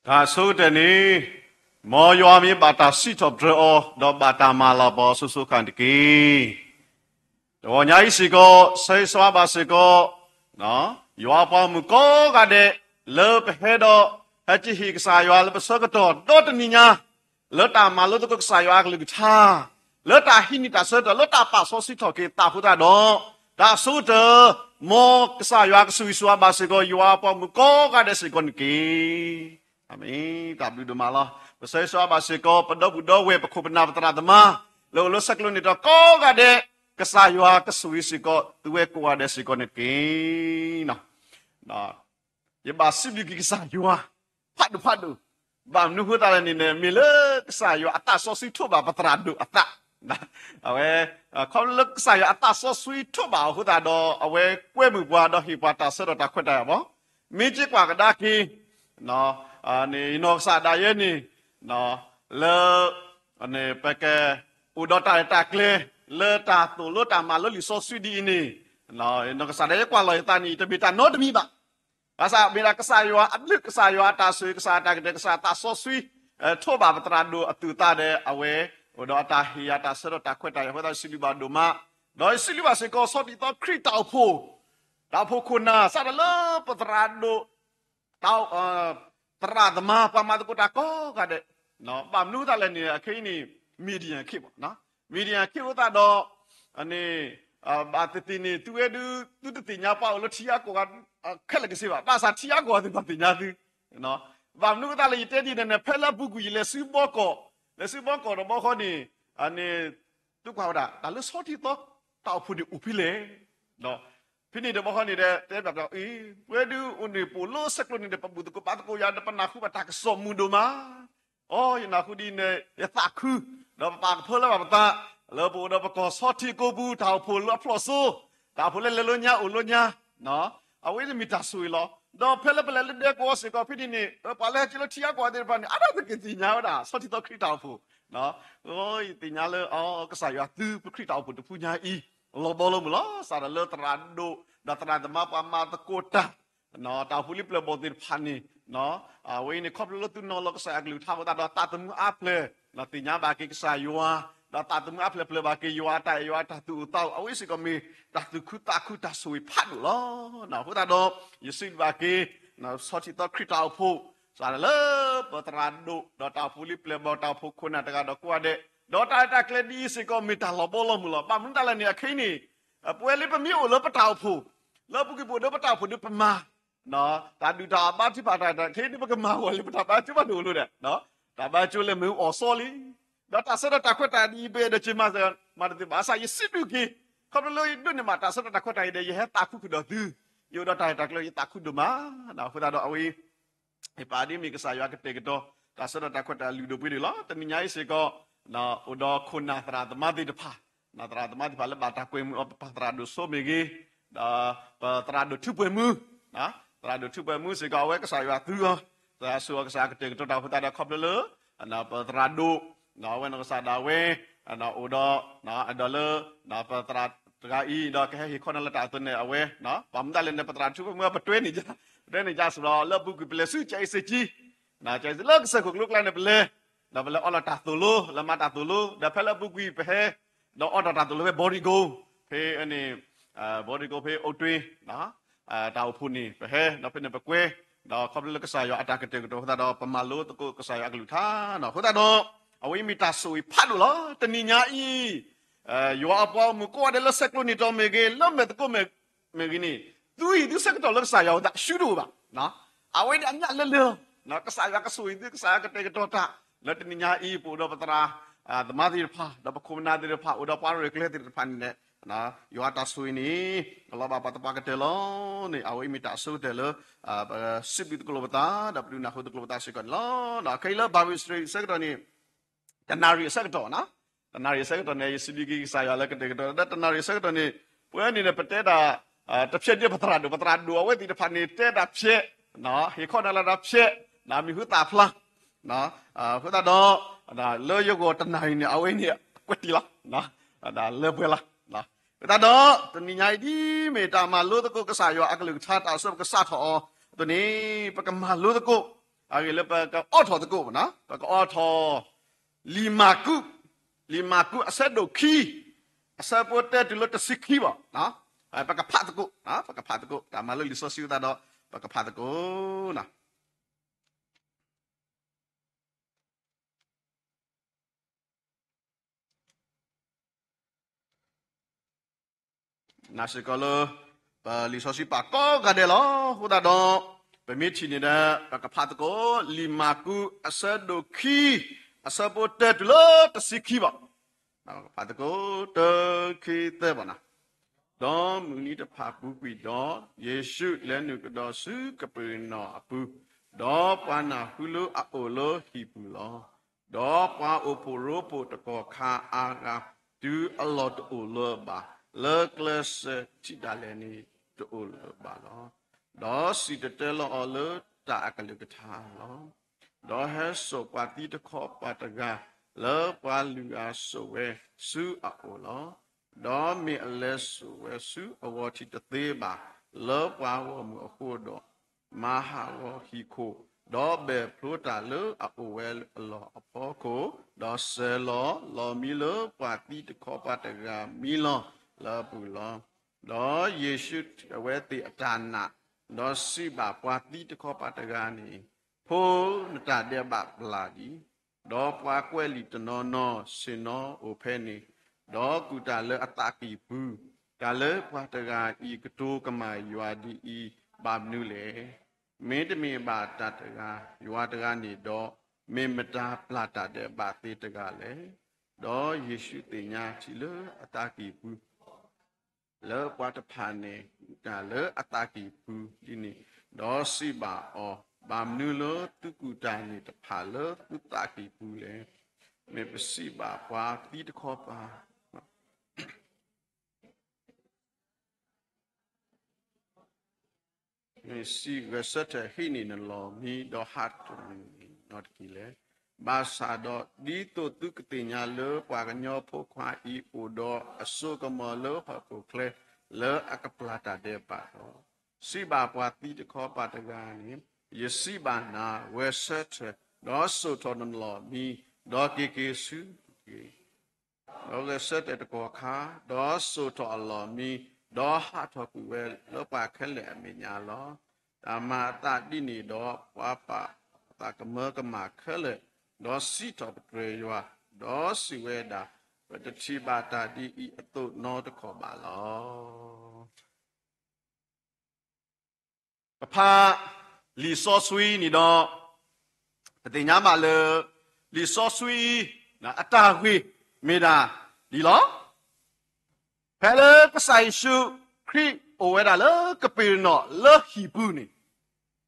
တၢ်ဆိကတၢၢ်န့ၣ်, မ်ယွၤမ့ၢ်ဘၣ်တၢ်စံးထီၣ်ပတြၢၤအီၤ, ဒီးဘၣ်တၢ်မၤလၤကပီၤအီၤအစိၤစိၤအဃၣ်န့ၣ်တက့ၢ်. တဂီၤညါအံၤစ့ၢ်ကီး ဆၢဂ့ၤဆၢဝါဘၣ်စ့ၢ်ကီး ယွၤအပှၤဂီၢ်မုၢ်ကိးဂၤဒဲး, လၢပဟဲဒီး ဟဲက့ၤဟ့ၣ်ကစၢ်ယွၤလၢပဆၢကတီၢ်ဒီတနံၤညါ, လၢတၢ်မၤလိသကိးကစၢ်ယွၤအကလုၢ်ကထါ, လၢတၢ်ဟံးန့ၢ်တၢ်ဆၢကတီၢ် လၢတၢ်ပာ်စီဆှံထီၣ်က့ၤသးအဃိသတးဒီး, တၢ်အဆိကတၢၢ်, မ်ကစၢ်ယွၤကဆိၣ်ဂ့ၤဆိၣ်ဝါဘၣ်စ့ၢ်ကီး ယွၤအပှၤဂီၢ်မုၢ်ကိးဂၤဒဲးစ့ၢ်ကီးန့ၣ်တက့ၢ်. အၤမ့ၣ်, တၢ်ဘျုးဒိၣ်မးလီၤ. ပဆၢဂ့ၤဆၢဝါဘၣ်စ့ၢ်ကီး ပဒီပုၢ်ဒီဝဲၢ် ပခိၣ်ပနၢ်ပသရၣ်သမါ, လၢအိၣ်လၢဆဲးကျိးန့ၣ်ဒီးကိးဂၤဒဲး, ကစၢ်ယွၤကဆိၣ်ဂ့ၤစ့ၢ်ကီး သုဝဲကိးဂၤဒဲးစ့ၢ်ကီးန့ၣ်တက့ၢ်. ယဘၣ်စံးဘျုးက့ၤကစၢ်ယွၤ ဖးဒိၣ်ဖးဒိၣ်, ဘၣ်မနုၤအဃိသတးလဲၣ်န့ၣ်န့ၣ် မ့ၢ်လၢကစၢ်ယွၤအသးစီဆှံထိးဘၣ် ပသရၣ်ဒိၣ်အသး, အဝဲ, ခီဖျိလၢကစၢ်ယွၤအသးစီဆှံထိးဘၣ်အဃိသတးဒီး အဝဲကွဲမုာ်ပှၤဒီးဟ့ၣ်ပှၤတၢ်ဆၢကတီၢ်တၢ်ခွဲးတၢ်ယာ်ဘၣ်. မ့ၢ်က့ၤကွၢ်ကဒါက့ၤ နီၢ်ကစၢ်ဒၣ်ယဲန့ၣ်, လၢ ပကအိၣ်ဒီးတၢ်ရဲၣ်တၢ်ကျဲၤ လၢတၢ်သိၣ်လိတၢ်မၤလိလံာ်စီဆှံဒ်အံၤန့ၣ်, နီၢ်ကစၢ်ဒၣ်ယဲကွၢ်လီၤယသးန့ၣ် တမ့ၢ်တၢ်နီတမံၤဘၣ်. ဘၣ်ဆၣ်မ့ၢ်ဒၣ်ကစၢ်ယွၤအဘျုး ကစၢ်ယွၤအတၢ်ဆိၣ်ဂ့ၤ ကစၢ်အတၢ်ကတၢၢ် ကစၢ်အသးစီဆှံ ထိးဘၣ်ပသရၣ်ဒိၣ်အသူၣ်အသးဒီး အဝဲအိၣ်ဒီးအတၢ်ဟ့ၣ်ယၤတၢ်ဆၢကတီၢ်တၢ်ခွဲးတၢ်ယာ်အဃိသတး ယစံးဘျုးဘၣ်ဒိၣ်မး, ဒီးယစံးဘျုးဘၣ်စ့ၢ်ကီး ဆီၣ်တံၢ်သီခရံာ်တၢ်အိၣ်ဖှိၣ် တၢ်အိၣ်ဖှိၣ်ခိၣ်နၢ် စးထီၣ်လၢပသရၣ်ဒိၣ် သရၣ်သမါ ပှၤမၤသကိးတၢ်ကိးဂၤဒဲး, ဘၣ်မနုၤအဃိသတးလဲၣ်န့ၣ် အခဲအံၤန့ၣ် Media အခ့, Media အခ့အဃိသတးဒီး န့ၣ် ဘၣ်သ့ၣ်သ့ၣ်န့ၣ် သုဝဲဒုး သုတသ့ၣ်ညါပှၤအိၣ်လၢထံဂၤကီၢ်ဂၤ ခဲလၢာ်ကစ့ဘၣ်, ဘၣ်ဆၣ်ထံဂၤကီၢ်ဂၤသ့ၣ်တဖၣ်သ့ၣ်ညါသု, ဘၣ်မနုၤအဃိသတးလဲၣ် ယတဲဒ်န့ၣ်န့ၣ် ဖဲလၢအပူၤကွံာ်ယလဲၤဆူဘီကီး, လဲၤဆူဘီကီးဒီးဘီဃီန့ၣ်, န့ၣ် သုကွၢ်ဝဲဒၣ် တၢ်လၢဆီၣ်တံၢ်သီ တၢ်အိၣ်ဖှိၣ်န့ၣ်အိၣ်ဖဲလဲၣ်, ဒီး ဖဲန့ၣ်ဒီးဘီဃီန့ၣ်ဒီး တဲဘၣ်ပှၤအံၤ ပဝဲဒုးအိၣ်န့ၣ် ပအိၣ်လၢဆဲးကျိးန့ၣ်ဒီး ပဘူၣ်သကိးဘါသကိးယၤဒီး ပနၢ်ဟူဘၣ်တၢ်ကစီၣ်မုာ်ဒိၣ်မး, အိ ယနၢ်ဟူဒ်အံၤန့ၣ် ယသးခု, ဒီးပပာ်ကဖၢလၢဘၣ်ပသး, လၢပအိၣ်ဒီးပကီၢ်ဆီၣ်တံၢ်ကိးပူၤ တၢ်အိၣ်ဖှိၣ်လၢအဖျိးစိ, တၢ်အိၣ်ဖှိၣ်လၢလဲၤလၢညါအိၣ်လၢညါ, အဝဲန့ၣ်မ့ၢ်တၢ်ဆိၣ်ဂ့ၤလီၤ. ဒီးဖဲလၢပလဲၤလၢဒဲကဝီၤစ့ၢ်ကီးဖဲန့ၣ်န့ၣ် ပှၤလၢဟဲက့ၤလၢထံဂၤကီၢ်ဂၤသ့ၣ်တဖၣ်န့ၣ် အါဒၣ်သက့ၤသ့ၣ်ညါဝဲဒၣ် ဆီၣ်တံၢ်သီခရံာ်တၢ်အိၣ်ဖှိၣ်, ယသ့ၣ်ညါလၢ ကစၢ်ယွၤသုပခရံာ်တၢ်အိၣ်ဖှိၣ်တဖုညါအံၤ လီၤဘီလီၤမုၢ်လီၤ. စးထီၣ်လၢသရၣ်ဒိၣ် ဒီးသရၣ်သမါပှၤမၤသကိးတၢ် တၢ်အိၣ်ဖှိၣ်လံပျၢၢ်ဘီၣ်သ့ၣ်တဖၣ်န့ၣ်, အဝဲအံၤန့ၣ် ခီဖျိလၢသုနီၤလီၤကစၢ်ယွၤအကလုၢ်ကထါအဃိသတးဒီး သးသမူအါဖျၢၣ် သ့ၣ်ညါဘၣ်က့ၤကစၢ်ယွၤ, ဒီးသးသမူအါဖျၢၣ်ဖျၢၣ်ဘၣ်က့ၤယွၤအတၢ်အဲၣ်ယွၤအတၢ်သူၣ်အိၣ်သးအိၣ် အဝဲစ့ၢ်ကီးမ့ၢ်တၢ်သူၣ်ခုသးခုတၢ်ဆိၣ်ဂ့ၤဖးဒိၣ်လီၤ. အဃိသတးဒီး ယစံးဘျုးဘၣ်က့ၤ ဆီၣ်တံၢ်သီခရံာ်တၢ်အိၣ်ဖှိၣ် စးထီၣ်လၢပသရၣ်ဒိၣ် ဒီးတၢ်အိၣ်ဖှိၣ်လံပျၢၢ်ဘီၣ် တၢ်အိၣ်ဖှိၣ်ခိၣ်နၢ်တဂၤဒီးကိးဂၤဒဲး, ဒီးတၢ်ရဲၣ်တၢ်ကျဲၤဒ်အံၤစ့ၢ်ကီးမ့ၢ်တၢ်လီၤဘီလီၤမုၢ်လီၤ. ဘၣ်မနုၤတၢ်လဲၣ်န့ၣ် အခဲအံၤန့ၣ် ပဝဲလၢပမ့ၢ်အိၣ်လၢပတၢ်အိၣ်ဖှိၣ်, လၢအပူၤကွံာ်ပအိၣ်ဒီးပတၢ်အိၣ်ဖှိၣ်ဒီးပမၤ တၢ်ဒုၣ်တၢ်အဘါထုကဖၣ်တၢ် ခဲအံၤဒ်ပကမၤဂီၢ်လၢ ပတၢ်ဘါထုကဖၣ်တအိၣ်လၢၤဒီး တၢ်ဘါကၠိလဲၤမ့ၢ်အီၣ်စီလံ, ဒီးတၢ်ဆၢကတီၢ်တၢ်ခွဲးတၢ်ယာ်ဒ်အံၤ ပအဲၣ်ဒိးက့ၤမၤစၢၤ မၤတသ့ဘၣ်. ဘၣ်ဆၣ်ယစံးဘျုးက့ၤ ခီဖျိလၢယဒိးန့ၢ်ဘၣ်တၢ်ဆၢကတီၢ်တၢ်ခွဲးတၢ်ယာ်ဒီး ယဟဲသးခုဃုာ်ဒီးသု, ယအိၣ်ဒီးတၢ်ရဲၣ်တၢ်ကျဲၤ ယသးခုဒိၣ်မး, အဃိသတးဒီးအဝဲ ယပာ်ဒ်မ့ၢ်ကစၢ်ယွၤကတဲာ်ကတီၤ တၢ်ဆၢကတီၢ်တၢ်ခွဲးတၢ်ယာ်လုၢ်ဒိၣ်ပှ့ၤဒိၣ်လီၤ. တနံၤညါအံၤစ့ၢ်ကီး အိၣ်ဒီးခိၣ်နၢ်သရၣ်သမါသ့ၣ်တဖၣ်, သရၣ်သမါသ့ၣ်တဖၣ်လၢဘၣ်တၢ်ကွဲမုာ်အီၤ ပပၢ်သရၣ်ဒိၣ်စိမ့ၢ်ဂ့ၤ, ဒီးပသရၣ်ဒိၣ်ထူပှဲၤမူ, သရၣ်ဒိၣ်ထူပှဲၤမူစ့ၢ်ကီး အဝဲကစၢ်ယွၤသူအီၤ, ကစၢ်ယွၤဆိၣ်အီၤ ကစၢ်ယွၤကတဲာ်ကတီၤတၢ်အဃိသတးဒီး ခီဖျိလၢ ပသရၣ်ဒိၣ် အဝဲနီၢ်ကစၢ်ဒၣ်ဝဲ အိၣ်ဒီး ဒီးလၢ ပသရၣ်တဂၤအံၤ ဒီးကဟဲဟ့ၣ်ခီနၤလၢတၢ်အသိးန့ၣ် အဝဲ ဘၣ်မနုၤတၢ်လဲၣ်န့ၣ် ပသရၣ်ထူပှဲၤမူ ပတွဲန့ၢ် ပတွဲန့ၢ်ကစၢ်စ့ၢ်ကီး လၢအပူၤကွံာ်ပလဲၤဆူကၠဲးအ့စ့းကၠံ ကၠဲးအ့စ့း လၢကစၢၢ်ခိၣ်ကျိကျါန့ၣ် ပလဲၤ ဒီးပလဲၤအီလီၤတၢ်သိၣ်လိ လဲၤမၤတၢ်သိၣ်လိ ဒီးဖဲလၢအပူၤကွံာ်ပဟဲ ဒီးအီဒီးတၢ်သိၣ်လိဖဲ ဘီဒံကိ ဖဲန့ၣ် ဘီဒံကိ ဖဲအိၣ်တွ့ တၢ်အိၣ်ဖှိၣ်န့ၣ် ပဟဲ ဒီးဖဲန့ၣ်ပကွဲ ဒီးခီဖျိလၢကစၢ်ယွၤအတၢ်ကတဲာ်ကတီၤအဃိသတးဒီး ပမၤလိသကိးကစၢ်ယွၤအကလုၢ်ကထါန့ၣ် အဃိသတးဒီး အဝဲအံၤမ့ၢ်တၢ်ဆိၣ်ဂ့ၤဖးဒိၣ်လီၤ. တနံၤညါအံၤ ယွၤအပှၤဂီၢ်မုၢ်ကိးဂၤဒဲးလၢဆဲးကျိးနံၣ်တီၤမ့ၢ်ဂ့ၤ လၢမဲာ်သကိးမဲာ် မ့ၢ်ဂ့ၤန့ၣ် သုဟံးသုဆၢကတီၢ်လၢကစၢ်ယွၤအသး ရှုတအိၣ်ဘၣ်. အဝဲဒၣ်အမျးလၢလၢ ကစၢ်ယွၤကဆိၣ်ဂ့ၤသု ကစၢ်ယွၤကတဲာ်ကတီၤတၢ် လၢတနံၤညါအံၤ ပအိၣ်ဒီးပသရၣ်သမါသ့ၣ်တဖၣ် ဒီးပခိၣ်ပနၢ်သ့ၣ်တဖၣ် အိၣ်ဒီးပှၤရဲၣ်ကျဲၤသ့ၣ်တဖၣ်န့ၣ် ယွၤတၢ်ဆိၣ်ဂ့ၤန့ၣ် ကလီၤဘၣ်ပှၤသပှၢ်ကတၢၢ်လီၤန့ၣ် အဝဲအံၤမ့ၢ်တၢ်အဆိကတၢၢ်လၢ ပစံးဘျုးသကိးလိာ်ပသး ဒီးပဒုးနၢ်ဟူသကိးလိာ်ပသးစ့ၢ်ကီးန့ၣ်လီၤ. ခဲအံၤလၢ Bible study ဆၢကတီၢ်န့ၣ် တနၣ်ရံၣ်အဆၢကတီၢ် တနၣ်ရံၣ်အဆၢကတီၢ်န့ၣ် ယစံးဘျုးက့ၤကစၢ်ယွၤလၢကတဲာ်ကတီၤ ဒီးတနၣ်ရံၣ်အဆၢကတီၢ်န့ၣ် ပဝဲန့ၣ်န့ၣ် ပတဲတၢ် တဖျဲးဒ်ပသရၣ်ဒိၣ် ပသရၣ်ဒိၣ်အဝဲသ့ၣ်တဖၣ်န့ၣ် တဲတၢ်ဖျဲး ဟ့ၣ်ခီနၤလၢတၢ်ဖျဲး မံၤဟူသၣ်ဖျါ အဃိသတးဒီး လၢယဂီၢ်တနၣ်ရံၣ်န့ၣ် အဝဲန့ၣ် ကွဲးတံၢ်လီၤ လၢပှဲၤလီၤ. အဃိသတးဒီး တနံၤညါအံၤဒ်မ့ၢ်တၢ်မၤလိသကိးကစၢ်ယွၤအကလုၢ်ကထါ တၢ်ဆၢပကစးထီၣ်အီၤအသိးန့ၣ် ပကမၤလိသကိး အဂ့ၢ်လၢပကအိးထီၣ်သကိး, ပကအိးထီၣ် လံာ်မၢ်ကူး, လံာ်မၢ်ကူးအဆၢဒိၣ်ခံ, အဆၢဖိတၢတုၤလၢတဆံခံဘၣ်, ပကဖးသကိး, ပကဖးသကိး, တၢ်မၤလိလံာ်စီဆှံအသးဒီး ပကဖးသကိး. နာ်စ့ၢ်ကီးလၢ ပလံာ်စီဆှံပာ်ကိးဂၤဒဲးလီၤ. အဃိသတးဒီး ပမ့ၢ်ထံၣ်န့ၣ်ဒီး ပကဖးသကိး လံာ်မၢ်ကူးအဆၢဒိၣ်ခံ, အဆၢဖိတၢတုၤလၢတဆံခံဘၣ်. ပကဖးသကိး တၢ ခံ သၢဘၣ်နၤ. ဒီးမုၢ်နံၤတဖၣ်ပူၤကွံာ်ဒီး, ယ့ၣ်ၡူးလဲၤနုာ်ကဒီးဆူကပ့းရနီၣ်အပူၤ, ဒီးပှၤနၢ်ဟူလၢအအိၣ်လၢဟံၣ်ပူၤလီၤ. ဒီးပှၤအိၣ်ဖှိၣ်ရိဖှိၣ်တကီၢ်ခါအါဂၤ တုၤအလီၢ်တအိၣ်လၢၤဘၣ်, လၢကျဲစၢးထံးဒၣ်လဲာ်န့ၣ် တအိၣ်လၢၤဘၣ်လီၤ. ဒီးစံၣ်တဲၤတဲလီၤအီၤလၢတၢ်အကလုၢ်ကထါလီၤ. ဒီးဟဲစိာ်ပှၤသံတခီပၤတဂၤ လၢပှၤလုၢ်အၤစိာ်ဝဲဆူအအိၣ်လီၤ. ဒီးမ့ၢ်အလဲၤစိာ်ဝဲဆူအဂီၤထံးတသ့ဘၣ်, လၢပှၤဂီၢ်မုၢ်အဃိဒီး, မၤဟးဂီၤဟံၣ်ခိၣ်, ဒီးဘဲၣ်ဖျိတၢ်လၢအအိၣ်ဝဲအလီၢ်အဖီခိၣ်, ဒီးစၢၤလီၤ လီၤမံလၢပှၤသံတခီပၤတဂၤမံလီၤလၢအပူၤလီၤ. ဒီးယ့ၣ်ၡူးထံၣ်အဝဲသ့ၣ်အတၢ်နာ်, ဒီးစံးဘၣ်ပှၤသံတခီပၤတဂၤန့ၣ်, ဖိ, နတၢ်ဒဲးဘးပျၢ်လံ. ဒီးပှၤကွဲးလံာ်တနီၤနီၤဆ့ၣ်နီၤအိၣ်ဖဲန့ၣ်, ဒီးကူၣ်တၢ်လၢအသးကံၢ်ပူၤ, တၢ်လၢပှၤတဂၤအံၤကတိၤကမၣ်ယွၤဒ်အံၤ, ဘၣ်မနုၤလဲၣ်. မ့တမ့ၢ်ဘၣ်တၢ်တဂၤ, ယွၤတဂၤန့ၣ်ဒီး, မ့ၢ်မတၤပျၢ်တၢ်ဒဲးဘးသ့တဂၤလဲၣ်. ဒီးယ့ၣ်ၡူးသ့ၣ်ညါထံလၢအသးကံၢ်ပူၤ လၢပှၤတဖၣ်န့ၣ် ကူၣ်တၢ်လၢအသးကံၢ်ပူၤဒ်န့ၣ်, ဒီးစံးဘၣ်အီၤ, ဘၣ်မနုၤလၢသုကူၣ်တၢ်န့ၣ်တဖၣ်လၢသုသးကံၢ်ပူၤလဲၣ်. မ့ၢ်ပစံးဘၣ်ပှၤသံတခီပၤ မ့ၢ်စံး, ဂဲၤဆၢထၢၣ်ဟံးန့ၢ်နလီၢ်မံ, ဒီးဟးထီၣ်ကွံာ်နီတက့ၢ်လဲၣ်. ဘၣ်ဆၣ်ဒီးဒ်သိးသုကသ့ၣ်ညါလၢ ပှၤကညီဖိခွါအံၤအိၣ်ဒီးအစိကမီၤလၢဟီၣ်ခိၣ်ချၢ လၢအကပျၢ်တၢ်ဒဲးဘးလီၤ. စံးဘၣ်ပှၤသံတခီပၤတဂၤန့ၣ်, ယစံးဘၣ်နၤ, ဂဲၤဆၢထၢၣ်, ဒီးစိာ်ထီၣ်နလီၢ်မံ, ဒီးက့ၤက့ၤဆူတက့ၢ်. ဒီးဂဲၤဆၢထၢၣ်တကီၢ်ခါ, ဒီးစိာ်ထီၣ်အလီၢ်မံ, ဒီးဟးထီၣ်ကွံာ်ဝဲလၢပှၤခဲလၢာ်အမဲာ်ညါလီၤ. တၢ်မၤအသးဒ်န့ၣ်ဒီး ပှၤပာ်အသးကမၢကမၣ်ခဲလၢာ်, ဒီးစံးထီၣ်ပတြၢၤယွၤ, ဒီးစံးဝဲဒၣ်, ပတထံၣ်ဘၣ်တၢ်ဒ်အံၤအသိးနီတခီၣ်ဘၣ်လီၤ. ပဖးလံာ်စီဆှံန့ၣ်ဒီး ပသ့ၣ်ညါဘၣ်လၢ လံာ်စီဆှံအတၢ်ဂ့ၢ်မ့ၢ်ဒၣ်ဒ်လီၤ. ဖဲလၢကစၢ်ယ့ၣ်ၡူးခရံာ်အိၣ်ဝဲဒၣ်လၢကပ့းရနီၣ်လၢဟံၣ်ပူၤန့ၣ်,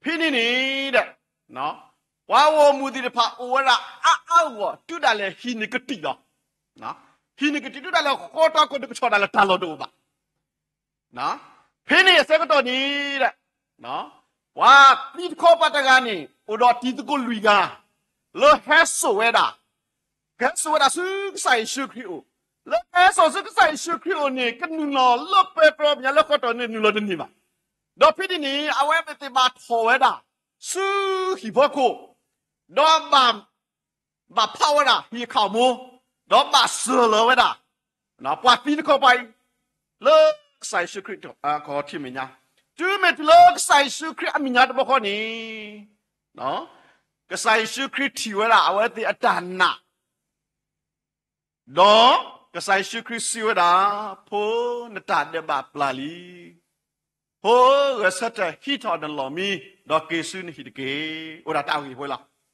ဖဲန့ၣ်န့ၣ်ဒီး ပှၤဂီၢ်မုၢ်သ့ၣ်တဖၣ်အိၣ်ဝဲဒၣ်အါအါဂီၢ်ဂီၢ် တုၤဒၣ်လဲာ်ဟံးန့ၢ်ကတံာ်လီၤ. ဟံးန့ၢ်ကတံာ်တုၤဒၣ်လဲာ်ဃီတီခိၣ် တကဆီၣ်ဒၣ်လဲာ်တၢ်လီၢ်တအိၣ်ဘၣ်. ဖဲန့ၣ်အဆၢကတီၢ်န့ၣ်ဒီး ပှၤသံတခီပၤတဂၤန့ၣ် အိၣ်ဒီးတံၤသကိးလွံၢ်ဂၤ လၢဟဲစိာ်ဝဲဒၣ်, ကဟဲစိာ်ဝဲဒၣ်ဆူကစၢ်ယ့ၣ်ၡူးခရံာ်အအိၣ်, လၢကဟဲစိာ်ဆူကစၢ်ယ့ၣ်ၡူးခရံာ်အအိၣ်န့ၣ် ကနုာ်လီၤလၢပဲတြီမဲာ်ညါလၢဃီတီၢ်န့ၣ်နုာ်လီၤတန့ၢ်ဘၣ်. ဒီးဖဲန့ၣ်န့ၣ် အဝဲသ့ၣ်ဘၣ်ထီၣ်ဝဲဒၣ် ဆူဟံၣ်ဖီခိၣ်, ဒီး ဘၣ်ဖးဝဲဒၣ်ဟံၣ်အခးအမိၢ်, ဒီးဘၣ်စၢၤလီၤဝဲဒၣ် ပှၤသံတခီပၤအံၤ လၢကစၢ်ယ့ၣ်ၡူးခရံာ်အခီၣ်ထံးမဲာ်ညါ, တုၤမ့ၢ်တုၤလၢကစၢ်ယ့ၣ်ၡူးခရံာ်အမဲာ်ညါတဘျီဃီန့ၣ်, ကစၢ်ယ့ၣ်ၡူးခရံာ်ထံၣ်ဝဲဒၣ်အဝဲသ့ၣ်အတၢ်နာ် ဒီးကစၢ်ယ့ၣ်ၡူးခရံာ်စံးဝဲဒၣ်, ဖိ, နတၢ်ဒဲးဘးပျၢ်လံ. ဖိ, ဂဲၤဆၢထၢၣ်ဟံးထီၣ်နလီၢ်မံ, ဒီးက့ၤဆူနဟံၣ်တက့ၢ်. အိၣ်ဒၣ်တၢ်ဂ့ၢ်ဝဲလီၤ.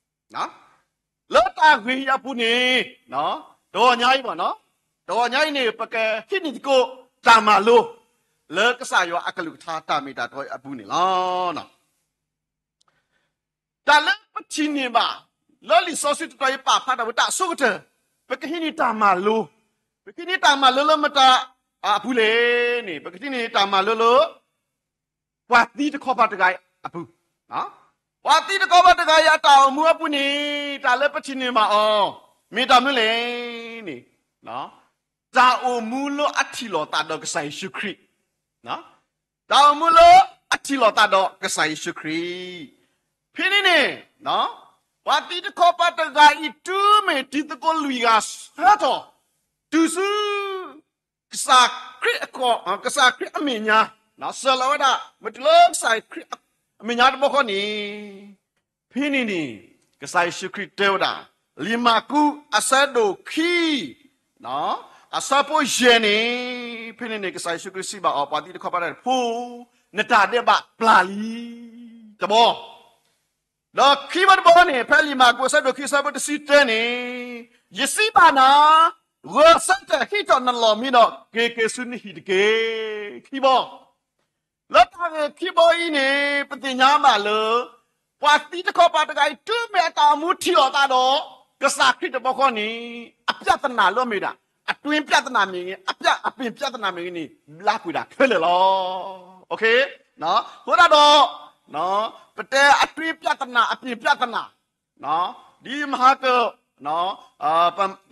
လၢတၢ်ဂ့ၢ်အံၤအပူၤန့ၣ်, တဂီၢ်ညါအံၤဘၣ်, တဂီၢ်ညါအံၤန့ၣ် ပကဟံးန့ၢ်သကိးတၢ်မၤလိ လၢကစၢ်ယွၤအကလုၢ်ကထါတၢ်မ့ၢ်တၢ်တီအပူၤန့ၣ်လီၤ. တၢ်လၢပထံၣ်န့ၢ်ဘၣ် လၢလံာ်စီဆှံတတီၤအံၤပာ်ဖျါထီၣ်ဝဲတၢ်အဆိကတၢၢ်, ပကဟံးန့ၢ်တၢ်မၤလိ, ပကဟံးန့ၢ်တၢ်မၤလိလၢမတၤအပူၤလဲၣ်န့ၣ်, ပကဟံးန့ၢ်တၢ်မၤလိလၢ ပှၤသံတခီပၤတဂၤအံၤအပူၤ, ပှၤသံတခီပၤတဂၤအံၤအတၢ်အိၣ်မူအပူၤန့ၣ် တၢ်လၢပထံၣ်န့ၢ်ဘၣ်အီၤ မ့ၢ်တၢ်မနုၤလဲၣ်န့ၣ်, တၢ်အိၣ်မူလၢအထံၣ်လိာ်သးဒီးကစၢ်ယ့ၣ်ၡူးခရံာ်, တၢ်အိၣ်မူလၢအထံၣ်လိာ်သးဒီးကစၢ်ယ့ၣ်ၡူးခရံာ်, ဖဲန့ၣ်န့ၣ် ပှၤသံတခီပၤတဂၤအံၤ တုၤမ့ၢ်တံၤသကိးလွံၢ်ဂၤဆၢထီၣ် တုၤဆူ ကစၢ်ခရံာ်အကီၢ်, ကစၢ်ခရံာ်အမဲာ်ညါ စၢလီၤဝဲဒၣ် မ့ၢ်တုၤလၢကစၢ်ခရံာ်အမဲာ်ညါတဘျီဃီန့ၣ်, ဖဲန့ၣ်န့ၣ် ကစၢ်ယ့ၣ်ၡူးခရံာ်တဲဝဲဒၣ်, လံာ်မၢ်ကူးအဆၢဒိၣ်ခံ အဆၢဖိယဲၢ်န့ၣ်, ဖဲန့ၣ်န့ၣ် ကစၢ်ယ့ၣ်ၡူးခရံာ်စံးဘၣ်အီၤ ပှၤသံတခီပၤတဂၤန့ၣ်, ဖိ, နတၢ်ဒဲးဘးပျၢ်လံ, တဘျီ ဒီးခံဘျီတဘျီန့ၣ် ဖဲလံာ်မၢ်ကူးအဆၢဒိၣ်ခံအဆၢဖိတဆံတၢန့ၣ်, ယစံးဘၣ်နၤ, ဂဲၤဆၢထၢၣ်ဟံးထီၣ်နလီၢ်မံဒီး က့ၤက့ၤဆူနဟံၣ်တက့ၢ်. ခံဘျီ, လၢတၢ်ဂ့ၢ်ခံဘျီအံၤန့ၣ် ပသ့ၣ်ညါဘၣ်လၢ ပှၤသံတခီပၤတဂၤအံၤ တုၤမ့ၢ်အတၢ်အိၣ်မူထံၣ်လိာ်သးဒီး ကစၢ်ခရံာ်တဘျီဃီန့ၣ်, အပြဿနာလၢမ့ၢ်ဒၣ်, အတွင်းပြဿနာမ့ၢ်ဂ့ၤ, အပြ, အပြင်ပြဿနာမ့ၢ်ဂ့ၤန့ၣ် ဘျါကွံာ်ဒၣ်ခဲလၢာ်လီၤ. အဃိသတးဒီး ပတဲအတွင်းပြဿနာ အပြင်ပြဿနာ, ဒ်မဟါက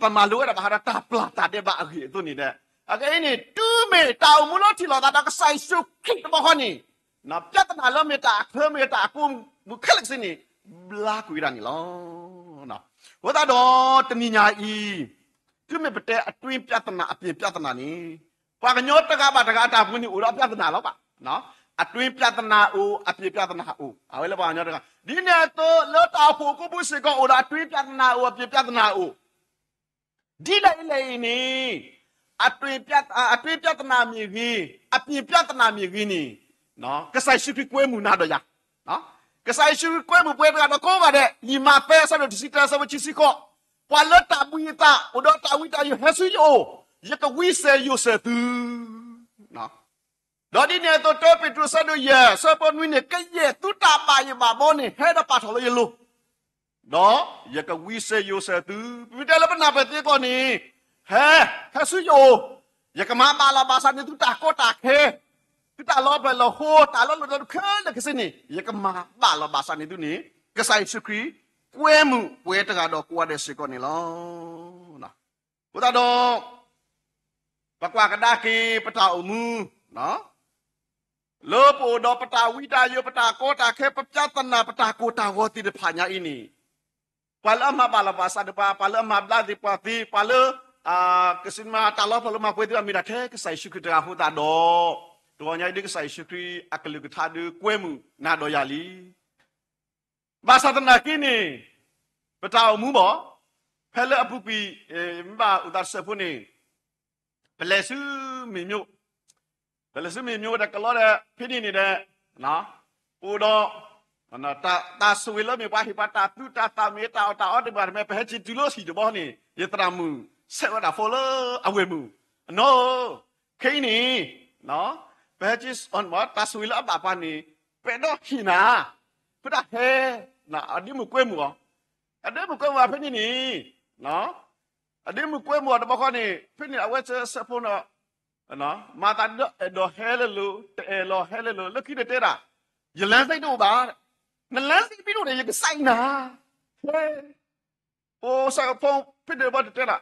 ပမၤလိဝဲဒၣ်ဘၣ်ဃးဒီးတၢ်ပျၢ်တၢ်ဒဲးဘးအဂ့ၢ်အသိးန့ၣ်ဒီး, အခဲအံၤန့ၣ် တုၤမ့ၢ်တၢ်အိၣ်မူလၢထံၣ်လိာ်သးဒီးကစၢ်ယ့ၣ်ၡူးခရံာ်တဘျီဃီန့ၣ်, ပြဿနာလၢမ့ၢ်တၢ်အချၢမ့ၢ်တၢ်အကိးမူခဲလၢာ်ခဲဆ့န့ၣ် ဘျါကွံာ်ဝဲဒၣ်န့ၣ်လီၤ. အဃိသတးဒီးတနံၤညါအံၤ, တုၤမ့ၢ်ပတဲအတွင်းပြဿနာ အပြင်ပြဿနာန့ၣ်, ပှၤကညီတဂၤဘၣ်တဂၤအတၢ်ပူၤန့ၣ်အိၣ်ဒီးပြဿနာလီၤဘၣ်. အတွင်းပြဿနာအိၣ်, အပြင်ပြဿနာအိၣ်, အဝဲလၢပှၤကညီတဂၤ, ဒ်န့ၣ်အသိးလၢတၢ်အိၣ်ဖှိၣ်ကိးပူၤစ့ၢ်ကီးအိၣ်ဒီးအတွင်းပြဿနာအိၣ်, အပြင်ပြဿနာအိၣ် ဒ်လဲၣ်ဒ်လဲၣ်အံၤန့ၣ်, အတွင်းပြဿနာမ့ၢ်ဂ့ၤ, အပြင်ပြဿနာမ့ၢ်ဂ့ၤန့ၣ်, ကစၢ်ယ့ၣ်ၡူးခရံာ်ကွဲမုာ်နၤဒီးယၤ, ကစၢ်ယ့ၣ်ၡူးခရံာ်ကွဲမုာ်ပှၤတဂၤဒီးကိးဂၤဒဲး, လံာ်မးသဲအဆၢဒိၣ်တဆံတၢ အဆၢဖိခံဆံဃိး, ပှၤလၢတၢ်ဘှံးအသး အိၣ်ဒီးတၢ်ဝံတၢ်ယိး ဟဲဆူယအိၣ်, ယကဝံစဲၤယိးစဲၤသု ဒီးဒ်န့ၣ်အသိး တၢပ့းတရူး အဆၢဒိၣ်ယဲၢ် အဆၢဖိနွံန့ၣ်, ကယဲၢ်သုတၢ်ဘၣ်ယိၣ်ဘၣ်ဘီန့ၣ် ဟဲဒီးပာ်ထီၣ်လၢယလိၤ, ဒီးယကဝံစဲၤယိးစဲၤသု, ပမ့ၢ်တဲလၢပနၢ်ပၢၢ်သ့အဂီၢ်န့ၣ်, ဟဲ, ဟဲဆူယအိၣ်, ယကမၤဘၣ်လီၤဘၣ်စးန့ၢ်သုတၢ်ကီတၢ်ခဲ, သုတၢ်လီၤဖျၢၣ်လီၤဃိ တၢ်လီၤလိၢ်လီၤလီၤခဲလၢာ်ခဲဆ့န့ၣ် ယကမၤဘၣ်လီၤဘၣ်စးန့ၢ်သုန့ၣ်, ကစၢ်ယ့ၣ်ၡူးခရံာ်ကွဲမုာ်ပှၤတဂၤဒီးကိးဂၤဒဲးစ့ၢ်ကီးန့ၣ်လီၤ. အဃိသတးဒီး ပကွၢ်ကဒါက့ၤပတၢ်အိၣ်မူ, လၢပအိၣ်ဒီးပတၢ်ဝံတၢ်ယိး ပတၢ်ကီတၢ်ခဲ ပပြဿနာ ပတၢ်ကိၢ်တၢ်ဂီၤသ့ၣ်တဖၣ်ညါအံၤန့ၣ်, ပှၤလၢအမၤဘၣ်လီၤဘၣ်စးဒီးပှၤ, ပှၤလၢအမၤဘျါသ့ၣ်ပှၤသ့, ပှၤလၢ ကစံးမၤတၢ်လီၤဖျၢၣ်လၢမၤပှဲၤသ့ၣ်တဖၣ် မ့ၢ်ဒၣ်ထဲကစၢ်ယ့ၣ်ၡူးခရံာ်တဂၤအဃိသတးဒီး, တဂီၤညါအံၤဒ်ကစၢ်ယ့ၣ်ၡူးခရံာ်အကလုၢ်ကထါဒုးကွဲမုာ်နၤဒီးယၤလံ ဘၣ်ဆၣ်သနာ်က့န့ၣ်, ပတၢ်အိၣ်မူဘၣ်, ဖဲလၢအပူၤကွံာ်, မ့ၢ်ဘၣ်အိၣ်သးတစဲးဖိန့ၣ်, ပလဲၤဆူမ့ၢ်မိ, ပလဲၤဆူမ့ၢ်မိဒီးကလီဒီး ဖဲန့ၣ်န့ၣ်ဒီး, ပအိၣ်ဒီး တၢ်ဆိၣ်ဂ့ၤလၢမ့ၢ်ပှၤဟ့ၣ်ပှၤတၢ်သူတၢ်သၣ်မ့ၢ်တၢ်အီၣ်တၢ်အီတဘၣ်တမံၤ ပဟဲက့ၤတုၤလၢဟံၣ်တဘျီန့ၣ် ယသရၣ်မုၣ်ဆဲးဝဲဒၣ်ဖိလၢအဝဲၢ်မုၣ်, အနီၢ်ဧၢ, ခဲအံၤန့ၣ် ပဟဲက့ၤ, တၢ်ဆိၣ်ဂ့ၤလၢအဘၣ်ပှၤန့ၣ်, ပအဲၣ်ဒိးဟ့ၣ်နၤ, ဖဲတၢ်ဟဲ, အဒ့မုၣ်ကွဲမုာ်အီၤ, အဒ့မုၣ်ကွဲမုာ်အီၤဖဲန့ၣ်န့ၣ်, အဒ့မုၣ်ကွဲမုာ်အီၤတဘျီဃီန့ၣ် ဖဲန့ၣ်အဝဲဆၢဖိန့ၣ်, မၤသးဒ်အဲၣ်ဒိးဟဲလၢလိၤ တအဲၣ်လီၤဟဲလၢလိၤ လၢခံန့ၣ်တဲဒၣ်, ယလမ်းစရိတ်တအိၣ်ဘၣ်, နလမ်းစရိတ်မ့ၢ်တအိၣ်န့ၣ် ယကစဲးနၤ, ဟဲ အိၣ်စဲးဖိဖဲန့ၣ်တဘျီတတဲဒၣ်,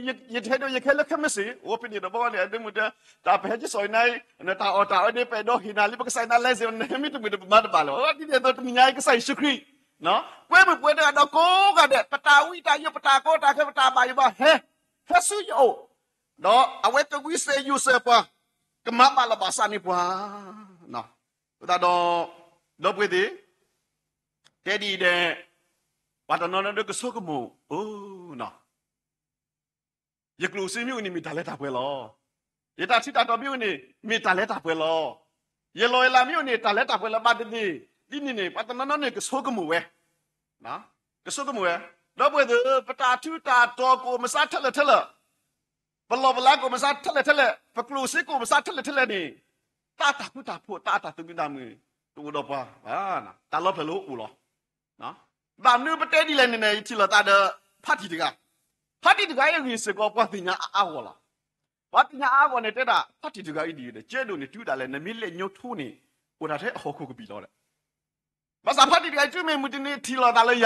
ယတဟဲဒိး ယကဟဲလၢခဲမုၢ်ဆ့ၣ်, အိၣ်ဖဲန့ၣ်တဘျီန့ၣ် အဒ့မုၣ်တဲ, တၢ်ပဟဲက့ၤစိာ်အံၤန့ၣ်, နတၢ်အီၣ်တၢ်အီန့ၣ် ပအဲၣ်ဒိးဟ့ၣ်နၤလံ ပကစဲးနၤလမ်းစရိတ် နဟဲမ့ၢ်တမုာ်တမၤတဘၣ်လၢၤ, ဒ်န့ၣ်အသိးတနံၤညါအံၤ ကစၢ်ယ့ၣ်ၡူးခရံာ် ကွဲမုာ်ပှၤတဂၤဒီးကိးဂၤဒဲး ပတၢ်ဝံတၢ်ယိး ပတၢ်ကီတၢ်ခဲ ပတၢ်ဘၣ်ယိၣ်ဘၣ်ဟဲ, ဟဲဆူယအိၣ်, ဒီးအဝဲကဝံစဲးယိးစဲးပှၤ, ကမၤဘၣ်လီၤဘၣ်စးန့ၢ်ပှၤ, အဃိသတးဒီး, ဒီပုၢ်ဝဲၢ်သ့ၣ်, တဲဒ်အံၤဒဲး, ပှၤတနီၤနီၤဒုးကဆိကမိၣ်, ယကျိၣ်စ့မ့ၢ်အိၣ်န့ၣ် မ့ၢ်တၢ်လၢတၢ်ပှဲၤလီၤ. ယတၢ်ထံတၢ်တီမ့ၢ်အိၣ်န့ၣ် မ့ၢ်တၢ်လၢတၢ်ပှဲၤလီၤ. ယလီၢ်ယလၤမ့ၢ်အိၣ်န့ၣ် တၢ်လၢတၢ်ပှဲၤလီၤဘၣ်တသ့, ဒ်န့ၣ်န့ၣ် ပှၤတနီၤနီၤန့ၣ် ကဆိကမိၣ်ဝဲ, ကဆိကမိၣ်ဝဲ, ဒီပုၢ်ဝဲၢ်သ့ၣ်, ပတၢ်ထံတၢ်တီကအိၣ်မုာ်စးထဲလဲၣ်ထဲလဲၣ်, ပလီၢ်ပလၤကအိၣ်မုာ်စးထဲလဲၣ်ထဲလဲၣ်, ပကျိၣ်စ့ကအိၣ်မုာ်စးထဲလဲၣ်ထဲလဲၣ်န့ၣ်, တၢ်တၢ်ဃူတၢ်ဖိး တၢ်အတၢ်သူၣ်မံသးမုာ်, တအိၣ်ဒီးပှၤ, တၢ်လီၤဖျၢၣ်လၢအိၣ်လီၤ. ဘၣ်မနုၤပတဲဒ်လဲၣ်န့ၣ်န့ၣ် ယထံၣ်လိာ်သးဒီး ဖါတံၢ်တဂၤ, ဖါတံၢ်တဂၤအံၤအဂ့ၢ်စ့ၢ်ကီး ပှၤသ့ၣ်ညါအါအါဂီၢ်လီၤ. ပှၤသ့ၣ်ညါအါအါဂီၢ်န့ၣ်တဲဒၣ် ဖါတံၢ်တဂၤအံၤဒ်အံၤဒီး ကဲဒိၣ်န့ၣ် တုၤဒၣ်လဲာ် နမ့ၢ်လဲၤညိထိန့ၣ် အိၣ်တၢ်ထဲအဟီၣ်ခိၣ်ကပံာ်လီၤဒီး ဘၣ်ဆၣ်ဖါတံၢ်တဂၤအံၤ တုၤမ့ၢ်မုၢ်တနံၤထံၣ်လိာ်သးလၢယၤ,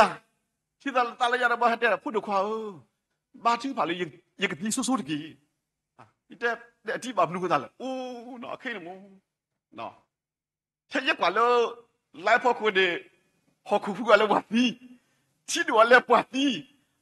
ထံၣ်လိာ်သးလၢယၤဒီး ဘၣ်ဟဲတဲ ဖိဒိၣ်ခွါဧၢ, ဘါထုကဖၣ်လၢ ယကသံဆိဆိတက့ၢ်. ယတဲ, အတံၢ်ဘၣ်မနုၤဃိသးလဲၣ်, အိၣ်နီၤ အခ့န့ၣ်မ့ၢ်, ထဲယကွၢ်လၢ live ဖီခိၣ်န့ၣ် ဟီၣ်ခိၣ်ဖုဂၤလၢပှၤသံ ထံဒိၣ်အလဲၤပှၢ်သံ,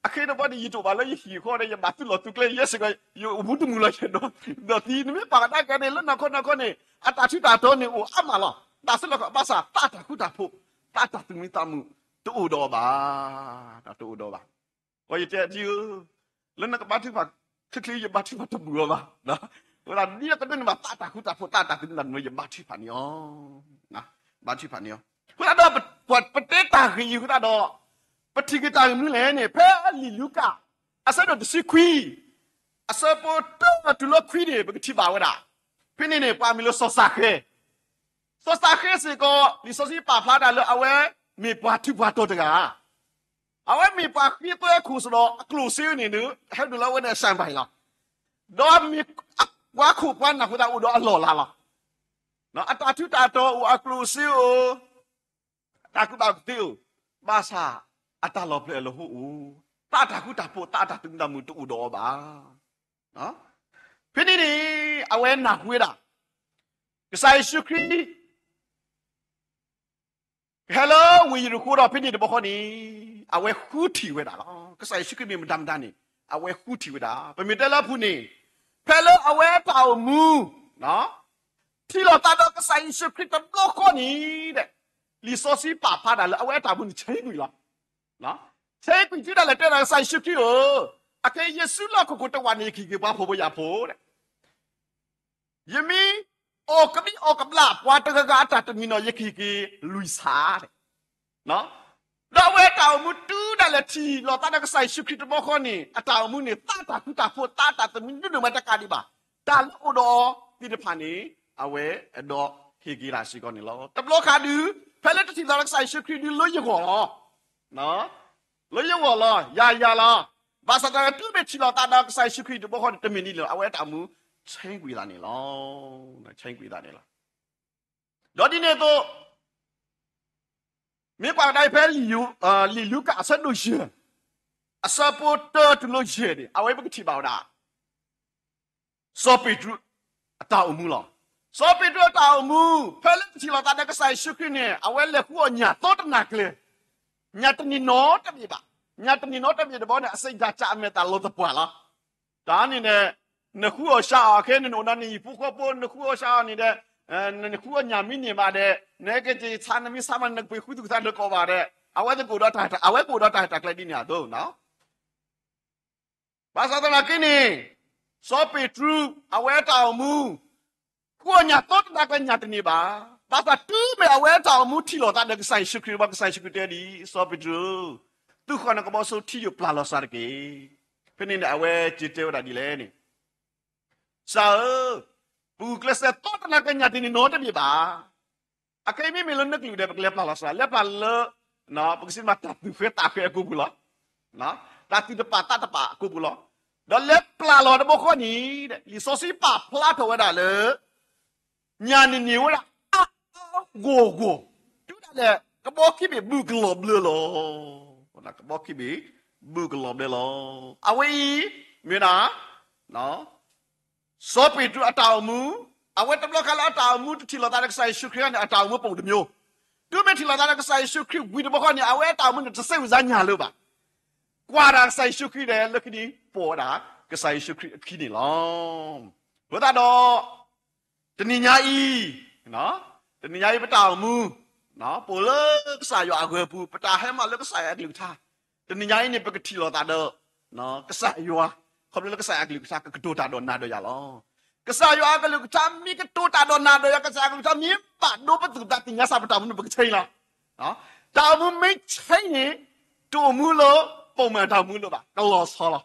အဃိတဘျီန့ၣ် ယတအိၣ်ဘၣ်လၢယဟံၣ်အဃိဒီး ယဘၣ်သူၣ်လီၤသူၣ်ကျဲ ယဲစ့ၢ်ကီး ယအိၣ်မူတမုာ်လီၤ ယဒိးသံ, နမ့ၢ်ပာ်ကဒါက့ၤန့ၣ် လၢနီၢ်ခိနီၢ်ခိန့ၣ် အတၢ်ထူးတၢ်တီၤန့ၣ် အိၣ်အါမးလီၤ. တၢ်ဆၢလီၤခီ ဘၣ်ဆၣ်သးတၢ်ဃူတၢ်ဖိး, သးတၢ်သူၣ်မံသးမုာ် တအိၣ်ဒီးအီၤဘၣ်, တအိၣ်ဒီးအီၤဘၣ်. အဃိယတဲဒ်အံၤ, လၢနကဘါထုကဖၣ် ချ့ချ့ ယဘါထုကဖၣ်တမုာ်အီၤဘၣ်. အဃိဒ်န့ၣ် ကဒိးန့ၢ်ဘၣ်သးတၢ်ဃူတၢ်ဖိး သးတၢ်သူၣ်မံသးမုာ် ယဘါထုကဖၣ်န့ၢ်အီၤ, ဘါထုကဖၣ်န့ၢ်အီၤ. အဃိသတးဒီး ပတဲတၢ်ဂ့ၢ်အံၤအဃိသတးဒီး ပထံၣ်က့ၤတၢ်ဂ့ၢ်မနုၤလဲၣ်န့ၣ် ဖဲလံာ်လူၤကၣ် အဆၢဒိၣ်တဆံခွံ, အဆၢဖိတၢတုၤလၢခွံန့ၣ် ပကထံၣ်ဘၣ်ဝဲဒၣ်, ဖဲန့ၣ်န့ၣ် ပှၤမံၤလၢစီၤစးဃဲ, စီၤစးဃဲစ့ၢ်ကီး လံာ်စီဆှံပာ်ဖျါတၢ်လၢအဝဲမ့ၢ်ပှၤထူးပှၤတီၤတဂၤ, အဝဲမ့ၢ်ပှၤဃ့သွဲခိၣ်စ့ၢ်ဒီး အကျိၣ်စ့န့ၣ် ဟဲနုာ်လီၤဝဲန့ၣ် အစၢ်ဘၣ်အံၤလီၤ. ဒီးမ့ၢ်ပှၤခိၣ်ပှၤနၢ်အဃိသတး အိၣ်ဒီးအလီၢ်အလၤလီၤ. အတၢ်ထူးတၢ်တီၤအိၣ် အကျိၣ်စ့အိၣ်, တၢ်ကူၣ်ဘၣ်ကူၣ်သ့အိၣ်, ဘၣ်ဆၣ် အတၢ်လီၤပျံၤလီၤဖုးအိၣ်, သးတၢ်ဃူတၢ်ဖိး သးတၢ်သူၣ်မံသးမုာ်တအိၣ်ဒီးအီၤဘၣ်. ဖဲန့ၣ်န့ၣ် အဝဲနၢ်ဟူဝဲဒၣ် ကစၢ်ယ့ၣ်ၡူးခရံာ် ကဟဲလၢဝ့ၢ်ယရံၣ်ခိၤဒီး ဖဲန့ၣ်တဘျီဃီန့ၣ် အဝဲဃုထံၣ်ဝဲဒၣ်လီၤ. ကစၢ်ယ့ၣ်ၡူးခရံာ်မ့ၢ်မတၤမတၤန့ၣ် အဝဲဃုထံၣ်ဝဲဒၣ်. ပမ့ၢ်တဲလၢအပူၤန့ၣ် ဖဲလၢအဝဲအတၢ်အိၣ်မူ ထံၣ်လိာ်သးဒီးကစၢ်ယ့ၣ်ၡူးခရံာ်တဘျီဃီန့ၣ်ဒီး လံာ်စီဆှံပာ်ဖျါဒၣ်လၢအဝဲအတၢ်အိၣ်မူန့ၣ် ဆဲးကွံာ်လီၤ. ဆဲးကွံာ်တုၤဒၣ်လဲာ်တဲဒၣ်ကစၢ်ယ့ၣ်ၡူးခရံာ်ဧၢ, အခဲအံၤယစုလၢဟီၣ်ခိၣ်တဝၢန့ၣ် ယကဟ့ၣ်က့ၤပှၤဖှီၣ်ဖိယာ်ဖိဒီး ယမ့ၢ်အီၣ်ကဘျံးအီၣ်ကဘျၣ်ပှၤတဂၤဂၤအတၢ်တမံၤနီၣ် ယကဟ့ၣ်က့ၤလွံၢ်ဆၣ်ဒီး ဒီးအဝဲအတၢ်အိၣ်မူတုၤဒၣ်လဲာ်ထံၣ်လိာ်သးဒီးကစၢ်ယ့ၣ်ၡူးခရံာ်တဘျီဃီန့ၣ် အတၢ်အိၣ်မူန့ၣ် သးတၢ်ဃူတၢ်ဖိး သးတၢ်သူၣ်မံဒုးဒိၣ်မးတကးဒံးဘၣ်, တၢ်လၢအအိၣ်ဒီးအီၤသ့ၣ်တဖၣ်န့ၣ် အဝဲအဲၣ်ဒိးဟ့ၣ်က့ၤတၢ်စ့ၢ်ကီးန့ၣ်လီၤ. တဘျီဃီဒုး ဖဲလၢတထံၣ်လိာ်သးဒီးကစၢ်ယ့ၣ်ၡူးခရံာ်ဒုး လၢယဂီၢ်လီၤ လၢယဂီၢ်လီၤ ယၤယၤလီၤ. ဘၣ်ဆၣ်သနာ်က့ တုၤမ့ၢ်ထံၣ်လိာ်သးဒီးကစၢ်ယ့ၣ်ၡူးခရံာ်တဘျီဃီန့ၣ် တမ့ၢ်ဒ်န့ၣ်လီၤ. အဝဲအတၢ်အိၣ်မူ ဆဲးကွံာ်သးန့ၣ်လီၤ. ဆဲးကွံာ်သးန့ၣ်လီၤ. ဒီးဒ်န့ၣ်အသိး မ့ၢ်ကွၢ်ကဒါအံၤဖဲ လံာ်လူၤကၣ်အဆၢဒိၣ်ယဲၢ် အဆၢဖိတၢတုၤလၢယဲၢ်န့ၣ် အဝဲပကထံၣ်ဘၣ်ဝဲဒၣ် စီၤပ့းတရူးအတၢ်အိၣ်မူလီၤ. စီၤပ့းတရူးအတၢ်အိၣ်မူ ဖဲလၢတထံၣ်လိာ်သးဒီးကစၢ်ယ့ၣ်ၡူးခရံာ်န့ၣ် အဝဲလဲၤဃုအီၣ်ညၣ်သီတနၤကျဲ, ညၣ်တနံၣ်နီတဘ့ၣ်ဘၣ်. ညၣ်တနံၣ်နီတဘ့ၣ်တဘျီန့ၣ် အစ့ၣ်ယၤကးအမဲာ်သၣ်လီၤသပှၢ်လီၤ. တၢ်န့ၣ်န့ၣ် နဃုအီၣ်ဆါအီၤခဲန့ၣ် နအိၣ်ဒီးနဟံၣ်ဖိဃီဖိ နဃုအီၣ်ဆါအီၤန့ၣ်ဒီး နဃုအီၣ်ညၣ်မံန့ၢ်ဘၣ်ဒီး နက့ၤဆါ နမ့ၢ်ဆါမး နကပှ့ၤဃုသူၣ်ကသါဒီးကိးဘၣ်ဒီး အဝဲသ့ၣ်ကအိၣ်ဒီးတၢ် အဝဲကအိၣ်ဒီးတၢ်ဟ့ၣ်တၢ်ကျဲဒ်န့ၣ်အသိး ဘၣ်ဆၣ်သနာ်က့န့ၣ် စီၤပ့းတရူး အဝဲအတၢ်အိၣ်မူ ဃုအီၣ်ညၣ်သီတနၤကျဲ ညၣ်တန့ၢ်ဘၣ်. ဘၣ်ဆၣ်တုၤမ့ၢ်အဝဲအတၢ်အိၣ်မူထံၣ်လိာ်သးဒီးကစၢ်ယ့ၣ်ၡူးခရံာ်ဘၣ် ကစၢ်ယ့ၣ်ၡူးခရံာ်တဲဒ်အံၤ, စီၤပ့းတရူး, သုးဃီၤနကဘီဆိထံယိာ်ပျၢ်လီၤစှၤတက့ၢ်. ဖဲန့ၣ်န့ၣ် အဝဲစံးတဲဝဲဒၣ်ဒ်လဲၣ်န့ၣ် စှၤဧၢ, ပဂုာ်ကျဲးစၢးသီတနၤကျဲ ညၣ်တန့ၢ်နီတဘ့ၣ်ဘၣ်. အခဲအံၤမ့မ့ၢ်လၢနကလုာ်ဒီး ပကလဲၤပျၢ်လီၤစှၤ, လဲၤပျၢ်လၢ ပကစံးမး တၢ်သူၣ်ဃဲသးဃဲအကိာ်ပူၤလီၤ. တၢ်သူၣ်တပာ်သးတပာ်အကိာ်ပူၤလီၤ. ဒီးလဲၤပျၢ်လီၤတဘျီဃီန့ၣ် လံာ်စီဆှံပာ်ဖျါထီၣ်ဝဲဒၣ်လၢ ညၣ်န့ၣ်န့ၢ်ဝဲဒၣ်အါအါဂီၢ်ဂီၢ်, တုၤဒၣ်လဲာ် ကဘီခံဘ့ၣ်ဘုၣ်ကလီၤဘျၢလီၤ. ကဘီခံဘ့ၣ်ဘုၣ်ကလီၤဘျၢလီၤ. အဝဲအံၤ မ့ၢ်ဒၣ် စီၤပ့းတရူးအတၢ်အိၣ်မူ, အဝဲတဘျီခါလၢအတၢ်အိၣ်မူတထံၣ်လိာ်သးဒီးကစၢ်ယ့ၣ်ၡူးခရံာ်န့ၣ် အတၢ်အိၣ်မူ ပုံတစ်မျိုး, တုၤမ့ၢ်ထံၣ်လိာ်သးဒီးကစၢ်ယ့ၣ်ၡူးခရံာ်ဝံၤတဘျီဃီန့ၣ် အဝဲအတၢ်အိၣ်မူန့ၣ် တစိတ်ဝင်စားညၣ်လၢၤဘၣ်. ကွၢ်ဒၣ်ကစၢ်ယ့ၣ်ၡူးခရံာ်ဒီး လၢခံန့ၣ် ပိာ်ဝဲဒၣ် ကစၢ်ယ့ၣ်ၡူးခရံာ်အခံန့ၣ်လီၤ. အဃိသတးဒီး တနံၤညါအံၤ, တနံၤညါအံၤပတၢ်အိၣ်မူ, ပအိၣ်လၢကစၢ်ယွၤအဂၢၤအပူၤ, ပတၢ်ဟဲမၤလၢကစၢ်ယွၤအကလုၢ်ကထါ, တနံၤညါအံၤန့ၣ် ပကထံၣ်လိာ်သးဒီး ကစၢ်ယွၤ, ခီဖျိလၢကစၢ်ယွၤအကလုၢ်ကထါ ကကတိၤတၢ်ဒီးနၤဒီးယၤလီၤ. ကစၢ်ယွၤအကလုၢ်ကထါမ့ၢ်ကတိၤတၢ်ဒီးနၤဒီးယၤ, ကစၢ်ယွၤအကလုၢ်ကထါမ့ၢ်ဘၣ်ဒိပသူၣ်ပသးသ့ၣ်ညါစၢ်ပတၢ်အိၣ်မူန့ၣ် ပကဆဲးလီၤ. တၢ်အိၣ်မူမ့ၢ်ဆဲးန့ၣ် တအိၣ်မူလၢ ပိာ်မုၣ်တၢ်အိၣ်မူလၢၤဘၣ်, ကလီၤဆီလီၤ.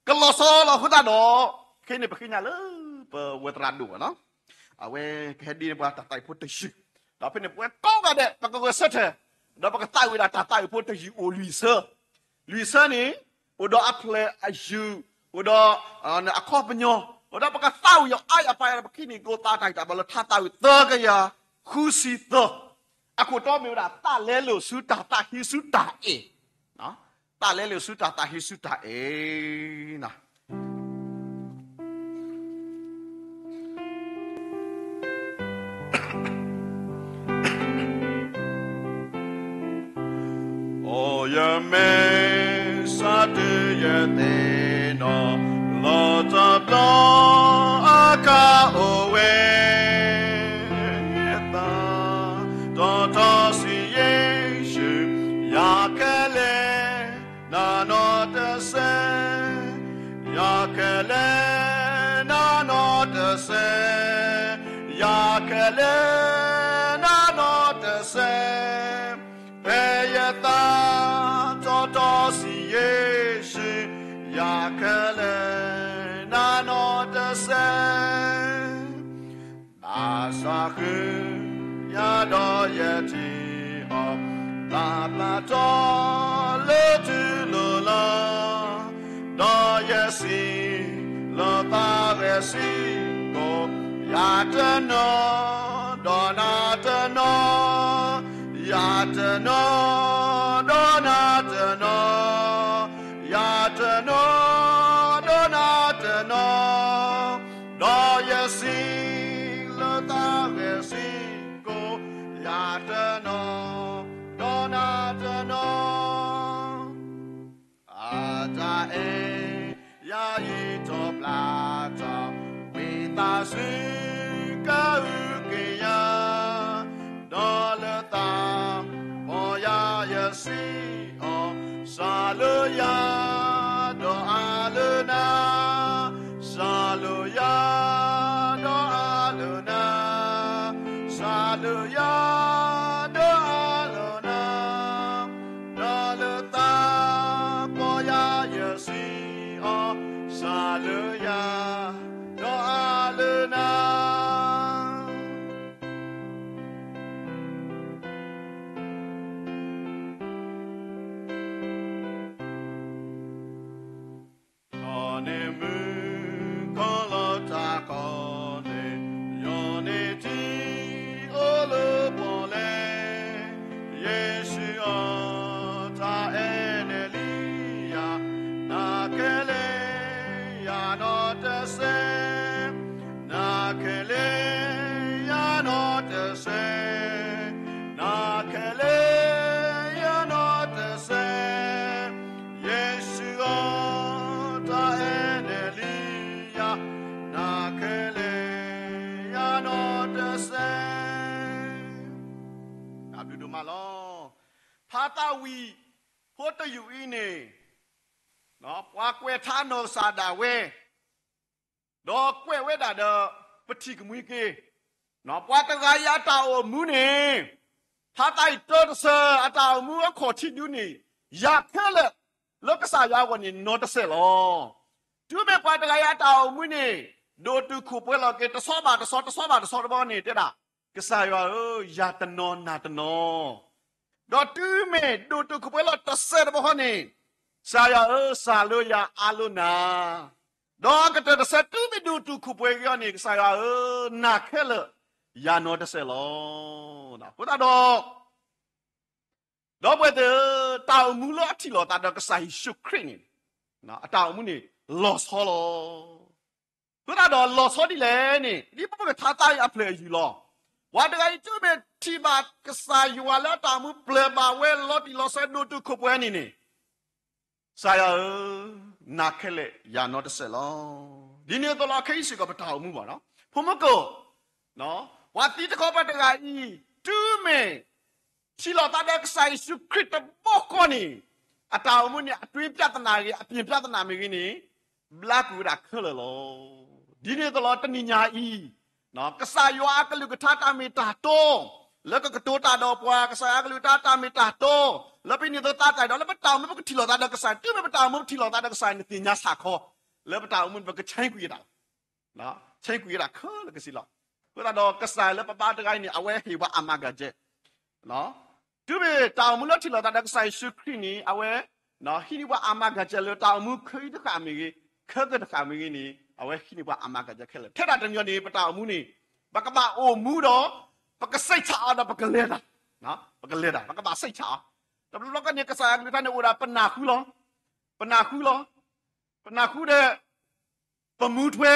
ကလီၤဆီလီၤအဃိသတးဒီး ခဲအံၤန့ၣ် ပဃ့ကညးလၢ ပဝဲသရၣ်ဒိၣ်ဘၣ်နီၤ, အဝဲကဟဲဒ့န့ၢ်ပှၤတၢ်သးဝံၣ်ဖိတယုၢ်, ဒီးဖဲန့ၣ် ပဝဲကိးဂၤဒဲး ပကဂဲၤဆၢထၢၣ်, ဒီးပကသးဝံၣ်ဒၣ်တၢ်သးဝံၣ်ဖိတယုၢ်အိၣ်လွံၢ်ဆၢ, လွံၢ်ဆၢန့ၣ် အိၣ်ဒီးအဖျၢၣ်အယုၢ်, အိၣ်ဒီး အခီပညီ, အိၣ်ဒီးပကသးဝံၣ်အီၤအါယၤပာ်ယၤဒီး ပကဟံးန့ၢ်ကျိသးတၢ်ဂံၢ်တၢ်ဘါလၢ ထါသးဝံၣ်သၢကယၤဃုဆံသၢ, အခိၣ်တီမ့ၢ်ဝဲဒၣ် သးလဲလိာ်ဆူတၢ်သးဟ့ဆူတၢ်အဲၣ်, သးလဲလိာ်ဆူတၢ်သးဟ့ဆူတၢ်အဲၣ်နီၤ. ယမ့ၢ်စးတုၤယသ့ၣ်နီၣ်, လီၤတဘျီအခါအိၣ်ဝဲ, သးတီတီစံးယ့ၣ်ၡူး, ယၤခဲလၢာ် နၤနီတစဲး, ယၤခဲလၢာ် နၤနီတစဲး, ယၤခဲလၢာ် နၤနီတစဲး, ဖဲယသးတီတီစံးယ့ၣ်ၡူး, ယၤခဲလၢာ် နၤနီတစဲး ဘၣ်ဆၣ်ဃုာ်ယၤဒီးယထံၣ်အီၤ, ဘၣ်ပျၢ်ထီၣ်လၢထူလိၤလီၤ, ဒီးယစံးလၢသးဂဲၤစံးကိၣ်, ယၤတနီၤ ဒီးနၤတနီၤ, ယၤတနီၤ ဒီးနၤတနီၤ, ယၤတနီၤ ဒီးနၤတနီၤ, ဒီးယစံးလၢသးဂဲၤစံးကိၣ်, ယၤတနီၤ ဒီးနၤတနီၤ, အတၢ်အဲၣ် ယၤယံၤထီၣ်ပျၢ်ထီၣ်, ဝံသးစူၤ ကအုၣ်က့ၤယၤ, ဒီးလၢသးပီၢ်ယၤ ယစံးအီၤ, စးလၢယၤ ဒီးအါလၢနၤ, စးလၢယၤ ဒီးအါလၢနၤ, စးလၢယၤ ဒီးအါလၢနၤ, ဒီးလၢသးပီၢ်ယၤ ယစံးအီၤ, စးလၢယၤ ဒီးအါလၢနၤ ဒီးန့ၣ်မုၣ်ကီၤလီၤတၢ်ကီန့ၣ်, ယီၤန့ၢ်ထံအိၣ်လၢပီၣ်လဲၣ်, ယ့ၣ်ၡူးအီၤ တၢ်အဲၣ်နဲၣ်လံယၤ, နၤခဲလၢာ် ယၤနီတစဲး, နၤခဲလၢာ် ယၤနီတစဲး, နၤခဲလၢာ် ယၤနီတစဲး, ယ့ၣ်ၡူးအီၤ တၢ်အဲၣ်နဲၣ်လံယၤ, နၤခဲလၢာ် ယၤနီတစဲး တၢ်ဘျုးဒိၣ်မးလီၤ. ဖါသးဝံၣ်ဖိတယုၢ်အံၤန့ၣ်, ပှၤကွဲးထါနီၢ်ကစၢ်ဒၣ်ဝဲ, ဒီးကွဲးဝဲဒၣ်ဒီး ပထံၣ်ကမှံက့ၤ, ပှၤတဂၤအံၤအတၢ်အိၣ်မူန့ၣ်, ဖါသးဝံၣ်တၢတစၢၤ အတၢ်အိၣ်မူအခီၣ်ထံးဒုန့ၣ်, ယၤခဲလၢာ် လၢကစၢ်ယွၤအဂီၢ်န့ၣ် နီတစဲးလီၤ. တုၤမ့ၢ်ပှၤတဂၤအံၤအတၢ်အိၣ်မူန့ၣ်, ဒိၣ်တုာ်ခိၣ်ပှဲၤလီၤက့ၤ တဆီဘၣ်တဆီ တဆီဘၣ်တဆီတဘျီန့ၣ် တဲဒၣ်, ကစၢ်ယွၤဧၢ, ယၤတနီၤနၤတနီၤ, ဒီးတုၤမ့ၢ်ဒိၣ်တုာ်ခိၣ်ပှဲၤလီၤတစဲးတဘျီဃီန့ၣ်, ကစၢ်ယွၤဧၢ, စးလၢယၤအါလၢနၤ, ဒီးကတၢၢ်တစဲး တုၤမ့ၢ်ဒိၣ်တုာ်ခိၣ်ပှဲၤက့ၤအီၤန့ၣ်, ကစၢ်ယွၤဧၢ, နၤခဲလၢာ် ယၤနီတစဲးလီၤ. အဃိသတးဒီး ဒီပုၢ်ဝဲၢ်သ့ၣ်ဧၢ, တၢ်အိၣ်မူလၢအထံၣ်လိာ်သးဒီးကစၢ်ယ့ၣ်ၡူးခရံာ်န့ၣ်, အတၢ်အိၣ်မူန့ၣ် လီၤဆီလီၤ. အဃိသတးဒီးလီၤဆီဒ်လဲၣ်န့ၣ်, ဒ်ပမ့ၢ်ကထါသးအံၤအဖျၢၣ်အယုၢ်လီၤ. ပှၤတဂၤအံၤတုၤမ့ၢ်ထံၣ်ဘၣ်ကစၢ်ယွၤလၢအတၢ်အိၣ်မူပျဲၢ်ဘၣ်ဝဲ လီၤတံၢ်လီၤဆဲး ဒိၣ်တုာ်ခိၣ်ပှဲၤန့ၣ်န့ၣ်, ကစၢ်ယွၤဧၢ, နၤခဲလၢာ် ယၤနီတစဲးလီၤ. ဒ်န့ၣ်အသိးလီၤ ခဲအံၤစ့ၢ်ကီးပတၢ်အိၣ်မူဘၣ်, ဖိမုၣ်ကိၣ်, ပှၤသံတခီပၤတဂၤအံၤ, တုၤမ့ၢ် ထံၣ်လိာ်သးဒီးကစၢ်ယ့ၣ်ၡူးခရံာ်တဘျီဃီန့ၣ်, အတၢ်အိၣ်မူန့ၣ် အတွင်းပြဿနာဂ့ၤ, အပြင်ပြဿနာမ့ၢ်ဂ့ၤန့ၣ်, ဘျါကွံာ်ဝဲဒၣ်ခဲလၢာ်လီၤ. ဒ်န့ၣ်အသိးလီၤ တနံၤညါအံၤ, ကစၢ်ယွၤအကလုၢ်ကထါတၢ်မ့ၢ်တၢ်တီ လၢကကတိၤတၢ်ဒီးပှၤ, ကစၢ်ယွၤအကလုၢ်ကထါတၢ်မ့ၢ်တၢ်တီ လၢပဟံးန့ၢ်သးတၢ်အံၤဒီး လၢပတၢ်အိၣ်မူပကထံၣ်လိာ်သးဒီးကစၢ်, တုၤမ့ၢ်ပတၢ်အိၣ်မူပထံၣ်လိာ်သးဒီးကစၢ်န့ၣ် သ့ၣ်ညါဆၣ်ခီ, လၢပတၢ်အိၣ်မူန့ၣ် ပကဆဲးကွံာ်ဝဲဒၣ် ဆဲးကွံာ်ဝဲဒၣ်ခဲလၢာ်ကစံးလီၤ. အဃိသတးဒီးကစၢ်လၢပဘါတဂၤအံၤန့ၣ် အဝဲဟ့ၣ်ပှၤအမၤကၤကဲ, တုၤမ့ၢ်တၢ်အိၣ်မူလၢထံၣ်လိာ်သးဒီးကစၢ်ယ့ၣ်ၡူးခရံာ်န့ၣ် အဝဲ ဟံးန့ၢ်ပှၤအမၤကၤကဲလၢတၢ်အိၣ်မူခဲအံၤတဃၣ်မ့ၢ်ဂ့ၤ, ခဲကတဃၣ်မ့ၢ်ဂ့ၤန့ၣ် အဝဲဟံးန့ၢ်ပှၤအမၤကၤကဲခဲလၢာ်. ထဲဒၣ်တမံၤန့ၣ် ပတၢ်အိၣ်မူန့ၣ် ပကဘၣ်အိၣ်မူဒီး ပကစိတ်ချအီၤဒီးပကလဲၤတၢ်, ပကလဲၤတၢ် ပကဘၣ်စိတ်ချအီၤ. တဘျီဘျီကန့ၣ် ကစၢ်ယွၤအကလုၢ်ကထါန့ၣ်အိၣ်ဒၣ် ပနၢ်ဃုလီၤ, ပနၢ်ဃုလီၤ, ပနၢ်ဃုဒီး ပမူထွဲ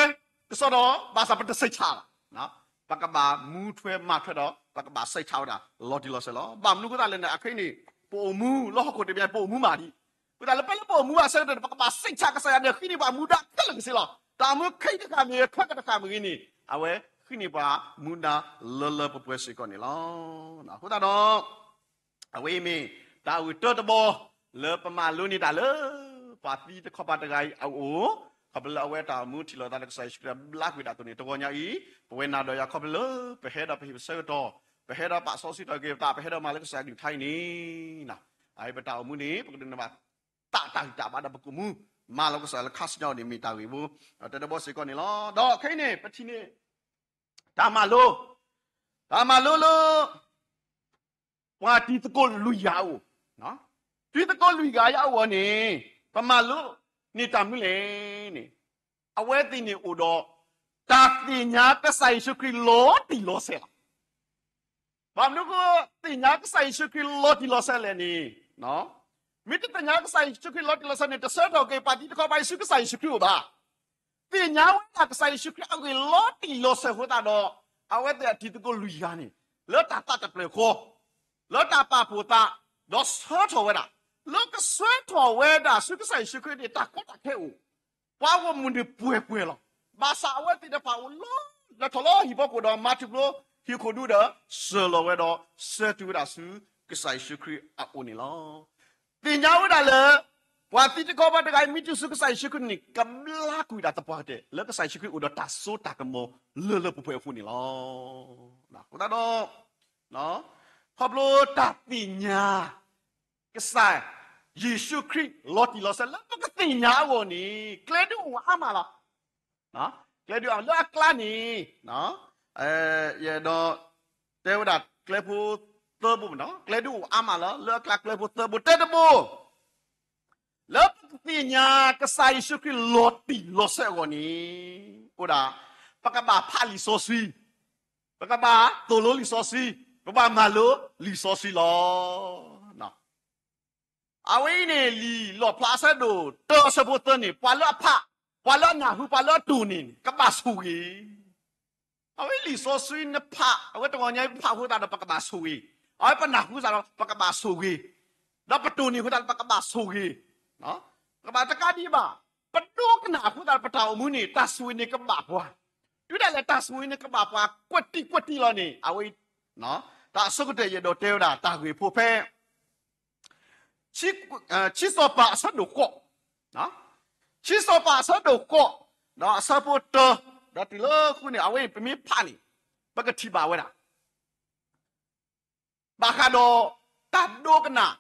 ကစီဒီး ဘၣ်ဆၣ်ပတစိတ်ချဘၣ်. ပကဘၣ်မူထွဲမၤထွဲဒီး ပကဘၣ်စိတ်ချဝဲဒၣ် လီၤတံၢ်လီၤဆဲးလီၤ. ဘၣ်မနုၤအဃိသတးလဲၣ်န့ၣ် အခဲအံၤန့ၣ် ပအိၣ်မူလၢဟီၣ်ခိၣ်တဘ့ၣ် ပအိၣ်မူမးဒံး. အဃိသတးလၢပလၢပအိၣ်မူဘၣ်ဆၢကတီၢ်န့ၣ် ပကဘၣ်စံးဆၣ်ကစၢ်ယွၤဒီးဃ့န့ၢ်ပှၤမူဒါခဲလၢာ်ကစ့လီၤ. တၢ်အိၣ်မူခဲအံၤတဃၣ်မ့ၢ်ဂ့ၤ ခဲကတဃၣ်မ့ၢ်ဂ့ၤန့ၣ် အဝဲဃ့န့ၢ်ပှၤမူဒါလၢလၢပှဲၤပှဲၤစ့ၢ်ကီးန့ၣ်လီၤ. အဃိသတးဒီး အဝဲအံၤမ့ၢ်တၢ်အဂ့ၢ်တၢတဘီ လၢပမၤလိန့ၢ်တၢ်လၢ ပှၤသံတခီပၤတဂၤအံၤအအိၣ်, ခီဖျိလၢအဝဲတၢ်အိၣ်မူထံၣ်လိာ်သးဒီးကစၢ်ယ့ၣ်ၡူးခရံာ်ဘျါကွံာ်တၢ်အသိးန့ၣ် တဂီၤညါအံၤ ပဝဲနၤဒီးယၤခီဖျိလၢ ပဟဲဒီးပဟ့ၣ်ပဆၢကတီၢ်, ပဟဲဒီးပာ်စီဆှံထီၣ်က့ၤပသး, ပဟဲဒီးမၤလၢကစၢ်အကလုၢ်ကထါအံၤန့ၣ် အအံၤပတၢ်အိၣ်မူန့ၣ် ပကဒိးန့ၢ်ဘၣ်သးတၢ်ဂံၢ်တၢ်ဘါဒီးပကအိၣ်မူ မၤလီၤကစၢ်လၢခါဆူညါအံၤန့ၣ် မ့ၢ်တၢ်ဂ့ၢ်ဖိ တၢတဘီစ့ၢ်ကီးန့ၣ်လီၤ. ဒီးခဲအံၤန့ၣ် ပထံၣ်န့ၣ် တၢ်မၤလိ, တၢ်မၤလိလၢ ပှၤတံၤသကိးလွံၢ်ဂၤအအိၣ်, တံၤသကိးလွံၢ်ဂၤအံၤအဂီၢ်န့ၣ် ပမၤလိန့ၢ်တၢ်မနုၤလဲၣ်န့ၣ် အဝဲသ့ၣ်န့ၣ်အိၣ်ဒီး တၢ်သ့ၣ်ညါကစၢ်ယ့ၣ်ၡူးခရံာ်လီၤတံၢ်လီၤဆဲးလီၤ. ဘၣ်မနုၤဃိ သ့ၣ်ညါကစၢ်ယ့ၣ်ၡူးခရံာ်လီၤတံၢ်လီၤဆဲးလဲၣ်န့ၣ်, မ့ၢ်တသ့ၣ်ညါကစၢ်ယ့ၣ်ၡူးခရံာ်လီၤတံၢ်လီၤဆဲးန့ၣ် တဆၢထီၣ်က့ၤပှၤသံတခီပၤဆူကစၢ်ယ့ၣ်ၡူးခရံာ်အအိၣ်ဘၣ်. သ့ၣ်ညါဝဲဒၣ်ကစၢ်ယ့ၣ်ၡူးခရံာ်အဂ့ၢ်လီၤတံၢ်လီၤဆဲးအဃိသတးဒီး အဝဲသ့ၣ်အတံၤသကိးလွံၢ်ဂၤန့ၣ် လၢတၢ်သးတဖျၢၣ်ဃီ, လၢတၢ်ပာ်ဖှိၣ်သး, ဒီးဆၢထီၣ်ဝဲဒၣ်, လၢကဆၢထီၣ်ဝဲဒၣ်ဆူကစၢ်ယ့ၣ်ၡူးခရံာ်န့ၣ် တၢ်ကီတၢ်ခဲအိၣ်, ပှၤဂီၢ်မုၢ်န့ၣ်ပှဲၤပှဲၤလီၤ. ဘၣ်ဆၣ်အဝဲသ့ၣ်တဖၣ်အိၣ်လီၤ လဲၤထီၣ်လၢဟံၣ်ဖီခိၣ်ဒီးမၤထူၣ်ဖျိဟံၣ်ခိၣ်ဒူဒီး စၢၤလီၤဝဲဒီး ဆၢတုၤဝဲဒၣ်ဆူကစၢ်ယ့ၣ်ၡူးခရံာ်အအိၣ်န့ၣ်လီၤ. သ့ၣ်ညါဝဲဒၣ်လၢ ပှၤသံတခီပၤတဂၤအံၤ မ့ၢ်တုၤဆူကစၢ်ယ့ၣ်ၡူးခရံာ်န့ၣ် ကဘျါကွံာ်ဒၣ်သပှၢ်ကတၢၢ် လၢကစၢ်ယ့ၣ်ၡူးခရံာ်အိၣ်ဒီးတၢ်စိတၢ်ကမီၤလၢလၢပှဲၤပှဲၤအဃိန့ၣ်လီၤ. အဃိသတးဒီး ခီဖျိတၢ်သ့ၣ်ညါ ကစၢ်ယ့ၣ်ၡူးခရံာ်လီၤတံၢ်လီၤဆဲးလၢပကသ့ၣ်ညါအဂီၢ်န့ၣ် ကျဲဒုးအိၣ်အါမးလီၤ. ကျဲဒုးအိၣ်လၢအကျါန့ၣ် ယအဲၣ်ဒိးတဲဝဲဒၣ်ကျဲဖိသၢဘိမ့ၢ်နီၤ, ကျဲဒုးအိၣ်အါမးလီၤ. လၢအကျါကျဲဖိသၢဘိ, တၢတဘိ လၢပကသ့ၣ်ညါကစၢ်ယ့ၣ်ၡူးခရံာ်လီၤတံၢ်လီၤဆဲးအဂီၢ်န့ၣ် အိၣ်ဒၣ် ပကဘၣ်ဖးလံာ်စီဆှံ, ပကဘၣ်သိၣ်လိလံာ်စီဆှံ, ပကဘၣ်မၤလိလံာ်စီဆှံလီၤ. အဝဲအံၤန့ၣ် လံာ်လီၣ်ဖျါအဆၢဒိၣ်တၢအဆၢဖိသၢန့ၣ် ပှၤလၢအဖး, ပှၤလၢအနၢ်ဟူ, ပှၤလၢအတိၢ်န့ၣ် ကဘၣ်ဆိၣ်ဂ့ၤ. အဝဲလံာ်စီဆှံနဖး, အဝဲတဂီၤညါအံၤဖးအဃိသတးဒီး ပကဘၣ်ဆိၣ်ဂ့ၤ. အဝဲပနၢ်ဟူသတးဒီး ပကဘၣ်ဆိၣ်ဂ့ၤ, ဒီးပတိၢ်န့ၢ်အဃိသတးဒီး ပကဘၣ်ဆိၣ်ဂ့ၤ. ပကဘၣ်တကးဒံးဘၣ်, ပဒိကနၣ်အဃိသတးဒီး ပတၢ်အိၣ်မူန့ၣ် တၢ်ဆိၣ်ဂ့ၤန့ၣ်ကဘၣ်ပှၤ, တုၤဒၣ်လဲာ်တၢ်ဆိၣ်ဂ့ၤန့ၣ်ကဘၣ်ပှၤ ကွဲးတံာ်ကွဲးတံာ်လီၤန့ၣ် အဝဲ တၢ်အဆိကတၢၢ်ယအဲၣ်ဒိးတဲဝဲဒၣ်တၢ်ဂ့ၢ်ဖိဖဲ ခံစီၤပၤအဆၢဒိၣ်ဃိး, ခံစီၤပၤအဆၢဒိၣ်ဃိး, ဒီးအဆၢဖိတၢ, ဒီးတုၤလၢဃုန့ၣ် အဝဲအံၤပမ့ၢ်ဖးန့ၣ် ပကထံၣ်ဘၣ်ဝဲဒၣ် ဘၣ်ဃးဒီး တၢ်ဒိကနၣ်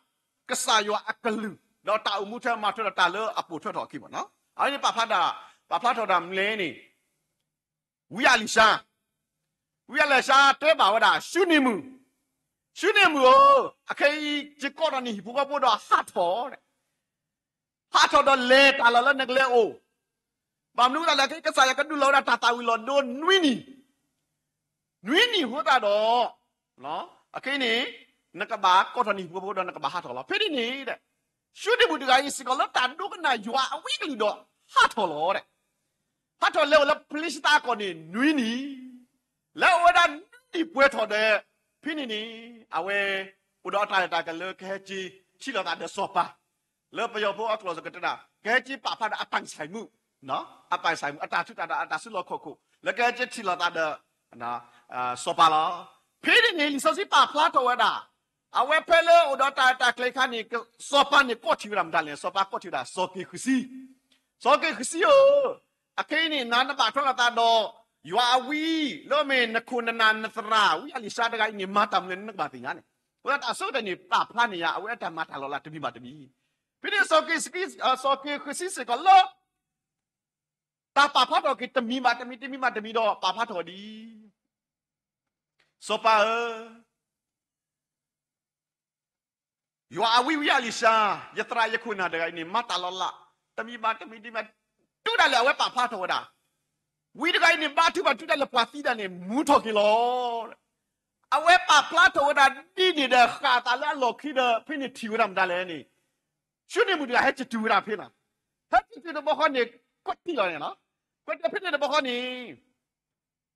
ကစၢ်ယွၤအကလုၢ် ဒီးတၢ်အိၣ်မူထဲမၤထွဲဒီးတၢ်လၢအပိာ်ထွဲထီၣ်အခံဘၣ်နီၤ. အဝဲန့ၣ်ပာ်ဖျါတၢ်, ပာ်ဖျါထီၣ်တၢ်မနုၤလဲၣ်န့ၣ် ဝံအလံၤၡါ, ဝံအလံၤၡါတဲဘၣ်ဝဲဒၣ် ၡူနံၤမုၣ်, ၡူနံၤမုၣ်ဧၢ, အခဲအံၤ ယကိးထီၣ်နဟံၣ်ဖိဃီဖိဒီးဟးထီၣ် ဟးထီၣ်ဒီးလဲၤတၢ်လီၢ်လၢနကလဲၤအိၣ်, ဘၣ်မနုၤအဃိသတးလဲၣ် ခဲအံၤကစၢ်ယွၤကဒုးလီၤဝဲဒၣ်တၢ်သၣ်ဝံၤလီၤဒိနွံနံၤ, နွံနံၤအဃိသတးဒီး အခဲအံၤန့ၣ် နကဘၣ်ကိးထီၣ်နဟံၣ်ဖိဃီဖိဒီးနကဘၣ်ဟးထီၣ်လီၤ. ဖဲန့ၣ်န့ၣ် ၡူနံၤမုၣ်တဂၤအံၤစ့ၢ်ကီးလၢတၢ်ဒိကနၣ်ယွၤအဝံအကလုၢ်ဒီးဟးထီၣ်လီၤ. ဟးထီၣ်လဲၤအိၣ်လၢဖလ့ၡသးအကီၢ်န့ၣ် နွံနံၤ, လဲၤအိၣ်ဝဲဒၣ်နွံနံၤပှဲၤထီၣ်ဒီး ဖဲန့ၣ်န့ၣ် အဝဲ အိၣ်ဒီးအတၢ်ရဲၣ်တၢ်ကျဲၤလၢကဟဲက့ၤထံၣ်လိာ်သးဒီးစီၤပၤ, လၢပယီၤဖိအကျိာ်စ့ၢ်ကီးတဲဒၣ် ကဟဲက့ၤပာ်ဖျါဒီးအပိုင်ဆိုင်မှု, အပိုင်ဆိုင်မှု အတၢ်ထူးတၢ်တီၤအတၢ်စုလီၢ်ခီၣ်ခိၣ် လၢကဟဲက့ၤထံၣ်လိာ်သးဒီး စီၤပၤလီၤ. ဖဲန့ၣ်န့ၣ် လံာ်စီဆှံပာ်ဖျါထီၣ်ဝဲဒၣ် အဝဲဖဲလၢအိၣ်ဒီးတၢ်ရဲၣ်တၢ်ကျဲၤအခါန့ၣ် စီၤပၤန့ၣ်ကိးထီၣ်ဝဲဒၣ်မတၤလဲၣ်, စီၤပၤကိးထီၣ်ဝဲဒၣ် စီၤက့ၤဃုာ်စံ, စီၤက့ၤဃုာ်စံဧၢ, အခဲအံၤန့ၣ် နၤနဘၣ်ထွဲလိာ်သးဒီး ယွၤအဝံ လၢအမ့ၢ်နခိၣ်နနၢ်နသရၣ် ဝံအလံၤၡါတဂၤအံၤန့ၣ် မၤတၢ်မနုၤလဲၣ် နကဘၣ်သ့ၣ်ညါန့ၣ်, အဃိသတးအဆိကတၢၢ်န့ၣ် ပာ်ဖျါန့ၢ်ယၤ အဝဲအတၢ်မၤတၢ်လီၤလးတမံၤဘၣ်တမံၤ, ဖဲန့ၣ် စီၤက့ၤဃုာ်စံ စီၤက့ၤဃုာ်စံစ့ၢ်ကီးလၢ တၢ်ပာ်ဖျါထီၣ်က့ၤတမံၤဘၣ်တမံၤ တမံၤဘၣ်တမံၤဒီး ပာ်ဖျါထီၣ်ဒ်အံၤ, စီၤပၤဧၢ, ယွၤအဝံ ဝံအလံၤၡါ, ယသရၣ်ယခိၣ်နၢ်တဂၤအံၤန့ၣ် မၤတၢ်လီၤလး တမံၤဘၣ်တမံၤ တမံၤဘၣ်, တုၤဒၣ်လဲာ်အဝဲပာ်ဖျါထီၣ်ဝဲဒၣ်, ဝံတဂၤအံၤန့ၣ် ဘါထုကဖၣ် တုၤဒၣ်လဲာ်ပှၤသံဒၣ်န့ၣ် မူထီၣ်က့ၤလီၤ. အဝဲပာ်ဖျါထီၣ်ဝဲဒၣ်ဒ်န့ၣ်ဒီး ဃၣ်အသးလၢအလီၢ်ခံဒီး ဖဲန့ၣ်ထံၣ်ဝဲဒၣ်မတၤလဲၣ်န့ၣ်, ၡူနံၤမုၣ်တဂၤဟဲက့ၤတုၤဝဲဒၣ်ဖဲန့ၣ်, ဟဲက့ၤတုၤတဘျီဃီန့ၣ် ကွဲးတံၢ်လီၤန့ၣ်လီၤ. ကွဲးတံၢ်ဖဲန့ၣ်တဘျီဃီန့ၣ်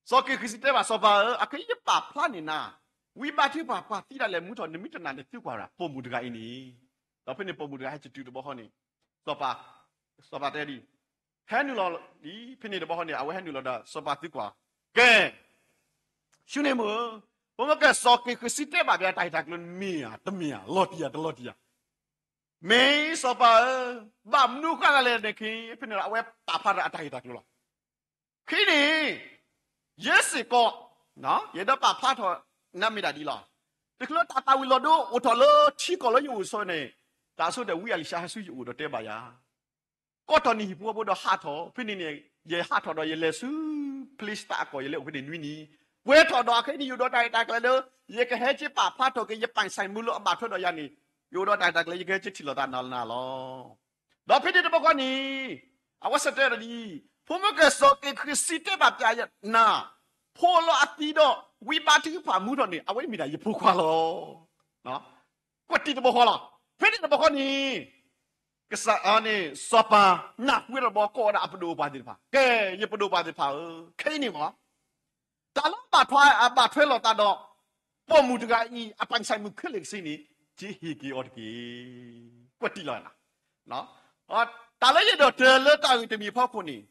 စီၤက့ၤဃုာ်စံတဲဘၣ်စီၤပၤဧၢ, အခဲအံၤယပာ်ဖျါန့ၢ်နၤ, ဝံဘါထုကဖၣ်ပှၤသံဒၣ်လဲာ်မူထီၣ် နမ့ၢ်တနာ်န့ၣ်သုကွၢ်ဝဲဒၣ် ပိာ်မုၣ်တဂၤအံၤန့ၣ်, ဒီးဖဲန့ၣ်ပိာ်မုၣ်တဂၤဟဲစတုၤတဘျီဃီန့ၣ်, စီၤပၤ, စီၤပၤတဲဒ်အံၤ, ဟဲနုာ်လီၤဒ်အံၤ, ဖဲန့ၣ်တဘျီဃီန့ၣ် အဝဲဟဲနုာ်လီၤဒီးစီၤပၤသံကွၢ်, ကဲ ၡူနံၤမုၣ်ဧၢ, ဖိမုၣ်ကဲစီၤက့ၤဃံးစံးတဲဘၣ်ပှၤတၢ်ဂ့ၢ်တၢ်ကျိၤန့ၣ်မ့ၢ်ဧါ တမ့ၢ်ဧါ, လီၤတံၢ်ဧါ တလီၤတံၢ်ဧါ. မ့ၢ်စီၤပၤဧၢ, ဘၣ်မနုၤဃိသတးလဲၣ်န့ၣ် ဖဲန့ၣ်အဝဲပာ်ဖျါထီၣ်အတၢ်ဂ့ၢ်တၢ်ကျိၤလီၤ. ခဲအံၤန့ၣ် ယဲစ့ၢ်ကီး ယအဲၣ်ဒိးပာ်ဖျါထီၣ်နၤမ့ၢ်ဒၣ်ဒ်လဲၣ်, တချုးလၢတၢ်သၣ်ဝံၤလီၤဒိအိၣ်ထီၣ်လၢထံကီၢ်လၢယအိၣ်ဆိန့ၣ်, တၢ်ဆိဒီးဝံအ့လံၡါဟဲဆူယအိၣ်ဒီးတဲဘၣ်ယၤ, ကိးထီၣ်နဟံၣ်ဖိဃီဖိဒီးဟးထီၣ်, ဖဲန့ၣ်န့ၣ် ယဟးထီၣ်ဒီးယလဲၤဆူ ဖလ့ၡသးအကီၢ် ယလဲၤအိၣ်ဖဲန့ၣ်နွံနံၤ, ပှဲၤထီၣ်ဒီးအခဲအံၤန့ၣ် ယအိၣ်ဒီးတၢ်ဂ့ၢ်တၢ်ကျိၤလၢ ယကဟဲက့ၤပာ်ဖျါထီၣ်က့ၤ ယပၢ်ဆံးမူလၢအဘၣ်ထွဲဒီးယၤန့ၣ်, ယအိၣ်ဒီးတၢ်ဂ့ၢ်တၢ်ကျိၤ ယကဟဲက့ၤထံၣ်လိာ်သးနၤလီၤ. ဒီးဖဲန့ၣ်တဘျီဃီန့ၣ် အဝဲစံးတဲဒီးဒ်အံၤ, ဖိမုၣ်ကဲစီၤက့ၤဃံးစံးတဲဘၣ်ပှၤနၤ, ဖိလၢအသံဒီး ဝံဘါထုကဖၣ်မူထီၣ်န့ၣ် အဝဲမ့ၢ်ဒၣ်ယဖိခွါလီၤ. ကွၢ်တံၢ်တဘျီဃီလီၤ. ဖဲန့ၣ်တဘျီဃီန့ၣ် ကစၢ်န့ၣ် စီၤပၤနၢ်ဟူဝဲတဘျီ ကိးဝဲဒၣ်အပဒိၣ်အပှၤသ့ၣ်တဖၣ်, ကဲ ယပဒိၣ်ပှၤသ့ၣ်တဖၣ်ဧၢ, ခဲအံၤန့ၣ်မ့ၢ် တၢ်လၢအဘၣ်ထွဲ အဘၣ်ထွဲလိာ်သးဒီး ပိာ်မုၣ်တဂၤအံၤ အပၢ်ဆံးမူခဲလၢာ်ခဲဆ့န့ၣ် ကဟ့ၣ်က့ၤအီၤတက့ၢ်. ကွၢ်တံၢ်လီၤ. တၢ်လၢယအဲၣ်ဒိးတဲလၢတၢ်ဂ့ၢ်တမံၤအဖီခိၣ်န့ၣ်,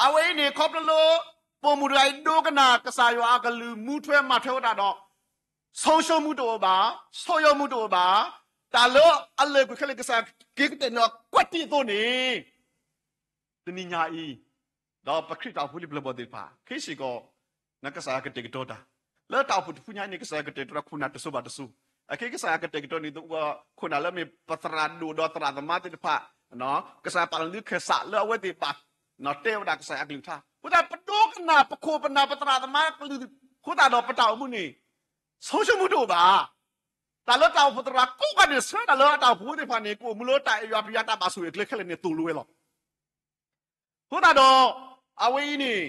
အဝဲအံၤန့ၣ် ခီဖျိလၢ ပိာ်မုၣ်တဂၤအံၤဒိကနၣ် ကစၢ်ယွၤအကလုၢ်မူထွဲမၤထွဲဝဲဒၣ်ဒီး ဆုံးရှုံးမှုတအိၣ်ဘၣ်, ဆုတ်ယုတ်မှုတအိၣ်ဘၣ်, တၢ်လၢအလၢာ်ကွံာ်ခဲလၢာ် ကစၢ်က့ၤကတဲာ်န့ၢ်အီၤကွၢ်တံၢ်အသိးန့ၣ် တနံၤညါအံၤ ဒီးပခရံာ်တၢ်အိၣ်ဖှိၣ်လံပျၢၤဘီၣ်သ့ၣ်တဖၣ် ခဲစ့ၢ်ကီး နကစၢ်ယွၤကတဲာ်ကတီၤတၢ် လၢတၢ်အိၣ်ဖှိၣ်တဖုညါအံၤန့ၣ် ကစၢ်ယွၤကတဲာ်ကတီၤတၢ်ခိၣ်နၢ်တစိၤဘၣ်တစိၤ, အခဲကစၢ်ယွၤကတဲာ်ကတီၤန့ၣ် ခိၣ်နၢ်လၢမ့ၢ်ပသရၣ်ဒိၣ်ဒီးသရၣ်သမါသ့ၣ်တဖၣ်, ကစၢ်ယွၤပာ်လီၤလၢခၢၣ်စးလၢအဝဲသ့ၣ်ဘၣ် တဲဝဲဒၣ်ကစၢ်ယွၤအကလုၢ်ကထါ, အဃိသတးပဒိကနၣ်ပခိၣ်ပနၢ်ပသရၣ်သမါကလုၢ် အဃိသတးဒီးပတၢ်အိၣ်မူန့ၣ် ဆုံးရှုံးမှုတအိၣ်ဘၣ်. တၢ်လၢတၢ်အိၣ်ဖှိၣ်သရၣ်ကိးဂၤန့ၣ် ဆၢတၢ်လၢအတၢ်အိၣ်ဖှိၣ်သ့ၣ်တဖၣ်န့ၣ် ကအိၣ်မူလၢတၢ်အဲၣ်ယွၤပျံၤယွၤတၢ်ဘၣ်ဆိၣ်ဂ့ၤအကျဲခဲလၢာ်န့ၣ်သိၣ်လိဝဲလီၤ. အဃိသတးဒီး အဝဲအံၤန့ၣ်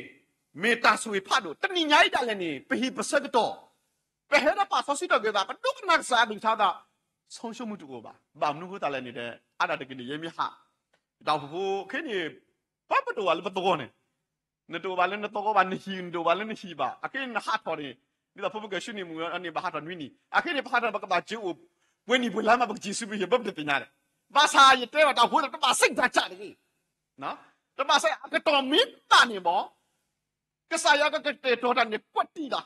မ့ၢ်တၢ်ဆိၣ်ဂ့ၤဖးဒိၣ် တနံၤညါအံၤဒၣ်လဲာ်န့ၣ် ပဟ့ၣ်ပဆၢကတီၢ် ပဟဲဒီးပာ်စီဆှံထီၣ်က့ၤသး ပဒိကနၣ်ကစၢ်အကလုၢ်ကထါသး ဆုံးရှုံးမှုတအိၣ်ဘၣ်. ဘၣ်မနုၤအဃိသတးလဲၣ်န့ၣ်ဒီး အါဒၣ်တက့ၢ်န့ၣ် ယဲမ့ၢ်ဟး တၢ်အိၣ်ဖှိၣ်ဖိခဲအံၤန့ၣ် ပှၤပတအိၣ်ဘၣ်လၢပသဝီန့ၣ် နတအိၣ်ဘၣ်လၢနသဝီဘၣ် နဟံၣ် နတအိၣ်ဘၣ်လၢနဟံၣ်ဘၣ် အခဲအံၤနဟးထီၣ်န့ၣ် ဒ်သိးဖိမုၣ်ကဲၡူနံၤမုၣ်အန့ၣ် ဘၣ်ဟးထီၣ်နွံနံၤ အခဲအံၤန့ၣ် ပဟးထီၣ်ပကဘၣ်စၢၤအိၣ် ပှဲၤနံၣ်ပှဲၤလါမး ပကစၢၤဆူပယီၤ ပတသ့ၣ်ညါဒီး ဘၣ်ဆၣ်ယတဲဘၣ်တၢ်အိၣ်ဖှိၣ်သရၣ် တဘၣ်စံးတၢ်ကၢ်တဂ့ၤ တဘၣ်စံးအကတီၢ်မ့ၢ်ဘၣ်န့ၣ်ဘၣ် ကစၢ်ယွၤကကတဲာ်ကတီၤတၢ်န့ၣ်ကွၢ်တံၢ်လီၤ.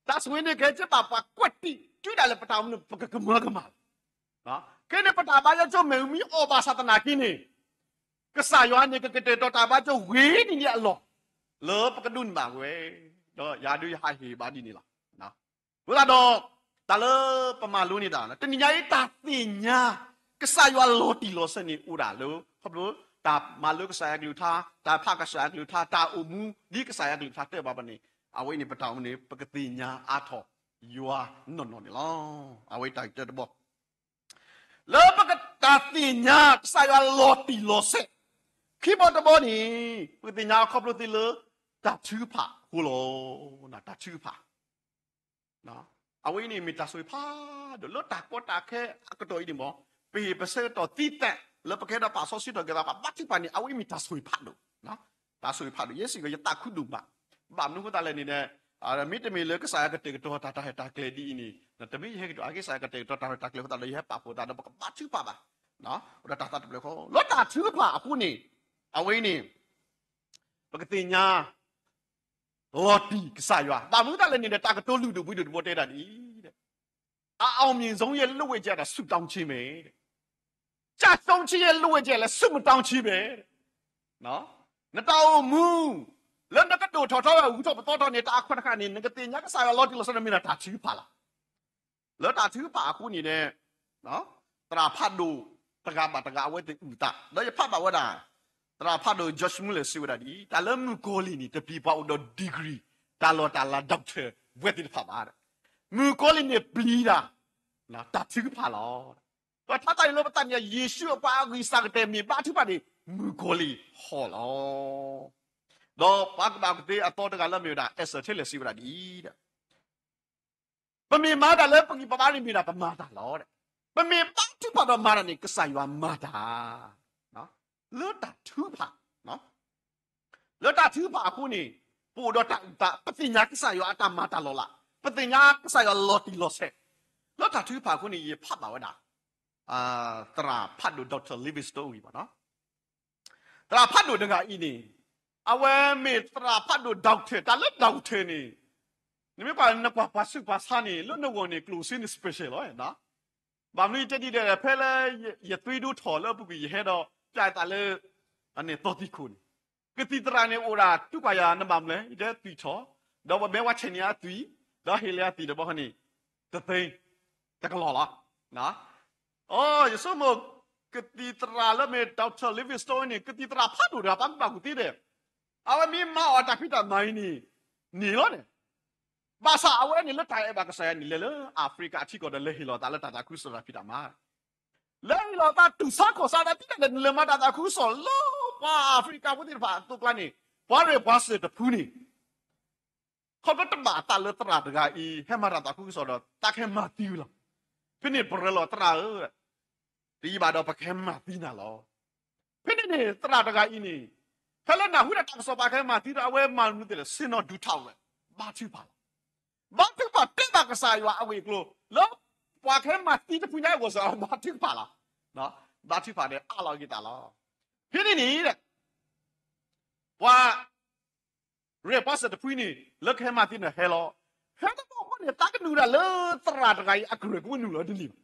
တၢ်ဆိၣ်ဂ့ၤန့ၣ်ကဟဲက့ၤဘၣ်ပှၤကွၢ်တံၢ် တုၤဒၣ်လဲာ်ပတၢ်အိၣ်မူန့ၣ် ပကကမၢကမၣ်လီၤ. ခဲအံၤန့ၣ် ပတၢ်ဘါယွၤကၠိမ့ၢ်မံအီၣ်ဘၣ်ဆၣ်သနာ်က့န့ၣ် ကစၢ်ယွၤန့ၣ် ကကတဲာ်ကတီၤတၢ်ဘါယွၤကၠိဂ့ၤဒ်န့ၣ်အလီၢ် လၢပကဒိးန့ၢ်ဘၣ်ဝဲ, ဒီးယၤဒုးယဟးဟ့ၣ်ဘၣ်ဒ်န့ၣ်လီၤ. အဃိသတးဒီး တၢ်လၢပမၤလိန့ၢ်တၢ် တနံၤညါအံၤတၢ်သ့ၣ်ညါ ကစၢ်ယွၤလီၤတံၢ်လီၤဆဲးန့ၣ်အိၣ်ဒၣ်လၢ ခီဖျိ တၢ်မၤလိကစၢ်ယွၤကလုၢ်ကထါ တၢ်ဖးကစၢ်ယွၤကလုၢ်ကထါ တၢ်အိၣ်မူ ဒ်ကစၢ်ယွၤကလုၢ်ကထါတဲဘၣ်ပှၤန့ၣ် အဝဲအံၤန့ၣ် ပတၢ်အိၣ်မူန့ၣ် ပကသ့ၣ်ညါအါထီၣ်ယွၤနီၢ်နီၢ်န့ၣ်လီၤ. အဝဲတၢ်တၢတဘီ လၢပကတၢ်သ့ၣ်ညါ ကစၢ်ယွၤလီၤတံၢ်လီၤဆဲး ခံဘီတဘီန့ၣ် ပကသ့ၣ်ညါအခီဖျိသ့လၢ တၢ်ထုကဖၣ်အဃိလီၤ. တၢ်ထုကဖၣ် အဝဲအံၤန့ၣ်မ့ၢ်တၢ်ဆိၣ်ဂ့ၤဖးဒိၣ် လၢတၢ်ကီတၢ်ခဲအကတီၢ်အံၤန့ၣ်မ့ၢ် ပဟ့ၣ်ပဆၢကတီၢ်သံသး လၢပကဟဲဒီးပာ်စီဆှံထီၣ်က့ၤသး ပဘါထုကဖၣ်န့ၣ် အဝဲအံၤမ့ၢ်တၢ်ဆိၣ်ဂ့ၤဖးဒိၣ်, တၢ်ဆိၣ်ဂ့ၤဖးဒိၣ် ယဲစ့ၢ်ကီးယသးခုဒိၣ်မး, ဘၣ်မနုၤအဃိသတးလဲၣ်န့ၣ်ဒီး မ့တမ့ၢ်လၢကစၢ်ယွၤကတဲာ်ကတီၤတၢ် တၢ်ဟဲတၢ်ကျဲၤဒ်အံၤန့ၣ် တမ့ၢ်ယဟဲက့ၤကတီၤ အကစၢ်ယွၤကတဲာ်ကတီၤတၢ်ဟဲတၢ်ကျဲၤအဃိသတးဒီး ယဟဲပာ်ဖှိၣ်သးဒီး ပကဘါထုကဖၣ်ဘၣ်, အိၣ်ဒီးတၢ်သးတဖျၢၣ်ဃီ လၢတၢ်ထုကဖၣ်အဃိန့ၣ် အဝဲအံၤန့ၣ် ပကသ့ၣ်ညါ လီၤတံၢ်ကစၢ်ယွၤ ဘၣ်မနုၤအဃိသတးလဲၣ်န့ၣ်ဒီး တၢ်ကတိၤလုၢ်ဒိၣ်ပှ့ၤဒိၣ်တဘီတဲဒၣ်ဒ်အံၤ အအောင်မြင်ဆုံးရဲ့ လုပ်ဝေချက် ဆိုတာ ဆုတောင်းခြင်းပဲတဲ့။ ကျဆုံးခြင်းရဲ့ လုပ်ဝေချက် လည်း ဆုမတောင်းခြင်းပဲတဲ့။ နတၢ်အိၣ်မူ လၢနကဒိၣ်ထီၣ်ထီဝဲ ဂုၤထီၣ်ပသီထီၣ်န့ၣ် တၢ်အခွဲးတခါန့ၣ် နကသ့ၣ်ညါကစၢ်ယွၤလီၤတံၢ်လီၤဆဲးန့ၣ် မ့ၢ်ဒၣ်တၢ်ထုကဖၣ်လီၤ. လၢတၢ်ထုကဖၣ်အဃိန့ၣ်ဒီး သရၣ်ဖးဒိၣ်တဂၤဘၣ်တဂၤ အဝဲသ့ၣ်အုၣ်သး ဒီးယဖးဘၣ်ဝဲဒၣ် သရၣ်ဖးဒိၣ် George Muller စံးဝဲဒၣ်ဒ်အံၤ တၢ်လၢမုၣ်ကီၤလံၢ်န့ၣ် တပျံၤပှၤအိၣ်ဒီး degree တၢ်လီၢ်တၢ်လၤ doctor ဘွဲ့သ့ၣ်တဖၣ်ဘၣ်. မုၣ်ကီၤလံၢ်န့ၣ်ပျံၤတၢ် တၢ်ထုကဖၣ်လီၤ. ဒီးထါတၢ်အံၤလၢပသးန့ၣ် ယ့ၣ်ၡူးအပှၤအဂံၢ်စၢ်ကတဲာ်မ့ၢ်ဘါထုကဖၣ်န့ၣ် မုၣ်ကီၤလံၢ်ဟီၣ်လီၤ. ဒီးပှၤကဘၣ်ကသ့အသီတဂၤလၢမ့ၢ်ဝဲဒၣ် Esther Taylor စံးဝဲဒၣ်ဒ်အံၤ ပမ့ၢ်မၤတၢ်လၢပဂံၢ်ပဘါန့ၣ်မ့ၢ်ဒၣ်ပမၤတၢ်လီၤ. ပမ့ၢ်ဘါထုကဖၣ်ဒီးမၤတၢ်န့ၣ် ကစၢ်ယွၤမၤတၢ် လၢတၢ်ထုကဖၣ် လၢတၢ်ထုကဖၣ်အဃိန့ၣ် ပအိၣ်ဒီးတၢ်အုၣ်သး ပသ့ၣ်ညါကစၢ်ယွၤအတၢ်မၤတၢ်လီၤလး ပသ့ၣ်ညါကစၢ်ယွၤလီၤတံၢ်လီၤဆဲး, လၢတၢ်ထုကဖၣ်အဃိန့ၣ် ယဖးဘၣ်ဝဲဒၣ် သရၣ်ဖးဒိၣ် Doctor Livingstone အဂ့ၢ်ဘၣ်နီၤ. သရၣ်ဖးဒိၣ်တဂၤအံၤန့ၣ် အဝဲမ့ၢ်သရၣ်ဖးဒိၣ် doctor, တၢ်လၢ doctor န့ၣ် နမ့ၢ်ကွၢ်နကွၢ်ပှၤဆူးပှၤဆါန့ၣ် လၢနဂီၢ်န့ၣ် ကျိၣ်စ့န့ၣ် special လီၤ. ဘၣ်မနုၤတဲဒ်လဲၣ်, ဖဲလၢယသွံၣ်ဒိၣ်ထီၣ်လၢအပူၤကွံာ် ယဟဲဒီးပျၢ်ယသးလၢ အန့ၣ်သီသံခိၣ်န့ၣ်, ကသံၣ်သရၣ်န့ၣ်အိၣ်ဒၣ် တူၢ်ကွၢ်ယၤနဘၣ်မနုၤလဲၣ်, ယတဲသွံၣ်ထီၣ်, ဒီးပမ့ၢ်ဝဲဆဲးန့ၢ်အသွံၣ်, ဒီးဟ့ၣ်လၢအသွံၣ်တဘျီဃီန့ၣ် တသ့, တကလီၢ်လီၤ. အိ, ယဆိကမိၣ် ကသံၣ်သရၣ်လၢမ့ၢ် Doctor Livingstone န့ၣ် ကသံၣ်သရၣ်ဖးဒိၣ်တဂၤ ပှၤကူၣ်ဘၣ်ကူၣ်သ့ဒီး အဝဲမ့ၢ်မၤအီၤတၢ်ဖံးတၢ်မၤအံၤန့ၣ် န့ၣ်လီၤန့ၣ်. ဘၣ်ဆၣ်အဝဲန့ၣ်လၢတၢ်အဲၣ်ဘၣ်ကစၢ်ယွၤန့ၣ် လဲၤလၢ Africa အထံကီၢ်ဒီး လဲၤဟ့ၣ်လီၤသးလၢတၢ်သးခုကစီၣ်တၢ်ဖံးတၢ်မၤ, လဲၤဟ့ၣ်လီၤသးတူၢ်ဆါခီၣ်ဆါသး ဒ်လဲၣ်န့ၣ် လဲၤမၤတၢ်သးခုကစီၣ်လၢပှၤ Africa ဖိသ့ၣ်တဖၣ်အသိးကျါန့ၣ်, ပှၤရဲၣ်ပှၤစဲၣ်တဖုန့ၣ် ခီဖျိတဘၣ်အသးလၢသရၣ်တဂၤအံၤ ဟဲမၤတၢ်သးခုကစီၣ်ဒီး သးကဟဲမၤသံဝဲလီၤ. ဖဲန့ၣ်ပရၢလီၤသရၣ်ဧၢ, တယံာ်ဘၣ်ဒီးပကဟဲမၤသံနၤလီၤ. ဖဲန့ၣ်န့ၣ် သရၣ်တဂၤအံၤန့ၣ် ဖဲလၢနၢ်ဟူဒၣ်တၢ်ကစီၣ် ပှၤကဟဲမၤသံဒီး အဝဲမၤမနုၤသ့လဲၣ်, ဆ့ၣ်နီၤဒုးထီၣ်ဝဲ, ဘါထုကဖၣ်လီၤ. ဘါထုကဖၣ်တဲဘၣ်ကစၢ်ယွၤအဂ့ၢ်အကျိၤ လၢပှၤကဟဲမၤသံတဖုညါအဂီၢ်စ့ၢ်ကီး ဘါထုကဖၣ်လီၤ. ဘါထုကဖၣ်ဒီးအးလီၤက့ၤသးလီၤ. ဖဲန့ၣ်န့ၣ် ပှၤ ရဲၣ်ပှၤစဲၣ်တဖုန့ၣ် လၢကဟဲမၤသံန့ၣ်ဟဲလီၤ. ဟဲတဘျီဃီန့ၣ် သးကနုာ်ဒၣ်လၢသရၣ်တဂၤအံၤအကရၢၢ် ကဘၣ်နုာ်လီၤတန့ၢ်ဘၣ်.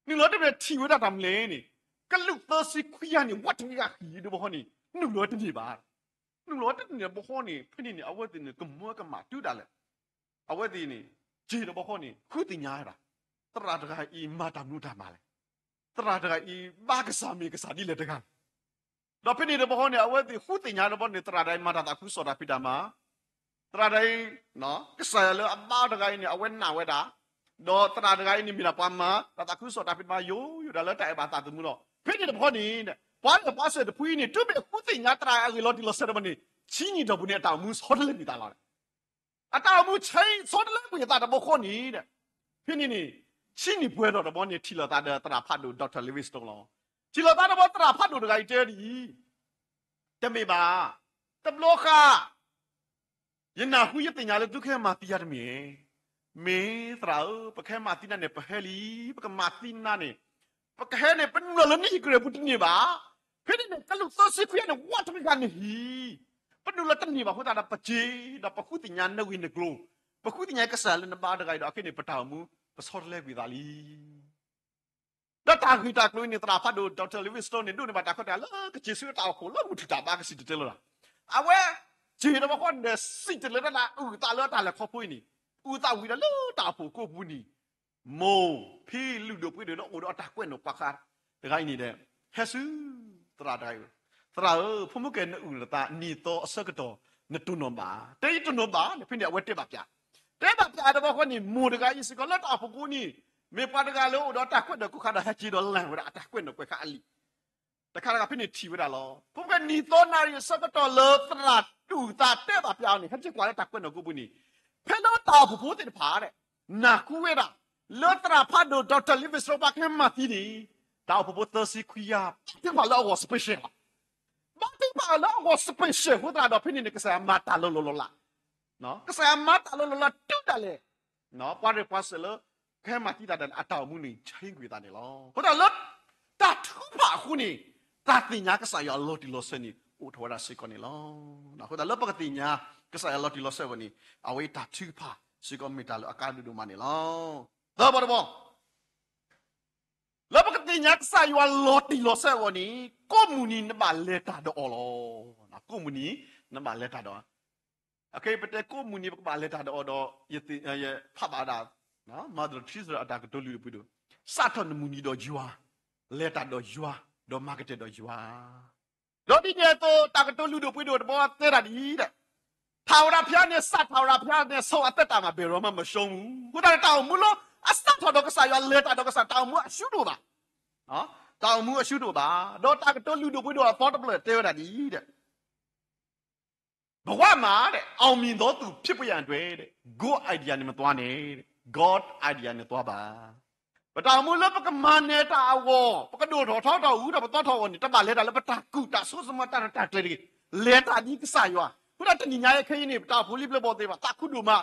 နုာ်လီၤတန့ၢ်ဘၣ် ထံၣ်ဝဲဒၣ်တၢ်မနုၤလဲၣ်န့ၣ်, ကလူးသၢဆံခွံဂၤန့ၣ် ဝးတဂ့ၤဂၤဃံးတဘျီဃီန့ၣ် နုာ်လီၤတန့ၢ်ဘၣ်. နုာ်လီၤတန့ၢ်ဘၣ်တဘျီဃီန့ၣ် ဖဲန့ၣ်န့ၣ် အဝဲသ့ၣ်န့ၣ် ကမၢကမၣ်တုၤဒၣ်လဲာ်. အဝဲသ့ၣ်န့ၣ် စ့ၢ်တဘျီဃီန့ၣ် ဃုသ့ၣ်ညါဝဲဒၣ် သရၣ်တဂၤအံၤမၤတၢ်မနုၤတၢ်မၤလဲၣ်. သရၣ်တဂၤအံၤ ဘါကစၢ်မ့ၢ်ကစၢ်ဒ်လဲၣ်တဂၤ ဒီးဖဲန့ၣ်တဘျီဃီန့ၣ် အဝဲသ့ၣ်ဃုသ့ၣ်ညါတဘျီန့ၣ် သရၣ်တဂၤအံၤမၤတၢ်သးခုကစီၣ်တၢ်ဖံးတၢ်မၤ, သရၣ်တဂၤအံၤ ကစၢ်ယွၤလၢအဘါတဂၤအံၤန့ၣ် အဝဲနာ်ဝဲဒၣ်, ဒီးသရၣ်တဂၤအံၤန့ၣ် မ့ၢ်ဒၣ်ပှၤမၤတၢ်သးခုကစီၣ်တၢ်ဖံးတၢ်မၤ ယိယိဒၣ်လၢတၢ်အဲၣ်ဘၣ်သးသမူလီၤ. ဖဲန့ၣ်တဘျီဃီန့ၣ် ပှၤရဲၣ်ပှၤစဲၣ်တဖုအံၤန့ၣ် တုၤမ့ၢ်ဃုသ့ၣ်ညါသရၣ်အဂ့ၢ်လီၤတံၢ်လီၤဆဲးတဘျီန့ၣ် ဆံးနံၣ်ဒီးပူၤန့ၣ် အတၢ်အိၣ်မူဆီတလဲကွံာ်သးလီၤ. အတၢ်အိၣ်မူဆီတလဲကွံာ်အသးတဘျီဃီန့ၣ် ဖဲန့ၣ်န့ၣ် ဆံးနံၣ်ပှဲၤထီၣ်တဘျီန့ၣ် ထံၣ်လိာ်သးဒီးသရၣ်ဖးဒိၣ် Doctor Livingstone လီၤ. ထံၣ်လိာ်သးတဘျီ သရၣ်ဖးဒိၣ်တဂၤအံၤတဲဒ်အံၤ, တမ့ၢ်ဘၣ်, တဘျီဃီ ယနၢ်ဟူယသ့ၣ်ညါလၢသုကဟဲမၤသံယၤတမ့ၢ်, မ့ၢ်သရၣ်ဧၢ, ပကဟဲမၤသံနၤန့ၣ် ပဟဲလံ, ပကမၤသံနၤန့ၣ် ပကဟဲန့ၣ် ပနုာ်လီၤလၢနဟံၣ်ကရၢၢ်ပူၤတန့ၢ်ဘၣ်. ဖဲန့ၣ်န့ၣ် ကလူးသၢဆံခွံဂၤန့ၣ် ဝးတဂ့ၤဂၤန့ၣ်ဟံၣ်, ပနုာ်လီၤတန့ၢ်ဘၣ်အဃိသတးဒီး ပစ့ဒီးပဃုသ့ၣ်ညါနဂ့ၢ်နကျိၤ, ပဃုသ့ၣ်ညါကစၢ်လၢနဘါတဂၤအံၤဒီး အခဲန့ၣ် ပတၢ်အိၣ်မူ ပဆီတလဲကွံာ်သးလံ. ဒီးတၢ်ဂ့ၢ်တၢ်ကျိၤအံၤန့ၣ် သရၣ်ဖးဒိၣ် Doctor Livingstone န့ၣ် ဒိးန့ၢ်ဘၣ်တၢ်ခွဲးတၢ်ယာ်လၢကစၢ်ဆူတၢ်အိၣ်ဖှိၣ်လၢမုၢ်ထူၣ်တၢ်ဘါ ကစံၣ်တဲၤတဲလီၤတၢ်, အဝဲ စ့ၢ်တဘျီဃီန့ၣ် စံၣ်တဲၤတဲလီၤတၢ် အုၣ်သးလၢတၢ်လဲၤခီဖျိအံၤန့ၣ်, အုၣ်သးဝံၤဒီးလၢတၢ်အိၣ်ဖှိၣ်ကိးပူၤန့ၣ် မိၢ်ဖံလုၢ်ဒိၣ်ပှ့ၤဒိၣ်လၢအိၣ်ဒီးအတၢ်ကွဲးနီၣ်ကွၢ်ဃါတဂၤအံၤန့ၣ်ဒီး ဟဲဆူသရၣ်တဂၤအံၤ, သရၣ်ဧၢ, ဖိမုၣ်ကဲနအုၣ်လီၤသးနံၣ်သီအဆၢကတီၢ် နတိၢ်နီၣ်ဘၣ်, တဲယတိၢ်နီၣ်ဘၣ်န့ၣ် ဖဲန့ၣ်အဝဲတဲဘၣ်ပၠး, တဲဘၣ်ပၠးတဘျီဃီန့ၣ် မိၢ်တဂၤအံၤစ့ၢ်ကီးလၢတၢ်အိၣ်ဖှိၣ်ကိးန့ၣ် မ့ၢ်ပှၤတဂၤလၢအိၣ်ဒီးတၢ်ကွဲးနီၣ်ကွၢ်ဃါဒီး ဟဲက့ၤဒီးလဲၤဝဲဒၣ်အတၢ်ကွဲးနီၣ်ကွဲးဃါအလံာ် တခါတခါဖဲန့ၣ်ထံၣ်ဝဲဒၣ်လီၤ. ဖိမုၣ်ကဲနံၣ်သီနၣ်ရံၣ်အဆၢကတီၢ်လၢသရၣ်တူၢ်သးတဲဘၣ်ပၠးအီၤန့ၣ် ဟဲက့ၤကွၢ်လၢတၢ်ကွဲးနီၣ်ကိးပူၤန့ၣ်, ဖဲလၢတၢ်အိၣ်ဖှိၣ်ဖိသ့ၣ်တဖၣ် နၢ်ဟူဝဲဒၣ် လၢသရၣ်ဖးဒိၣ် Doctor Livingstone ပှၤကဟဲမၤသံန့ၣ် တၢ်အိၣ်ဖှိၣ်ဖိသၢဆံခွံဂၤ ဘါထုကဖၣ်လၢအဂီၢ် special လီၤ. ဘါထုကဖၣ်လၢအဂီၢ် special အဃိသတးဒီး ဖဲန့ၣ်န့ၣ် ကစၢ်ယွၤမၤတၢ်လီၤလီၤလီၤလး, ကစၢ်ယွၤမၤတၢ်လီၤလီၤလီၤတုၤဒၣ်လဲာ် ပှၤရဲၣ်ပှၤစဲၣ်လၢ ကဟဲမၤသံတၢ်ဒၣ်န့ၣ် အတၢ်အိၣ်မူန့ၣ် change ကွံာ်သးန့ၣ်လီၤ. အဃိသတးလၢ တၢ်ထုကဖၣ်အဃိန့ၣ် တၢ်သ့ၣ်ညါကစၢ်ယွၤလီၤတံၢ်လီၤဆဲးန့ၣ် အိၣ်ထီၣ်ဝဲဒၣ်စ့ၢ်ကီးန့ၣ်လီၤ. အဃိသတးလၢပကသ့ၣ်ညါ ကစၢ်ယွၤလီၤတံၢ်လီၤဆဲးဝဲန့ၣ် အဝဲအံၤတၢ်ထုကဖၣ်စ့ၢ်ကီးမ့ၢ်တၢ်လၢအကါဒိၣ်ဒိၣ်မးန့ၣ်လီၤ. သၢဘီတဘီ လၢပကသ့ၣ်ညါကစၢ်ယွၤလီၤတံၢ်လီၤဆဲးအဂီၢ်န့ၣ် ကိးမုၢ်နံၤနဘၣ်လဲၤတၢ်ဒီးအီၤလီၤ. ကိးမုၢ်နံၤ နဘၣ်လဲၤတၢ်ဒီး အခဲအံၤပတဲကိးမုၢ်နံၤ ပကဘၣ်လဲၤတၢ်ဒီးအီၤဒီး ယသ့ၣ် ယဖးဘၣ်ဒၣ် Mother Teresa အတၢ်ကတိၤလုၢ်ဒိၣ်ပှ့ၤဒိၣ်, စးထီၣ်နမုၢ်နံၤဒီးယွၤ, လဲၤတၢ်ဒီးယွၤ, ဒီးမၤကတၢၢ်ဒီးယွၤ. ဒီးဒ်န့ၣ်အသိး တၢ်ကတိၤလုၢ်ဒိၣ်ပှ့ၤဒိၣ်တဘီတဲဒၣ်ဒ်အံၤ, ထာဝရဘုရားနှင့် စံးထာဝရဘုရားနှင့် ဆုံးအသက်တာမှာ ဘယ်တော့မှ မရှုံးဘူး. အဃိသတးန့ၣ် တၢ်အိၣ်မူလၢအစးထီၣ်ဒီးကစၢ်ယွၤ လဲၤတၢ်ဒီးကစၢ် တၢ်အိၣ်မူအရှုံးတအိၣ်ဘၣ်. တၢ်အိၣ်မူအရှုံးတအိၣ်ဘၣ်. ဒီးတၢ်ကတိၤလုၢ်ဒိၣ်ပှ့ၤဒိၣ်အသီတဖျၢၣ်တဲဝဲဒၣ်ဒ်အံၤ ဘဝမှာတဲ့ အောင်မြင်သောသူဖြစ်ဖို့ရန်အတွက်တဲ့ good idea နဲ့မသွားနဲ့တဲ့ God idea နဲ့သွားပါ. ပတၢ်အိၣ်မူလၢပကမၤနၢၤတၢ်အဂီၢ် ပကဒိၣ်ထီၣ်ထီထီၣ်အူဒီးပသီထီၣ်အဂီၢ်န့ၣ် တဘၣ်လဲၤတၢ်လၢပတၢ်ကူၣ်တၢ်ဆိကမိၣ်တၢ်ရဲၣ်တၢ်ကျဲၤတဂ့ၤ. လဲၤတၢ်ဒ်ကစၢ်ယွၤ. အဃိသတးတနံၤညါအံၤခဲအံၤန့ၣ် ပတၢ်အိၣ်ဖှိၣ်လံပျၢၤဘီၣ်သ့ၣ်တဖၣ် သးခုဒိၣ်မး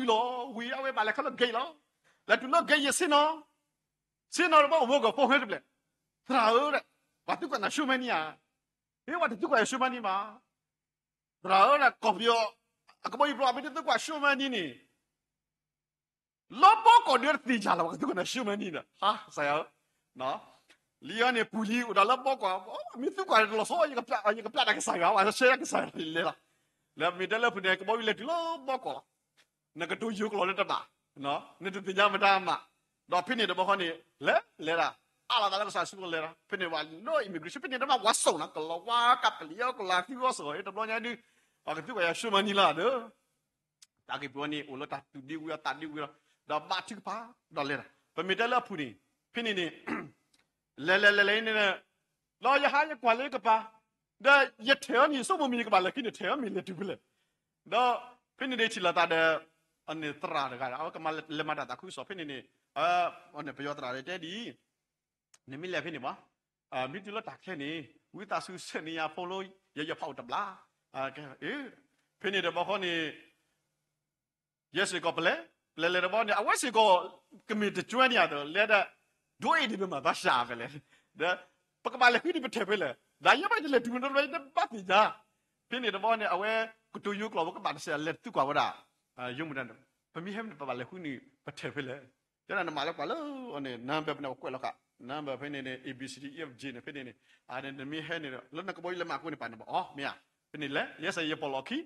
အဝဲဘၣ်လဲၤတုၤလီၤဝံၤ အဝဲဘၣ်လဲၤခီလၢ gate လီၤ. လဲၤတုၤလၢ gate ယဆ့ၣ်နီၤ, ဆ့ၣ်နီၤတဘျီ အဝဲကီၢ်ဖိဟဲတဘျဲၣ်, သရၣ်ဧၢ, ပှၤသံကွၢ်နၤဆူမဲာ်နံၤဧါ, ဟ့ၣ်ပှၤတသံကွၢ်ယၤဆူမဲာ်နံၤဘၣ်, သရၣ်ဧၢ, ကီၢ်ပယီၤ အကဘီယူၤပျီ မ့ၢ်တသံကွၢ်ဆူမဲာ်နံၤန့ၣ် လၢဘီကီၢ်ဒုးတသ့ၣ်ညါလီၤ ပှၤကသံကွၢ်နၤဆူမဲာ်နံၤဒီး ဟါကစၢ်ယွၤဧၢ, လံအီၤန့ၣ် ပူၤလံအိၣ်ဒီးလၢဘီကီၢ်, မ့ၢ်သံကွၢ်တလီၤဆီ ယကပျၢ်တၢ်ကစၢ်ယွၤဘၣ်, ဆှၢတၢ်ကစၢ်ယွၤလဲၤလီၤ. လၢမ့ၢ်တဲလၢဖုန့ၣ် ကဘီယူၤလဲၤတုၤလၢဘီကီၢ်လီၤ. နကတိၤယိၤကျိာ်လၢတဘၣ်, နတသ့ၣ်ညါမတၤမး, ဒီးဖဲန့ၣ်တဘျီဃီန့ၣ် လဲၤလဲၤဒၣ်, အါလီၤသးလၢကစၢ်စုပူၤလဲၤဒီး ဖဲန့ၣ်ဝဲလၢ immigration ဖဲန့ၣ်တဘၣ် ပှၤစိာ်နၤ ကလီၤဝါ ကပလံၤအီၤ ကလၤသံအီၤစ့ၢ်ကီး တဘျီညါဒုး ပှၤကသံကွၢ်ယၤဆူမဲာ်နံၤလီၤဒီး တၢ်ဂ့ၢ်ပူၤန့ၣ် အိၣ်လၢတၢ်သူၣ်ဒံဝံၤအီၤသးဒံဝံၤလီၤ, ဒီးဘါထုကဖၣ် ဒီးလဲၤဒၣ်. ပမ့ၢ်တဲလၢအပူၤန့ၣ် ဖဲန့ၣ်န့ၣ် လဲၤလဲၤလဲၤလဲၤန့ၣ် ဒီးယဟးယကွၢ်လၢယကပၤ, ဒီးယထဲးအီၤန့ၣ် ယဆိကမိၣ်မ့ၢ်ယကဘၣ်လဲၤခံန့ၣ် ထဲးအီၤမ့ၢ်လဲၤတုၤဖဲလဲၣ်, ဒီးဖဲန့ၣ်ဒၣ်ထံၣ်လိာ်သးဒီး အန့ၣ်သရၣ်တဂၤ အဝဲကမၤလဲၤမၤတၢ်သးခုကစီၣ်ဖဲန့ၣ်န့ၣ်, ပယီၤသရၣ်တဲဒ်အံၤ, နမ့ၢ်လဲၤဖဲန့ၣ်ဘၣ် မ့ၢ်တုၤလၢတၢ်ခဲန့ၣ် ဝံသးစူၤဆဲးန့ၢ်ယၤဖိလီၤ ယဲယဖီအိၣ်တဘျီ, ဖဲန့ၣ်တဘျီဃီန့ၣ် ယဲစ့ၢ်ကီးပလဲၤ, ပလဲၤလဲၤတဘျီန့ၣ် အဝဲစ့ၢ်ကီး ကမ့ၢ်တကၠွဲန့ၣ်ဧါဒီး လဲၤဒၣ် ဒိအ့ၣ်ဒံးပမၤဘၣ်စှၤဖဲလဲၣ်, ဒီး ပကဘၣ်လဲၤဃုဒံးပထဲးဖဲလဲၣ်, ဒီးယဲဘၣ်ယလဲၤတုၤမ့ၢ်တဘျီ ယတဘၣ်သ့ၣ်ညါ, ဖဲန့ၣ်တဘျီန့ၣ် အဝဲကတိၤယိၤကျိာ်ဝဲကဘၣ်တစဲးလဲၤသံကွၢ်ဝဲဒၣ် ယိၤမတၤန့ၣ် ပမ့ၢ်ဟဲမ့ၢ်န့ၣ် ပဘၣ်လဲၤဃုန့ၢ်ပထဲးဖဲလဲၣ်, ယဲဒၣ်နမၤလၢပှၤလၢအီၤန့ၣ် နဘဲပန့ၣ်ပကွဲးလီၤဃာ် number ဖဲန့ၣ်န့ၣ် A B C D E F G န့ၣ် ဖဲန့ၣ်န့ၣ် နမ့ၢ်ဟဲန့ၣ်ဒီး လၢနကဘီယူၤလၢမၤကိၣ်န့ၣ် ပာ်နဘၣ်အီၤ မ့ၢ်ဧါ. ဖဲန့ၣ်လဲၣ် ယဲစ့ၢ် ယပီၣ်လီၢ်ခံ,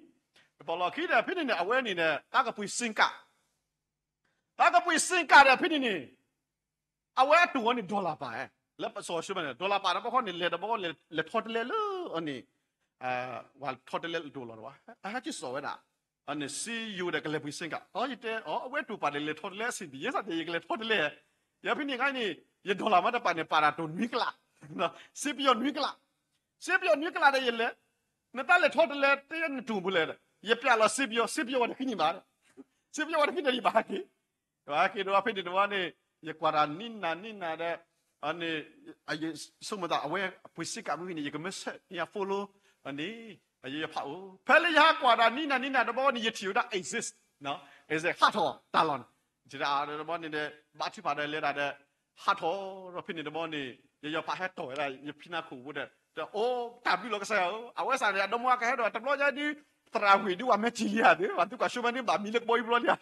ယပီၣ်လီၢ်ခံဒီး ဖဲန့ၣ်န့ၣ် အဝဲန့ၣ်ဒီး တၢ်ကပှ့ၤစ့ၣ်ကး, တၢ်ကပှ့ၤစ့ၣ်ကးဒီး ဖဲန့ၣ်န့ၣ် အဝဲအတိၢ်အီၤန့ၣ် dollar ပာ်, လၢပစီၤၡူမဲန့ၣ် dollar ပာ်ဒီး ဘီဃီန့ၣ် လဲၤဒီးဘီဃီ လဲၤထီၣ်တလဲလၢအန့ၣ် ပှၤထီၣ်တလဲလၢအတိၢ်လီၤဒီး အဟဲက့ၤစိာ်ဝဲဒၣ် အန့ၣ် စ့ယိၤဒီးကလဲၤပှ့ၤစ့ၣ်ကး, အီ ယတဲအီၤ အဝဲတိၢ်ပာ်ဒီးလဲၤထီၣ်တလဲအဆံးဒံး ယဲစ့ၢ် ယကလဲၤထီၣ်တလဲ, ယဖဲန့ၣ်ခါန့ၣ် ယ dollar မ့ၢ်တပာ်န့ၣ် ပာ်တၢ်တိၢ်နွံကလး, စ့ပယီၤနွံကလး, စ့ပယီၤနွံကလးဒီးယလဲၤ, နတၢ်လဲၤထီၣ်တလဲ တဲနတိၢ်ပူၤလဲၣ်, ယပျးလီၤစ့ပယီၤ, စ့ပယီၤဝဲတဃံန့ၣ်ဘၣ်, စ့ပယီၤဝဲတဃံန့ၣ်ဘၣ်က့ၤ က့ၤဒီးဖဲန့ၣ်တဝီန့ၣ် ယကွၢ်တၢ်နံၣ်နၤနံၣ်နၤဒီး န့ၣ် ယဆိကမိၣ်သး အဝဲပှ့ၤစ့ၣ်ကးမ့ၢ်ဂ့ၤန့ၣ် ယကမ့ၢ်ဆဲးန့ၢ်အ follow န့ၣ် ယယဖးအိၣ် ဖဲလၢယဟးကွၢ်တၢ်နံၣ်နၤနံၣ်နၤတဘီန့ၣ် ယထံၣ်ဝဲဒၣ် exit, exit ဟးထီၣ်တၢ်လီၢ်န့ၣ် ယထံၣ်တၢ်တဘီန့ၣ်ဒီး ဘါထုကဖၣ်ဒီးလဲၤတၢ်ဒီး ဟးထီၣ်ဒီးဖဲန့ၣ်တဘီန့ၣ် ယယဖးဟဲတီၢ်ဝဲဒၣ် ယဖံနၢ်ခိၣ်ဖိဒီး တအိၣ်တၢ်ဘျုးလီၤကစၢ်ယွၤဧၢ, အဝဲစ့ၢ်န့ၣ် အဒီမါဝၤကဟဲဒီး တဘျီညါဒုး သရၣ်ဝ့ၢ်ဒုး ပှၤမ့ၢ်စံၣ်လံဧါသ့ ပှၤသုကွၢ်ဆူမဲာ်န့ၣ်ဘၣ်မံလၢကဘီယူၤဘျီလံဧါ,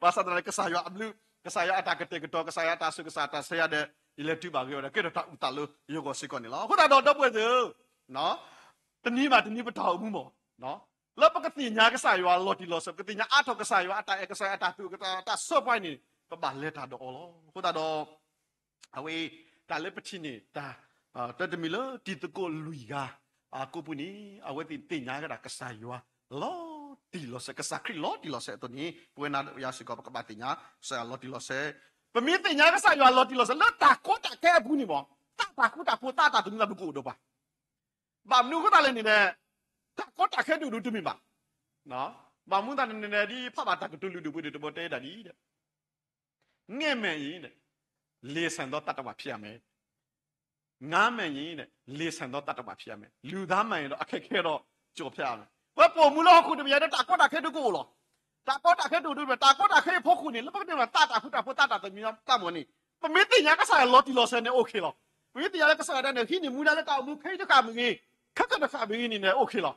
ဘၣ်ဆၣ်သနာ်က့ ကစၢ်ယွၤအဘျုး ကစၢ်ယွၤအတၢ်ကတဲာ်ကတီၤ ကစၢ်ယွၤအတၢ်ဆူးကစၢ်တၢ်ဆါယၤဒီး ယလဲၤတုၤဘၣ်ဂ့ၤဝဲဒီး ကဲထီၣ်တၢ်အုၣ်သးလၢယဂီၢ်စ့ၢ်ကီးန့ၣ်လီၤ. အဃိသတးဒီး ဒီပုၢ်ဝဲၢ်သ့ၣ်ဧၢ, တနံၤဘၣ်တနံၤပတၢ်အိၣ်မူမ့ၢ် လၢပကသ့ၣ်ညါကစၢ်ယွၤလီၤတံၢ်လီၤဆဲး ပကသ့ၣ်ညါအါထီၣ်ကစၢ်ယွၤအတၢ်အဲၣ် ကစၢ်ယွၤအတၢ်သူၣ် အတၢ်ဆိၣ်ပှၤန့ၣ် ပဘၣ်လဲၤတၢ်ဒီးအီၤလီၤ. အဃိသတးဒီး အဝဲ တၢ်လၢပထံၣ်န့ၣ် တၢ် တၢ်တမံၤလၢတံၤသကိးလွံၢ်ဂၤ အကိးပူၤန့ၣ် အဝဲသ့ၣ်သ့ၣ်ညါဝဲဒၣ်ကစၢ်ယွၤလီၤတံၢ်လီၤဆဲး ကစၢ်ခရံာ်လီၤတံၢ်လီၤဆဲးအသိးန့ၣ် ပဝဲနၤဒီးယၤစ့ၢ်ကီး ပကဘၣ်သ့ၣ်ညါကစၢ်ယွၤလီၤတံၢ်လီၤဆဲး, ပမ့ၢ်သ့ၣ်ညါကစၢ်ယွၤလီၤတံၢ်လီၤဆဲး လၢတၢ်ကီတၢ်ခဲအပူၤန့ၣ်မ့ၢ် သးတၢ်ဃူတၢ်ဖိး သးတၢ်သမူလၢပကအိၣ်ဒီးပှၤ ဘၣ်မနုၤအဃိသတးလဲၣ်န့ၣ်ဒီး တၢ်ကီတၢ်ခဲဒိၣ်ဒိၣ်တမ့ၢ်ဘၣ်. ဘၣ်မနုၤသတးန့ၣ်န့ၣ် ဒ်ဖးဘၣ်တၢ်ကတိၤလုၢ်ဒိၣ်ပှ့ၤဒိၣ်တဘီတဲဒၣ်ဒ်အံၤ, ငဲမးအံၤန့ၣ် လေဆင်သောသတ္တဝါဖြစ်ရမယ်, ငါမှန်ရင် လေဆင်သောသတ္တဝါဖြစ်ရမယ်, လူသားမှန်ရင်တော့ အခက်အခဲတော့ကျော်ဖြတ်ရမယ်. ဝဲပိာ်မူလၢဟီၣ်ခိၣ်တဘ့ၣ်ညါဒီး တၢ်ကီတၢ်ခဲဒိၣ်ကအိၣ်လီၤ. တၢ်ကီတၢ်ခဲဒိၣ်ဒိၣ်တမ့ၢ်ဘၣ်, တၢ်ကီတၢ်ခဲအဖီခိၣ်န့ၣ် လၢပကတဲဘၣ်သးတၢ်ဃူတၢ်ဖိး သးတၢ်သမူသးမုာ်န့ၣ် ပမ့ၢ်သ့ၣ်ညါကစၢ်ယွၤလီၤတံၢ်လီၤဆဲးန့ၣ် အိၣ်ခ့လီၤ. ပမ့ၢ်သ့ၣ်ညါလၢကစၢ်ယွၤဒၣ်န့ၣ် ဟံးန့ၢ်မူဒါလၢတၢ်အိၣ်မူခဲအံၤတဃၣ်မ့ၢ်ဂ့ၤ, ခဲကနံၣ်တဃၣ်မ့ၢ်ဂ့ၤန့ၣ် အိၣ်ခ့လီၤ.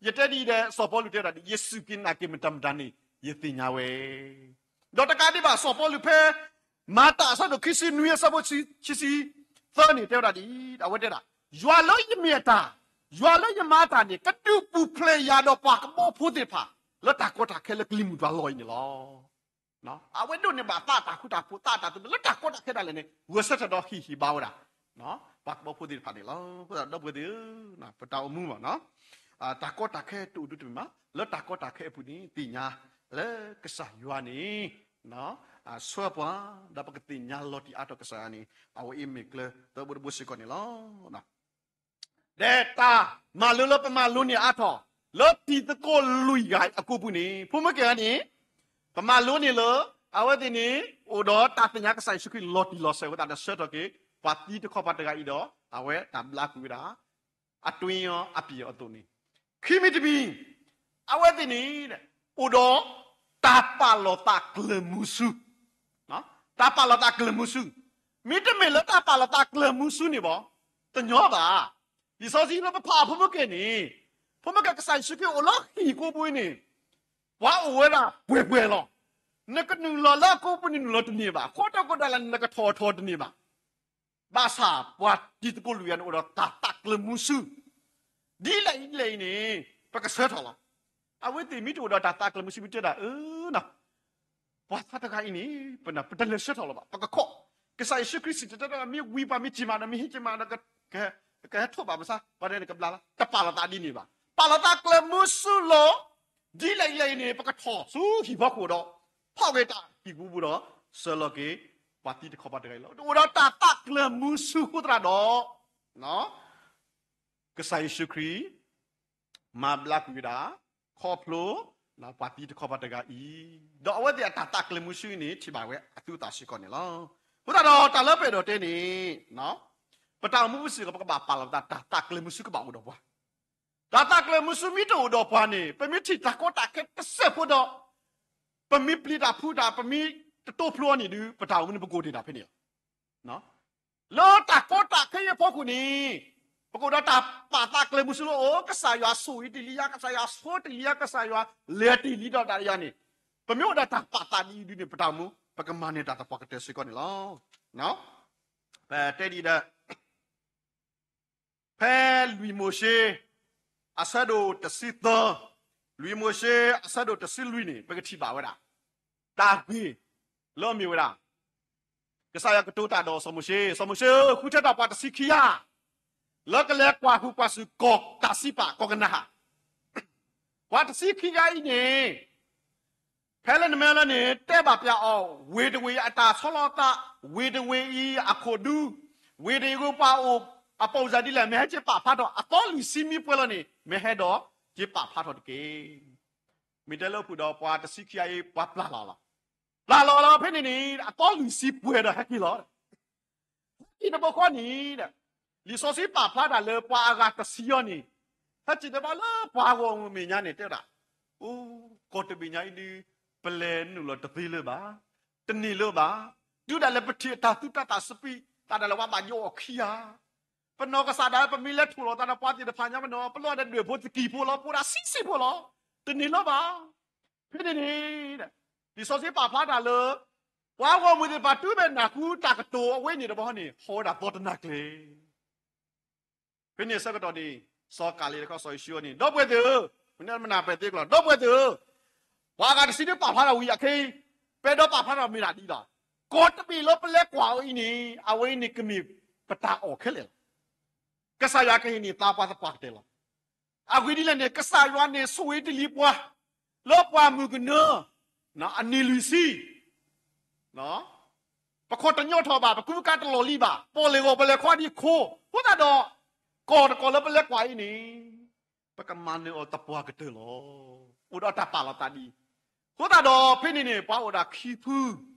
ယတဲဒ်အံၤဒီး စီၤပီလူးတဲဒၣ်ဒ် ယစူၢ်က့ၤနာ်က့ၤမတၤမတၤန့ၣ် ယသ့ၣ်ညါဝဲ ဒီးတကးဒံးဘၣ် စီၤပီလူးဖဲ မၤတၢ်အဆၢဒိၣ်ခံဆံနွံအဆၢဖိ ခံဆံသၢန့ၣ် တဲဝဲဒၣ်ဒ်အံၤ, အဝဲတဲဒၣ်, ယွၤလၢယမ့ၢ်အတၢ်, ယွၤလၢယမၤအတၢ်န့ၣ် ကဒုးပူၤဖျဲးယၤဒီးပှၤကဘီဖိသ့ၣ်တဖၣ် လၢတၢ်ကီတၢ်ခဲလၢကလံၤမုၢ်ပှၤလီၢ်အံၤန့ၣ်လီၤ. အဝဲဒိးန့ၢ်ဘၣ်သးတၢ်ဃူတၢ်ဖိး သးတၢ်သမူ လၢတၢ်ကီတၢ်ခဲဒၣ်လဲာ်န့ၣ် ဂဲၤဆၢထၢၣ်ဒီးဟ့ၣ်ဟ့ၣ်ဘါဝဲဒၣ် ပှၤကဘီဖိသ့ၣ်တဖၣ်န့ၣ်လီၤ. အဃိသတးဒီပုၢ်ဝဲၢ်သ့ၣ်ဧၢ, ပတၢ်အိၣ်မူမ့ၢ် တၢ်ကီတၢ်ခဲတအိၣ်ဒိၣ်တမ့ၢ်ဘၣ်, လၢတၢ်ကီတၢ်ခဲအပူၤန့ၣ် သ့ၣ်ညါလၢကစၢ်ယွၤန့ၣ် ဆှၢပှၤ ဒီးပကသ့ၣ်ညါလီၤတံၢ်အါထီၣ်ကစၢ်ယွၤန့ၣ် အဝဲအံၤမ့ၢ်ကျၢၤသၢဘိတဘိစ့ၢ်ကီးန့ၣ်လီၤ. ဒီးတၢ်မၤလိလၢပမၤလိန့ၢ်အါထီၣ် လၢတံၤသကိးလွံၢ်ဂၤအကိးပူၤန့ၣ် ဖိမုၣ်ကဲဂၤန့ၣ် ပမၤလိန့ၢ်လၢ အဝဲသ့ၣ်န့ၣ် အိၣ်ဒီးတၢ်သ့ၣ်ညါကစၢ်ယ့ၣ်ၡူးခရံာ်လီၤတံၢ်လီၤဆဲးဝဲသတးဒီး ဆှၢထီၣ်က့ၤ ပှၤသံတခီပၤတဂၤအံၤဒီး အဝဲတၢ်ဘျါကွံာ်ဝဲဒၣ် အတွင်းရော အပြင်ရော အသိးန့ၣ်, ခံမံၤတမံၤ အဝဲသ့ၣ်န့ၣ် အိၣ်ဒီးတၢ်ပာ်လီၤသးကျၢၤမူဆူ တၢ်ပာ်လီၤသးကျၢၤမူဆူ, မ့တမ့ၢ်လၢတၢ်ပာ်လီၤသးကျၢၤမူဆူန့ၣ်ဘၣ်, တညီဘၣ်. လံာ်စီဆှံလၢပဖးအီၤဖိမုၣ်ကဲန့ၣ်, ဖိမုၣ်ကဲကစၢ်ယ့ၣ်ၡူးခရံာ်အိၣ်လၢဟံၣ်ကိးပူၤန့ၣ်, ပှၤအိၣ်ဝဲဒၣ်ပှဲၤပှဲၤလီၤ. နကနုာ်လီၤလၢအကိးပူၤန့ၣ်နုာ်လီၤတန့ၢ်ဘၣ်, ဃိးတၢ်ကိးတၢ်လၢနကထီၣ်ထီၣ်တန့ၢ်ဘၣ်. ဘၣ်ဆၣ်ပှၤတံၤသကိးလွံၢ်ဂၤန့ၣ် အိၣ်ဒီးတၢ်သးကျၢၤမူဆူ ဒ်လဲၣ်ဒ်လဲၣ်အံၤန့ၣ် ပကဆှၢထီၣ်လီၤ. အဝဲသ့ၣ်မ့ၢ်တအိၣ်ဒီးတၢ်သးကျၢၤမူဆူ မ့ၢ်တဲဒၣ်အၢ ပှၤသးတဂၤအံၤန့ၣ် ပတလဲၤဆှၢထီၣ်လၢၤဘၣ်, ပကခိး, ကစၢ်ယ့ၣ်ၡူးခရံာ်စံၣ်တဲၤတဲလီၤ မ့ၢ်ဝံၤပှၤမ့ၢ်စံၣ်မးဒီး မ့ၢ်ဟ့ၣ်စံၣ်မးဒီး ကဟဲထိးဘၣ်ပသး ပှၤဒဲန့ၣ်ကဘျါလီၤ, တပာ်လီၤသးဒ်န့ၣ်ဘၣ်. ပာ်လီၤသးကျၢၤမူဆူလီၤ. ဒ်လဲၣ်ဒ်လဲၣ်အံၤန့ၣ် ပကထီၣ်ဆူဟံၣ်ဖီခိၣ်ဒီး ဖီၣ်က့ၤတၢ်ဟံၣ်ပူၤပူၤဒီး ဆှၢလီၤက့ၤ ပှၤသံတခီပၤတဂၤအံၤလီၤ. အိၣ်ဒီးတၢ်သးကျၢၤမူဆူအဃိသတးဒီး ကစၢ်ယ့ၣ်ၡူးခရံာ် မၤဘျါကွံာ်ဝဲဒၣ် ခီဖျိ ပှၤသံတခီပၤတဂၤအံၤ, ဒီးအဝဲသ့ၣ်အတၢ်သးကျၢၤမူဆူအံၤန့ၣ် ထံၣ်ဘၣ်ဝဲအသူအသၣ်စ့ၢ်ကီးန့ၣ်လီၤ. အဃိသတးဒီးတၢ်လၢပအဲၣ်ဒိးတဲန့ၣ် ပတၢ်အိၣ်မူပူၤစ့ၢ်ကီး ပကဘၣ်ပာ်လီၤပသး တၢ်သးကျၢၤမူဆူကဘၣ်အိၣ်ဒီးပှၤ, တၢ်သးကျၢၤမူဆူမ့ၢ်တအိၣ်ဒီးပှၤန့ၣ် ပမ့ၢ်ထံၣ်တၢ်ကီတၢ်ခဲတစဲးဖိဒီး ပမ့ၢ်ပျံၤတၢ်ဖုးတၢ် ပမ့ၢ်တတိဖျိအီၤန့ၣ်ဒီး ပတၢ်အိၣ်မူန့ၣ် ပကအိၣ်တ့ၢ်တၢ်ဖဲန့ၣ်လီၤ. လၢတၢ်ကီတၢ်ခဲအံၤအဖီခိၣ်န့ၣ် ပကအိၣ်ဒီးတၢ်ပာ်သးကျၢၤမူဆူလၢအိၣ် ကစၢ်ယွၤဆိၣ်ဂ့ၤတ့ၢ်လံယၤ, ကစၢ်ယွၤဆိၣ်တ့ၢ်လံယၤ, ကစၢ်ယွၤလဲၤတ့ၢ်လံဒီးတၢ်ယၤန့ၣ်, ပမ့ၢ်အိၣ်ဒီးတၢ်ပာ်သးဒ်အံၤဒုန့ၣ် ပတၢ်အိၣ်မူ ပကမၤန့ၢ်တၢ်သပှၢ်ကတၢၢ်စ့ၢ်ကီးန့ၣ်လီၤ. တဲဒ်ဒီး ဖဲလွံၢ်မိၤၡ့ အဆၢဒိၣ်တဆံသၢ, လွံၢ်မိၤၡ့ အဆၢဒိၣ်တဆံလွံၢ်န့ၣ် ပကထံၣ်ဘၣ်ဝဲဒၣ် တၢ်ဂ့ၢ်လၢအမ့ၢ်ဝဲဒၣ် ကစၢ်ယွၤကတိၤတၢ်ဒီးစီၤမိၤၡ့, စီၤမိၤၡ့ဧၢ, ဃုထၢတၢ်ပှၤတဆံခံဂၤ လၢကလဲၤကွၢ်ဟုၣ်ကွၢ်စူၣ်ကီၢ်တၢ်စံးပာ် ကီၢ်ကနၤဧၣ်, ပှၤတဆံခံဂၤအံၤန့ၣ် ဖဲလၢနမ့ၢ်လၢန့ၣ် တဲဘၣ်ပၠးအီၤ ဝ့ၢ်တဝ့ၢ်အံၤအတၢ်ဆီလီၤသး, ဝ့ၢ်တဝ့ၢ်အံၤအခိၣ်ဒူ, ဝ့ၢ်တဝ့ၢ်အံၤပှၤအိၣ်အပိာ်စၢ်ဒ်လဲၣ် မ့ၢ်ဟဲက့ၤပာ်ဖျါထီၣ်, အသီလွံၢ်ဆံမံပှဲၤလီၤန့ၣ် မ့ၢ်ဟဲဒီးက့ၤပာ်ဖျါထီၣ်တက့ၢ်. မ့ၢ်တဲလၢအပူၤဒီးပှၤတဆံခံဂၤအံၤ ပှၤပျၢ်လီၤလီၤ. ပျၢ်လီၤလီၤဖဲန့ၣ်န့ၣ် အသီလွံၢ်ဆံပှဲၤဒီးဟဲက့ၤလီၤ ဟဲက့ၤတဘျီဃီန့ၣ် လံာ်စီဆှံပာ်ဖျါတၢ်လၢပှၤအဂၤတဆံအံၤန့ၣ် ဟဲက့ၤတဘျီလၢပှၤဂီၢ်မုၢ်မဲာ်ညါန့ၣ် တဲဝဲဒၣ်, အိ, ကီၢ်တဘ့ၣ်ညါအံၤဒုး ပလဲၤနုာ်လီၤတသ့လၢၤဘၣ်, တန့ၢ်လၢၤဘၣ်, တုၤဒၣ်လဲာ်ပထံၣ်အတၢ်သူၣ်တၢ်သးစပံး တၢ်ဒၣ်လဲာ်ပှၤဘၣ်ယိၣ်အီၣ်ခံဂၤ, ပနီၢ်ကစၢ်ဒၣ်ပမ့ၢ်လဲၤထိၣ်လီၤသးဒီးပှၤသ့ၣ်တဖၣ်ညါပနီၢ် ပလီၢ်ဒီးဒွဲၣ်ဖိသကံၢ်ဖိလီၤ ပအိၣ်ဒၣ်ဆံးဆံးဖိလီၤ, တန့ၢ်လၢၤဘၣ်. ဖဲန့ၣ်န့ၣ် လံာ်စီဆှံပာ်ဖျါတၢ်လၢ ပှၤဂီၢ်မုၢ်သ့ၣ်တဖၣ်တုၤမ့ၢ်နၢ်ဟူတၢ်ကတိၤအဝဲန့ၣ်တဘျီန့ၣ် ဟီၣ်ဝဲဒၣ်သီတနၤကျဲ ဖဲန့ၣ်အဆၢကတီၢ်န့ၣ် စီၤကၤလ့းဒီးစီၤယိၤၡူန့ၣ် ဒီပုၢ်ဝဲၢ်သ့ၣ်ဧၢ, မ့ၢ်နမနၢ်ပဲာ်သ့ကလီၤ ဒီပုၢ်ဝဲၢ်သ့ၣ်ဧၢ, ပှၤအဂၤတဆံဒုးပာ်ဖျါထီၣ်ဝံၤအခဲအံၤ ပအဲၣ်ဒိးပာ်ဖျါထီၣ်မ့ၢ်ဒၣ်ဒ်လီၤ. ကီၢ်တဘ့ၣ်လၢပလဲၤကွၢ်အီၤအံၤန့ၣ် အဝဲအံၤန့ၣ်ကမ့ၢ်ပတၢ်အီၣ်ခဲလၢာ်လီၤ. ကစၢ်ယွၤကဟ့ၣ်န့ၢ်သါပှၤသပှၢ်ကတၢၢ်လီၤ. အဂ့ၢ်ဒ်လဲၣ်န့ၣ် ကစၢ်ယွၤန့ၣ်ဆိၣ်ဂ့ၤတလံၤပှၤ လၢပှၤမုၢ်ကနၢ အနံၣ်လွံၢ်ဆံ ပခိးတညီထီၣ်ဘၣ်, ပကူပကၤတလီၢ်လံၤဘၣ်, ပီၣ်လဲၣ်ဂီၤပလဲၤခီဒံးခိၣ်, အဃိသတးဒီး ကီၢ်တကီၢ်လၢပလဲၤကွၢ်အံၤန့ၣ် ပကမၤနၢၤအီၤသပှၢ်ကတၢၢ်လီၤ. အိၣ်ဒီးတၢ်ပာ်လီၤသးဒ်အံၤ, အဃိသတးဒီးဖဲန့ၣ်န့ၣ် ပှၤအိၣ်ဒၣ်ခံဖု,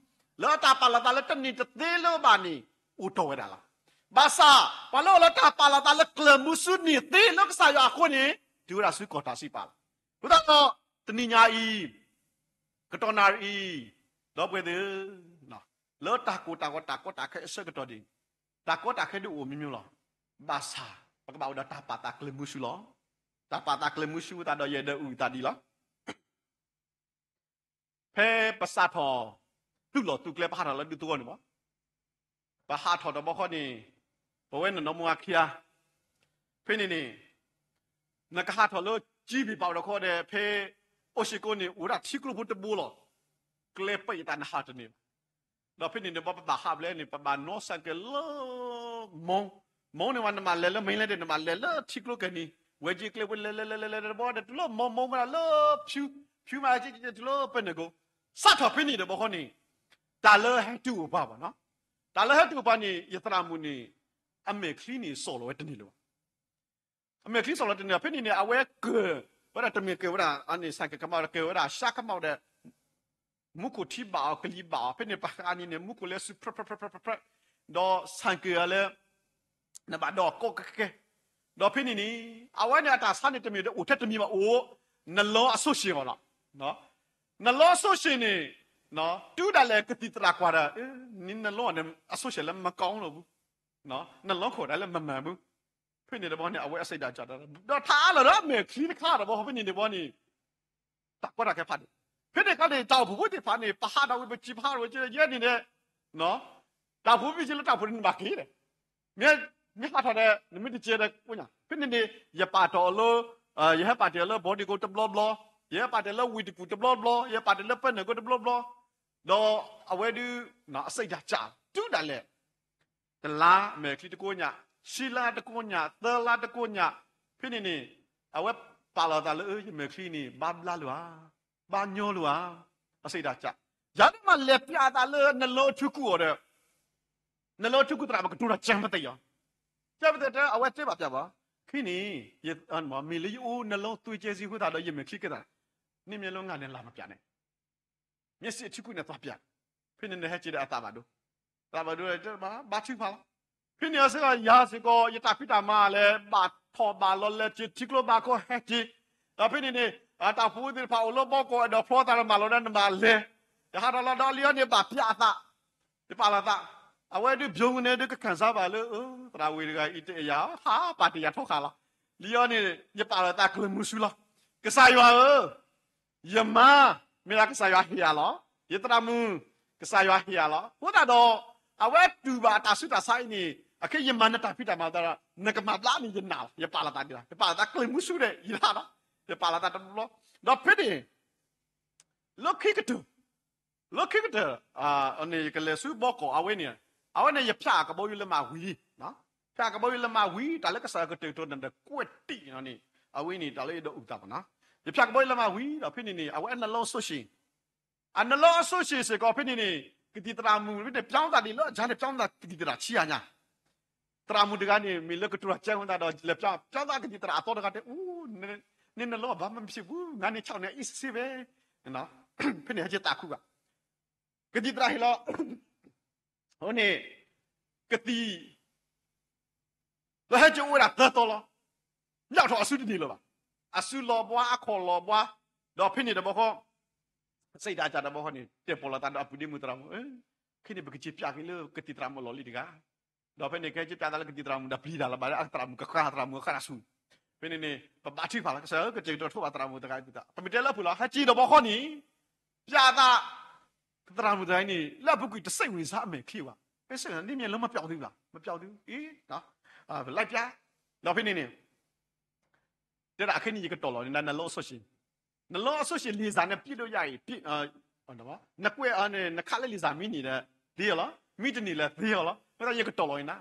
လၢအတၢ်ပာ်လီၤသးလၢတန့ၢ်တသ့လၢၤဘၣ်န့ၣ် အိၣ်တီၢ်ဝဲဒၣ်လီၤ. ဘၣ်ဆၣ် ပှၤလၢအအိၣ်လၢတၢ်ပာ်လီၤသးလၢကျၢၢ်မုဆူန့ၢ်သ့လၢကစၢ်ယွၤအဃိန့ၣ် တုၤဝဲဒၣ်ဆူကီၢ်တၢ်စံးပာ်လီၤ. အဃိသတးဒီး တနံၤညါအံၤ ကတီၢ်နၣ်ရံၣ်အံၤ ဒီပုၢ်ဝဲၢ်သ့ၣ်ဧၢ, လၢတၢ်ကိၢ်တၢ်ဂီၤတၢ်ကီတၢ်ခဲအဆၢကတီၢ်န့ၣ် တၢ်ကီတၢ်ခဲဒုးအိၣ်မံၤမံၤလီၤ. ဘၣ်ဆၣ် ပကဘၣ်အိၣ်ဒီးတၢ်ပာ်သးကျၢၤမုဆူလီၤ. တၢ်ပာ်သးကျၢၤမုဆူသတးဒီးယအဲၣ်ဒိးအုၣ်သးဒ်အံၤလီၤ. ဖဲပစးထီၣ် သူၣ်လီၢ်သူၣ်ကျဲ ပဟးထီၣ်လၢဒူသဝီန့ၣ်မး, ပဟးထီၣ်တဘျီဃီန့ၣ် ပဝဲနနီၢ်မူအခံဂၤ ဖဲန့ၣ်န့ၣ် နကဟးထီၣ်လၢကၠံဘ့ၣ်ပာ်အိၣ်တခီဒီး ဖဲအိၣ်စ့ၢ်ကီးန့ၣ် အိၣ်ဝဲဒၣ်ထံကျိဖိတဘိလီၤ. ကျဲပံးအသးနဟးတန့ၢ်ဘၣ်. ဒီးဖဲန့ၣ်န့ၣ် ပဘၣ်ဟးဖဲလဲၣ်န့ၣ် ပဘၣ်နီၣ်စဲးကဲးလၢ မီ, မီန့ၣ်ဝဲ နဘၣ်လဲၤလၢမ့ၢ်လဲၣ်ဒီး နဘၣ်လဲၤလၢထံကျိကဲန့ၣ် ဝဲက့ၤကျဲဝဲလဲၤလဲၤလဲၤလဲၤလဲၤတဘျီဒီး တုၤလၢမီမီဝဲဒၣ်လၢဖၠူ, ဖၠူမးက့ၤတုၤလၢပနၢ်ကိ, စးထီၣ်ဖဲန့ၣ်တဘျီဃီန့ၣ် တၢ်လၢဟဲတုၤအိၣ်ပှၤဘၣ်နီၤ, တၢ်လၢဟဲတုၤအိၣ်ပှၤန့ၣ် ယသရၣ်မုၣ်န့ၣ် အမဲာ်ချံန့ၣ်စိာ်လီၤဝဲတန့ၢ်လၢၤဘၣ်. အမဲာ်ချံစိာ်လီၤတန့ၢ်လၢၤဘၣ်. ဖဲန့ၣ်န့ၣ် အဝဲကၢၤဝဲဒၣ်တမ့ၢ်ကၢၤဝဲဒၣ် အန့ၣ် ဆိုင်ကယ် ကမၣ်ဒီး ကၢၤဝဲဒၣ် ရှပ် ကမၣ်ဒီး မူခိၣ်ထံဘၣ်အီၤ ကလံၤဘၣ်အီၤ ဖဲန့ၣ် ပှၤဃးန့ၣ်န့ၣ် မူခိၣ်လဲၤဆူဖြၢဖြၢဖြၢဖြၢ ဒီး ဆိုင်ကယ် အလၢ နဘၣ်ဒိးကိးကဲကဲ, ဒီးဖဲန့ၣ်န့ၣ် အဝဲန့ၣ်အတၢ်ဆါန့ၣ်တမ့ၢ်ဒီးအိၣ်ထဲတမံၤဘၣ် အိၣ် နှလုံးအစိရှည် ဘၣ်လီၤ. နှလုံးအစိရှည် န့ၣ် တုၤဒၣ်လဲာ်ကသံၣ်သရၣ်ကွၢ်ဒီး န နှလုံး န့ၣ် အစိရှည် လၢမကောင်းဘူး, နှလုံး ခိၣ်ဒၣ်လၢမမၤဘူး. ဖဲန့ၣ်တဘျီန့ၣ် အဝဲအစံးဒၣ်ကၢ် ဒီးထါအါလီၤဒီးအမဲာ်ချံတခါတဘျီ ဖဲန့ၣ်တဘျီန့ၣ် တၢ်ကီတၢ်ခဲဖးဒိၣ်. ဖဲန့ၣ်အခါန့ၣ် တၢ်အိၣ်ဖှိၣ်ဖိသ့ၣ်တဖၣ်န့ၣ် ပဟးထီၣ်ဝံၤပစံး ပဟးထီၣ်ဝံၤစံး ယဲန့ၣ်ဒီး တၢ်အိၣ်ဖှိၣ်ဖိစံးလၢတၢ်အိၣ်ဖှိၣ်န့ၣ် နဘၣ်က့ၤဒီး မ့ၢ်ဟးထီၣ်ဒီး နမ့ၢ်တစဲးဒီးကိညါ ဖဲန့ၣ်န့ၣ် ယပာ်တ့ၢ်အီၤလၢ ယဟဲပာ်တ့ၢ်အီၤလၢ ဘီဒံကိ တဘျီဘျီ, ယဟဲပာ်တ့ၢ်လၢဝ့ၢ်တကူၣ်တဘျီဘျီ, ယဟဲပာ်တ့ၢ်လၢပနၢ်ကိတဘျီဘျီ, ဒီးအဝဲဒုး အစံးဒၣ်ကၢ် တုၤဒၣ်လဲာ် တလါမဲာ်ချံတကိညါ, ခံလါတကိညါ, သၢလါတကိညါ, ဖဲန့ၣ်န့ၣ် အဝဲပာ်လီၤသးလၢ ယမဲာ်ချံန့ၣ် ဘၣ်ဘျါလၢၤဧါ, ဘၣ်ညီလၢၤဧါ, အစံးဒၣ်ကၢ်. ယၤဒ်မးလဲၤပျးအသးလၢ နှလုံး အထူကုၢ်အီၤဒီး နှလုံး အထူကုၢ်သရၣ် ပကတိၤတၢ်ကၢ်ပသ့ၣ်အီၤ, ကၢ်ပသ့ၣ်တဲ အဝဲတဲဘၣ်ပျးဘၣ်, ခဲအံၤန့ၣ် မ့ၢ်လၢယအိၣ် နှလုံးသွေးကြော စ့ၢ်အဃိသတးဒီး ယမဲာ်ချံကဲသး, န့ၣ်မ့ၢ်လၢငါန့ၣ်လၢ်မပျးန့ၣ် မ့ၢ်စံးအထူကုၢ်န့ၣ် သးပျး, ဖဲန့ၣ်န့ၣ်ဟဲက့ၤဒီးအသးဘၣ်ဒိ, သးဘၣ်ဒိ တဲဘၣ်ဘါထုကဖၣ်လီၤ. ဖဲန့ၣ်အဆၢကတီၢ် ယၤစ့ၢ်ကီး ယတၢ်ဖံးတၢ်မၤလဲၣ် ဘၣ်ထီၣ်ဘၣ်လီၤ လဲၤက့ၤထံကျိဘၣ်ကီဟဲက့ၤ, ဒီးဖဲန့ၣ်န့ၣ် တၢ်အိၣ်ဖှိၣ်ဖိသ့ၣ်တဖၣ်အိၣ်လၢဘီကီၢ် အဲၣ်ဒိးဖျီသးဒီးမၤလီၤဒီးနဘၣ်လဲၤ, ယဟးထီၣ်လီၤဒီးလံအီၤန့ၣ် ဘၣ်ပျးအသး, ယပာ်လီၤသး, အဝဲဒုး ဘျုး န့ၣ်ဒုး ကခံစားဘၣ်လၢ သရၣ်ဝ့ၢ်တဂၤအံၤတအဲၣ်ယၤ ဟးပာ်တ့ၢ်ယၤထီဃာ်လီၤ, လံအီၤန့ၣ် ယပာ်လီၤသးကျၢၤမုဆူလီၤ. ကစၢ်ယွၤဧၢ ယမါ မ့ၢ်ဒၣ်ကစၢ်ယွၤဟ့ၣ်ယၤလီၤ. ယသရၣ်မုၣ် ကစၢ်ယွၤဟ့ၣ်ယၤလီၤ. အဃိသတးဒီး အဝဲတူၢ်ဘၣ်အတၢ်ဆူးတၢ်ဆါအံၤန့ၣ် အခဲအံၤယမၤနတၢ်ဖံးတၢ်မၤသးဒီး နကမၤဘျါန့ၣ် ယနာ်လီၤ, ယပာ်လီၤသးဒ်လဲၣ်, ယပာ်လီၤသးကျဲမုၢ်ဆူၣ်ဒီး ယနာ်လီၤ, ယပာ်လီၤသးတဘျီဘျီ, ဒီးဖဲန့ၣ် လၢခံကတၢၢ် လၢခံကတၢၢ် န့ၣ် ယကလဲၤဆူဘီကီးအဝဲန့ၣ်, အဝဲန့ၣ် ယဖျါကဘီယူၤလၢမၤဝံၤ, ဖျါကဘီယူၤလၢမၤဝံၤ တၢ်လၢကစၢ်ယွၤကတဲာ်ကတီၤနၤဒီးကွဲးတံၢ်န့ၣ် အဝဲန့ၣ် တၢ်လၢယဒီးအုၣ်သးဘၣ်နီၤ, ယဖျါကဘီယူၤလၢမၤဝံၤ ဒီးဖဲန့ၣ်န့ၣ် အဝဲအနလီအစိၣ်ဆံး အနလီအစိၣ်ဆံးစ့ၢ်ကီး ဖဲန့ၣ်န့ၣ် ကသံၣ်သရၣ်မုၣ် ဖဲန့ၣ် ပြောင်းသးဒ်လၢ ယၤန့ၣ် ပြောင်းသးကသံၣ်သရၣ်ဆံးယၤညါ သရၣ်မုၣ်တဂၤန့ၣ် မ့ၢ်လၢကတိၤတၢ်ကဲဝဲသးဒီး လဲၤပြောင်းသးကသံၣ်သရၣ်အသီတဂၤတဲ အိ နနလီဘၣ်မ့ၢ်ပစံးပူ ငါန့ၣ် ခြောက်နှစ် အ့ၣ်စ့ဝဲ, ဖဲန့ၣ်ဟဲက့ၤသးခုဘၣ်, ကသံၣ်သရၣ်ဟ့ၣ်လီၤ အဃိန့ၣ် ကသံၣ် လၢဟဲက့ၤအိၣ်ဝဲဒၣ်သၢသီလီၤ, ညၣ်ထီၣ်အစုတန့ၢ်လၢၤဘၣ်, အစုလီၤဘှါ အခီၣ်လီၤဘှါ, ဒီးဖဲန့ၣ်တဘျီဃီ စံးဒၣ်ကၢ်တဘျီဃီန့ၣ် တဲပိာ်လီၤသးဒီးအပုၢ်ဒ့မုၣ်သရၣ်မုၣ်, ခဲအံၤန့ၣ် ပကစ့ပၠးက့ၤလၢကသံၣ်သရၣ်မုၣ်အလီၢ်လံတဂၤ ဒီးဖဲန့ၣ် ကဟဲက့ၤပၠးသးလၢကသံၣ်သရၣ်မုၣ်ဒီးပျံၤတၢ်လၢၤဘၣ်လၢအသရၣ်မုၣ်ကဃၣ်သရၣ်မုၣ်ဃၣ်တၢ်ဆူၣ်, ဖဲန့ၣ်န့ၣ် ပဘါထုကဖၣ်လီၤ ကစၢ်ဧၢ ကတဲာ်ကတီၤထိၣ်ဘၣ်သရၣ်မုၣ်တဂၤအံၤ, ပမ့ၢ်တဲလၢအပူၤလီၤ ဟဲက့ၤတဘျီဃီန့ၣ် ပၠးသး သရၣ်မုၣ်တဂၤအံၤန့ၣ် လၢအပူၤကွံာ်တစိတ်ဝင်စားအမဲာ်ချံဘၣ်, မ့ၢ်စိတ်ဝင်စား နမ့ၢ်လၢမပျောက်သေးဘူးလား, မပျောက်သေးဘူး, အ့ လိုက်ပြ, ဒီးဖဲန့ၣ်န့ၣ် တဲဒၣ်အခဲအံၤန့ၣ် ယကတီၢ်လီၤန့ၣ် နလီအစိၣ်ဆံး, နလီအစိၣ်ဆံး လေဆာနဲ့ ပြည့်လို့ရရင် ပြည့်, နကွဲးအီၤန့ၣ် နခးလၢ လေဆာ မံန့ၣ်ဒီး သ့လီၤ, မံတန့ၢ်လၢသ့လီၤ, အဃိသတးယကတီၢ်လီၤအံၤနၤ,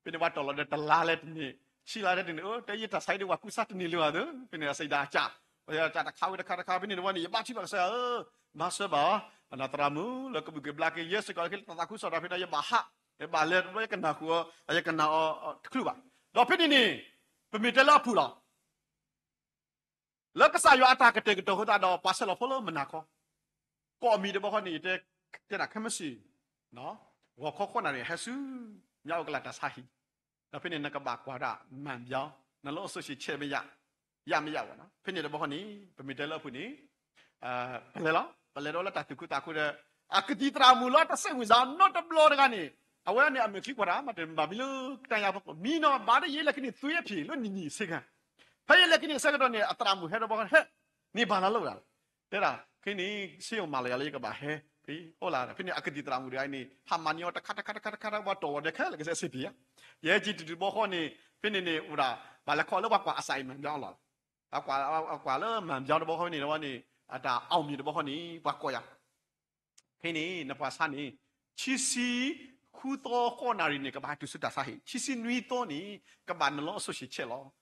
ဖဲန့ၣ်ပှၤတီၢ်လီၤဒီး တလါလဲၣ်တန့ၢ်, ဆံလါလဲၣ်တန့ၢ်, အိ တဲယတၢ်ဆါအံၤဒီး ပှၤကူစါတန့ၢ်လၢၤဘၣ်သ့, ဖဲန့ၣ်အစံးဒၣ်ကၢ်, ပှၤတၢ်တခါဝဲတခါတခါ ဖဲန့ၣ်တဘျီန့ၣ် ယဘါထုကဖၣ်ကစၢ်ဧၢ, မၤစၢၤဘၣ်အီၤ, သရၣ်မုၣ်လၢကဘုၣ်က့ၤဘျါက့ၤ ယဲစ့ၢ်ကီးလၢခံလၢတၢ်သးခုကစီၣ်တၢ်ဖဲန့ၣ် ယဘၣ်ဟး, ယဘၣ်လဲၤတဘျီ ယကနၣ်ဃုာ်အီၤ, ယကနၣ်အီၤတချုးဘၣ်, ဒီးဖဲန့ၣ်န့ၣ် ပမ့ၢ်တဲလၢအပူၤလီၤ လၢကစၢ်ယွၤအတၢ်ကတဲာ်ကတီၤအဃိသတးဒီး ပှၤဆဲးလီၤဖိလၢမုၢ်နၤခီ, ကိးမံၤတဘျီဃီန့ၣ် ယတဲ, တဲဒၣ်ခဲမုၢ်ဆ့ၣ်, ဂီၤခီဃိးနၣ်ရံၣ် ဟဲဆူညါအိၣ်ကလၢ်တၢ်ဆါဟံၣ်, ဒီးဖဲန့ၣ်နကဘၣ်ကွၢ်ဒၣ် မှန်ပြော, နလီအစိၣ်ဆံး check မ့ၢ်ယၤ, ယၤမ့ၢ်ယၤဝဲနီၤ, ဖဲန့ၣ်တဘျီဃီန့ၣ် ပမ့ၢ်တဲလၢအပူၤန့ၣ် ပလဲၤလီၤ, ပလဲၤဒီးလၢတၢ်သူၣ်ခုသးခုဒီး အကသံၣ်သရၣ်မုၣ်လၢတစိတ်ဝင်စားနီတဘျီတဂၤန့ၣ်, အဝဲန့ၣ်အမဲာ်ချံကွၢ်တၢ် မ့ၢ်တမၤဘံလၢကတၢၢ်ယၤဖီခိၣ် မံနီၤ ဘၣ်တယဲၢ်လဲၤကန့ၢ် သွေးအဖြေ လၢနံၤနံၤဆ့ကၤ, ဖဲယဲၢ်လဲၤကန့ၢ်အဆၢကတီၢ်န့ၣ် အသရၣ်မုၣ်ဟဲဒီးဘၣ်ဟဲ, န့ၣ်ဘၣ်လၢလၢဝဲဒၣ်, တဲဒၣ် ခဲအံၤန့ၣ် ဆေးရုံမှာ လာရလၢယကဘၣ်ဟဲ, ဖဲအီၣ်လၢ ဖဲန့ၣ် အကသံၣ်သရၣ်မုၣ်တဂၤအံၤန့ၣ် ဟးမၤန့ၢ်အီၤတခါတခါတခါတခါ ပှၤတီၢ်လီၤဒီးခဲလၢာ်ကစဲးစ့ပံၤဧါ, ယဲၢ်ကံၣ်တုၤတဘျီဃီန့ၣ် ဖဲန့ၣ်န့ၣ် အိၣ်ဒၣ် ဘၣ်လဲၤခီလၢပှၤကွၢ်အစၢ်အံၤ မှန်ပြော အလီၢ်လီၤ, အကွၢ်လၢ မှန်ပြော တဘျီဃီဖဲန့ၣ်တဘျီန့ၣ် အတၢ် အောင်မြင် တဘျီဃီန့ၣ် ပှၤကိးယၤ ဖဲန့ၣ် နပှၤဆါန့ၣ် ခံဆံဃုသီဃိးနၣ်ရံၣ်န့ၣ် ကဘၣ်တုၤဆူတၢ်ဆါဟံၣ်, ခံဆံနွံသီန့ၣ် ကဘၣ်နလီအစိၣ်ဆံး check လီၤ.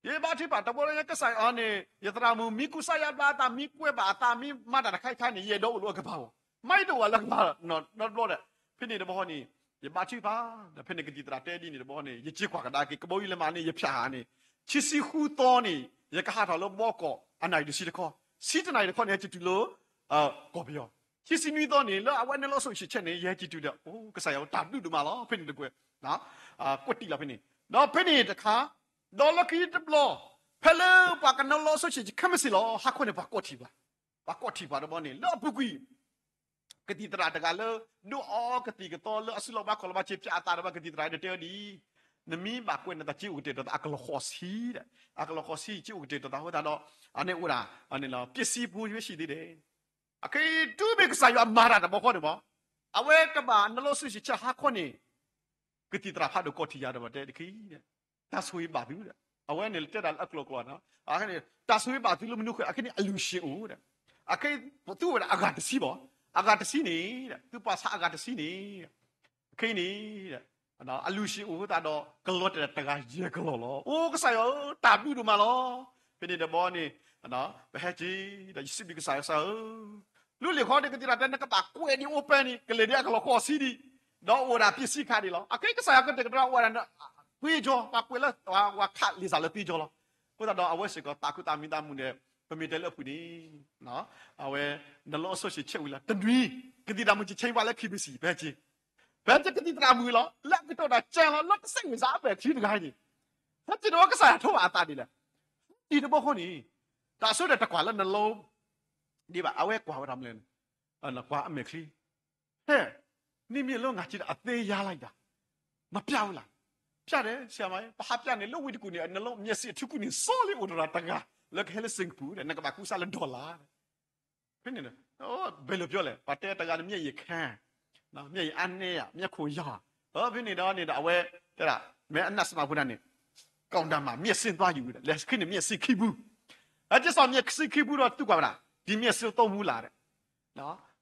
ယဘါထုကဖၣ်တဘျီလၢယကစၢ်အံၤန့ၣ် ယသရၣ်မုၣ်မ့ၢ်ကူစါယါဘျါအသး မ့ၢ်ကွဲးဘၣ်အသး မ့ၢ်မၤတၢ်တခါခါန့ၣ် ယအဲၣ်ဒိးအိၣ်လၢအကပၤအီၤ, မ့ၢ်ယဒိၣ်ဝဲလၢကပၤနီတဘျီဒီး ဖဲန့ၣ်တဘျီဃီန့ၣ် ယဘါထုကဖၣ် ဒီးဖဲန့ၣ်ကသံၣ်သရၣ်တဲဒ်န့ၣ်တဘျီဃီန့ၣ် ယစ့ကွၢ်ကဒါက့ၤ ကဘီယူၤလဲၤမၤန့ၣ် ယဖၠးဧါန့ၣ် ခံဆံဃုသီန့ၣ် ယကဟးထီၣ်လၢဘီကီး အနၣ်ရံၣ်တဆံတခီ, ဆံတနၣ်ရံၣ်တခီန့ၣ် ဟဲက့ၤတုၤလၢ ကီၢ်ပယီၤ, ခံဆံနွံသီန့ၣ် လၢအဝဲနလီအစိၣ်ဆံး check န့ၣ် ယဟဲက့ၤတုၤဒီး အိ ကစၢ်ယွၤတၢ်ဘျုးဒိၣ်မးလီၤ ဖဲန့ၣ်တကွဲး ကွဲးတံၢ်လီၤဖဲန့ၣ်, ဒီးဖဲန့ၣ်တခါ ဒီးလၢခံတဘျီ ဖဲလၢပှၤကနလီအစိၣ်ဆံး ခဲမုၢ်ဆ့ၣ်လီၤ ဟါခီန့ၣ် ပှၤကိးထံၣ်ပှၤ, ပှၤကိးထံၣ်ပှၤတဘျီန့ၣ် လၢအပူၤကွံာ် ကသံၣ်သရၣ်တဂၤလၢ ဒိၣ်အီၤကသံၣ်ကသီလၢအစုလီၢ်ဘၣ်ခီၣ်လီၢ်ဘၣ် စ့ပၠးအသးဒီး ပှၤကသံၣ်သရၣ်န့ၣ်တဲအီၤဒ်အံၤ, နမ့ၢ်ဘၣ်ကွဲးနသး စ့အိၣ်ကတဲာ်ကတီၤသး အကလီၤဃီၤဆံးဒီး အကလီၤဃီၤဆံး စ့အိၣ်ကတဲာ်ကတီၤသးအဃိသတးဒီး အန့ၣ်အိၣ်ဒၣ် အန့ၣ်လီၤ ပျၢ်စံပူၤ ရွှေရှိသေးတယ်, အခဲအံၤ တုၤမ့ၢ်ကစၢ်ယွၤမၤတၢ်တဘျီဃီန့ၣ်မး အဝဲကဘၣ်နလီအစိၣ်ဆံး check ဟါခီန့ၣ် ကသံၣ်သရၣ်ဖးဒိၣ်ကိးထံၣ်ယၤဒီး ပတဲတခါအံၤ တၢ်ဆိၣ်ဂ့ၤဘၣ်သုဒီး အဝဲန့ၣ်တဲဒၣ်လၢအကျိၤကျိၤနီၤ, တၢ်ဆိၣ်ဂ့ၤဘၣ်သုလၢမနုၤဃိ အခဲအံၤန့ၣ် အလူရှင်အိၣ်ဒီး အခဲအံၤ သုအိၣ်ဝဲဒၣ်အဂၤတဆံဘၣ်, အဂၤတဆံန့ၣ် သုပှၤဆါအဂၤတဆံန့ၣ် ခဲအံၤန့ၣ် အလူရှင်အိၣ်အဃိသတးဒီး ကလီၤတဲာ်တဂၤယဲၢ်ကလီၢ်လီၤ. အိ ကစၢ်ယွၤဧၢ, တၢ်ဘျုးဒိၣ်မးလီၤ. ဖဲန့ၣ်တဘျီန့ၣ် ပဟဲက့ၤဒီး ယစံးဘျုးကစၢ်ယွၤ ကစၢ်ဧၢ, လၢလံာ်ဃီဒီး ကသံၣ်သရၣ်တဲ နကဘၣ်ကွဲးဒံးအိၣ်ပဲန့ၣ် ကလဲၤဒံးအကလီၤဃီၤဆံးဒံး, ဒီးအိၣ်ဒၣ်ပျၢ်စံခါဒံးလီၤ. အခဲအံၤကစၢ်ယွၤကတဲာ်ကတီၤအိၣ်ဝဲဒၣ် သွေးကြော ပှၤကွဲးလၢ ပှၤခးလံာ်စၢ်လၢသွေးကြောလီၤ. အဃိသတးဒီး အဝဲစ့ၢ်ကီး သးခုသးမံသးမုာ်ဒီး ပမ့ၢ်တဲလၢအပူၤန့ၣ် အဝဲ နလီအစိၣ်ဆံး check ဝံၤလီၤ တနွံ ကသံၣ်သရၣ်မုၣ် ကဆဲးပှၤလၢ KBC ပဟဲက့ၤ, ပဟဲက့ၤ ကသံၣ်သရၣ်မုၣ်လီၤ လၢအကတီၢ်တၢ်ကဲလီၤ လၢတစိတ်ဝင်စားအမဲာ်ချံတဂၤန့ၣ် ဟဲက့ၤဒီးကစၢ်ယွၤထိးဘၣ်အသးဒ်လဲၣ်, ဒ်တဘျီဃီန့ၣ် တၢ်ဆိဒီးတကွၢ်လၢနလီ ဒ်ဘၣ် အဝဲကွၢ်ဝဲဒၣ်မနုၤလဲၣ်, ကွၢ်အမဲာ်ချံ ဟဲ, နမ့ၢ်လီ ငါးဆံဒီး အသ့ယါလၢ်ဒၣ်, မပျၢ်ဝဲလၢ်, ပျၢ်ဒီး ဆရာမ ပဟးပျၢ်န့ၣ် လၢဝ့ၢ်တကူၣ်န့ၣ် နလီ မျက်စိအထူးကူၣ်န့ၣ် စီလံ အိၣ်ဒီးတဂၤ လၢကဟဲလၢ Singapore ဒီး နကဘၣ်ကူစါလၢ dollar ဖဲန့ၣ် ဘယ်လိုပြောလဲ ပှၤတဲတဂၤ နမျက်ရည်ခံ မျက်ရည်အါန့ၢ်ဧါ, မျက်ခုံရောင်ဧါ. ဖဲန့ၣ်ဒီးန့ၣ်ဒီး အဝဲတဲဒၣ် မ့ၢ်အနးစမးဖိတၢ်န့ၣ် ကီၢ်ဒၢမး မျက်စိသွားယူ ဒီး လဲၤခံန့ၣ် မျက်စိခံဘူး. အကစီၣ် မျက်စိခံဘူးဒီး သုကွၢ်ဝဲဒၣ် ဒီမျက်စိသုံးဘူးလား ဒီး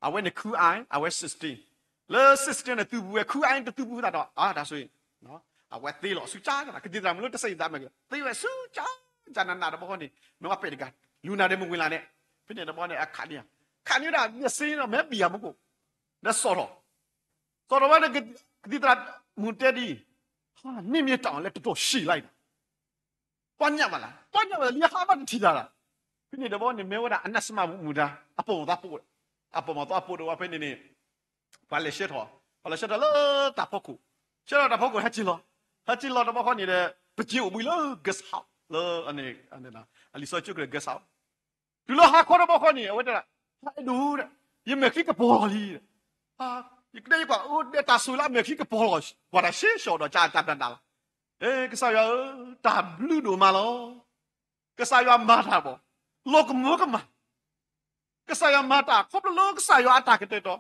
အဝဲန့ၣ် ခူအိုင် အဝဲ sixteen, လၢ sixteen န့ၣ် သုဘူးဝဲ, ခူအိုင် တသုဘူးသတးဒီး အါ တၢ်ဆိၣ်ဂ့ၤ အဝဲသ့လီၤ ဆူကၠါ ကသံၣ်သရၣ်မုၣ်လၢ တစဲးသးမဲာ်ကလီၤ သ့ဝဲဆူကၠါ, ကၠါနးနးတဘျီဃီန့ၣ် မ့ၢ်ဝဲပဲာ်တဂၤ လူၤနၤဒီးမုၢ်ဝ့ၤလးန့ၣ်, ဖဲန့ၣ်တဘျီန့ၣ် အခးန့ၢ်, ခးန့ၢ်ဝဲဒၣ် မျက်စိန့ၣ်ဒီး မဲာ်ဘံၣ်ဧါမူခိၣ်, ဒီးစိာ်ထီၣ်, စိာ်ထီၣ်ဝဲဒီး ကသံၣ်သရၣ်မုၣ်တဲဒ်အံၤ, နမ့ၢ်တၢ်အီၤလၢတတီၢ်ဆံးလၢအံၤ ပှၤညၣ်ဘၣ်လၢ ပှၤညၣ်ဘၣ်လၢ လံဟါဘၣ်တထံၣ်တၢ်လၢ, ဖဲန့ၣ်တဘျီန့ၣ် မ့ၢ်ဝဲဒၣ် အနးစမးမူဒါ အပိာ်မၤသးပိာ်, အပိာ်မၤသးပိာ်ဒီးဝဲဖဲန့ၣ်န့ၣ်, ပှၤလဲၤဆှၢထီၣ်, ပှၤလဲၤဆှၢထီၣ်လၢတၢ်ဖီခိၣ်, ဆှၢထီၣ်တၢ်ဖီခိၣ် ဟဲက့ၤလီၤ, ဟဲက့ၤလီၤတဘျီဃီန့ၣ်ဒီး ပက့ၤအိၣ်ဘှံးလၢ guest house လၢ အလံာ်စီဆှံကရၢ guest house, တုၤလၢဟါခီတဘျီဃီန့ၣ် အဝဲတဲဒၣ်, ဟဲဒိၣ်ဒီး, ယမဲာ်ချံကပီၤလီၤလံ, ယကတဲယကွၢ် အိၣ်ဒီးတၢ်ဆိၣ်ဂ့ၤလၢအမဲာ်ချံကပီၤလီၤ, ပှၤတၢ်ဆှဲးဆှီးဒီး ကၢ်တၢ်ဘျၣ်နးလီၤ, ကစၢ်ယွၤဧၢ, တၢ်ဘျုးဒိၣ်မးလီၤ, ကစၢ်ယွၤမၤတၢ်ဘၣ်, လီၤကမၢကမၣ် ကစၢ်ယွၤမၤတၢ် ခီဖျိလၢကစၢ်ယွၤအတၢ်ကတဲာ်ကတီၤ,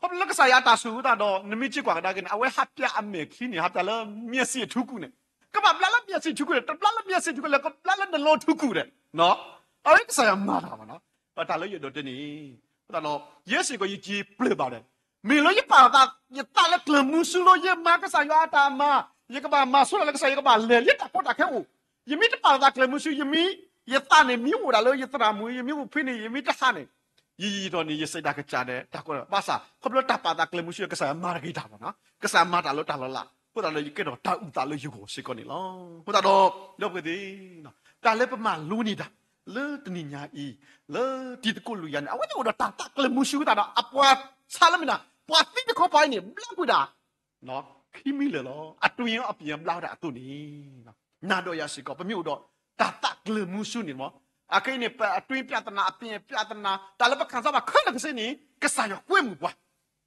ခီဖျိလၢကစၢ်ယွၤအတၢ်ဆိၣ်ဂ့ၤသးဒီး နမ့ၢ်က့ၤကွၢ်ကဒါက့ၤန့ၣ် အဝဲဟးပၠးအမဲာ်ချံန့ၣ် ဟးပၠးလၢမျက်စိအထူးကုန့ၣ်, ကဘၣ်ဘျါလၢမျက်စိအထူးကုန့ၣ်, တဘျါလၢမျက်စိအထူးကုလဲၣ်, ကဘျါလၢနလီထူးကုဒီး, အဝဲကစၢ်ယွၤမၤတၢ်ဘၣ်နီၤ, တၢ်လၢယအဲၣ်ဒိးတဲန့ၣ်, အဃိသတးဒီး ယဲစ့ၢ်ကီးယစံးပျၢၢ်ဘၣ်ဒီး, မ့ၢ်လၢယပာ်လီၤသး ယသးလၢကျၢၤမုဆူလီၤ, ယမၤကစၢ်ယွၤအတၢ်မၤ, ယကဘၣ်မၤဆိလၢကစၢ်ယွၤ ယကဘၣ်လဲၤလၢတၢ်ကီတၢ်ခဲအိၣ်, ယမ့ၢ်တပာ်လီၤသးကျၢၤမုဆူ ယမ့ၢ် ယသးန့ၣ် မ့ၢ်အိၣ်ဒၣ်လၢယသရၣ်မုၣ်, ယမ့ၢ်အိၣ်ဖဲန့ၣ် ယမ့ၢ်တဟးန့ၣ်, ယယံာ်ထီၣ်န့ၣ် ယစံးတၢ်ကစၢ်ဒီး တၢ်ကီဘၣ်ဆၣ် ခီဖျိတၢ်ပာ်သးကျၢၤမုဆူ ကစၢ်ယွၤမၤတဂ့ၤတၢ်ဘၣ်နီၤ, ကစၢ်ယွၤမၤတၢ်လၢတၢ်လီၤလး, အဃိသတးဒီး ယကဲထီၣ်တၢ်အုၣ်သးလၢယဂီၢ်စ့ၢ်ကီးန့ၣ်လီၤ. အဃိသတးဒီး ဒီပုၢ်ဝဲၢ်သ့ၣ်, တၢ်လၢပမၤလိန့ၢ်တၢ် လၢတနံၤညါအံၤ, လၢတံၤသကိးလွံၢ်ယၤန့ၣ် အဝဲသ့ၣ်အိၣ်ဒီးတၢ်သးကျၢၤမုဆူသတးဒီး အပှၤဆါလၢမ့ၢ်နၤ, ပှၤသံတခီပၤအံၤန့ၣ် ဘျါကွံာ်ဒၣ် ခံမံၤလၢာ်လီၤ. အတွင်းအပြင်ဘျါဝဲဒၣ်အသိးန့ၣ်, နၤဒီးယၤစ့ၢ်ကီး ပမ့ၢ်အိၣ်ဒီးတၢ်သးကျၢၤမုဆူန့ၣ်မ့ၢ်, အခဲအံၤန့ၣ် ပအတွင်းပြဿနာ အပြင်ပြဿနာ တၢ်လၢပခံစားဘၣ်ခဲလၢာ်ခဲဆ့န့ၣ် ကစၢ်ယွၤကွဲမုာ်ပှၤ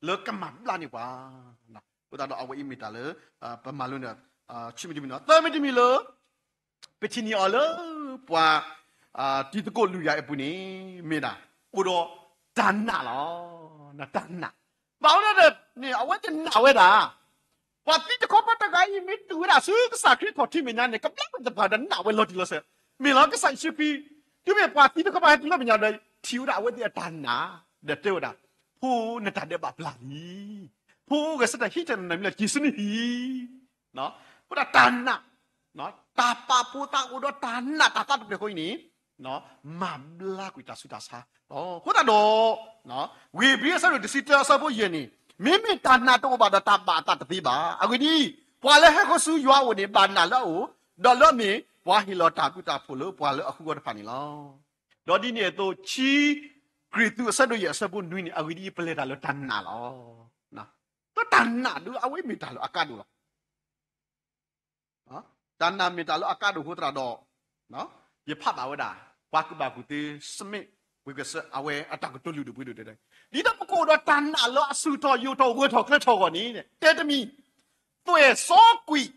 လၢကမၤဘျါန့ၢ်ပှၤ, အဃိသတးဒီး အဝဲအံၤမ့ၢ်တၢ်လၢ ပမၤလိန့ၢ် ဆံမံၤတမံၤနီၤ. သၢမံၤတမံၤလၢ ပထံၣ်န့ၢ်အီၤလၢ ပှၤ တံၤသကိးလွံၢ်ယၤအပူၤန့ၣ် မ့ၢ်ဒၣ် အိၣ်ဒီးတၢ်နာ်လီၤ. တၢ်နာ်, ဘၣ်ဝဲဒၣ်န့ၣ် အဝဲသ့ၣ်နာ်ဝဲဒၣ် ပှၤသံတခီပၤတဂၤအံၤ မ့ၢ်တုၤဝဲဒၣ်ဆူကစၢ်ခရံာ်ခီၣ်ထံးမဲာ်ညါန့ၣ် ကဘျါကွံာ်သပှၢ်ဒီးနာ်ဝဲလီၤတံၢ်လီၤဆဲး, မ့ၢ်လီၤ ကစၢ်ယ့ၣ်ၡူးခရံာ် တုၤမ့ၢ်ပှၤသံတခီပၤဟဲတုၤလၢမဲာ်ညါဒီး ထံၣ်ဝဲဒၣ်အဝဲသ့ၣ်အတၢ်နာ်, ဒီးတဲဝဲဒၣ်, ဖိ နတၢ်ဒဲးဘးဘျါလံ, ဖိဧၢ ဂဲၤဆၢထၢၣ်ဟံးထၢၣ်နမဲာ်လၢက့ၤဆူနဟံၣ် အဃိဒၣ်တၢ်နာ်, တၢ်ပာ်ဖိသးအိၣ်ဒီးတၢ်နာ်တၢ်သးတဖျၢၣ်ဃီအံၤန့ၣ် မၤဘျါကွံာ်တၢ်ဆူးတၢ်ဆါလီၤ. အဃိသတးဒီး ဝံဘြံၤအဆၢဒိၣ်တဆံတၢအဆၢဖိယဲၢ်န့ၣ်, မ့မ့ၢ်တၢ်နာ်တအိၣ်ဘၣ်ဒီးတၢ်ဘၣ်အသးတသ့ဘၣ်. အဂ့ၢ်ဒ်အံၤ, ပှၤလၢဟဲဃီၤဆူယွၤအအိၣ်န့ၣ် ဘၣ်နာ်လၢအအိၣ်, ဒီးလၢအမ့ၢ်ပှၤဟ့ၣ်လီၤတၢ်ဘျုးတၢ်ဖှိၣ်လၢပှၤလၢအဃုအဂီၢ်တဖၣ်န့ၣ်လီၤ. ဒီးဒ်န့ၣ်အသိး ခံကရံၣ်သူးအဆၢဒိၣ်ယဲၢ်အဆၢဖိနွံန့ၣ် အဂ့ၢ်ဒ်အံၤ ပလဲၤတၢ်လၢတၢ်နာ်လီၤ. ဒီးတၢ်နာ်ဒုး အဝဲမ့ၢ်တၢ်လၢအကါဒိၣ်လီၤ. တၢ်နာ်မ့ၢ်တၢ်လၢအကါဒိၣ်အဃိသတးဒီး, ယဖးဘၣ်ဝဲဒၣ် ပှၤကူၣ်ဘၣ်ကူၣ်သ့ Smith Wigglesworth အဝဲအတၢ်ကတိၤလုၢ်ဒိၣ်ပှ့ၤဒိၣ်တဲ, ဒ်သိးပကအိၣ်ဒီးတၢ်နာ်လၢအဆူၣ်ထီၣ်ယိာ်ထီၣ်ဂၢၢ်ထီၣ်ကျၢၤထီၣ်အဂီၢ်န့ၣ် တဲတမံၤ, သွဲၣ်စီကွံာ်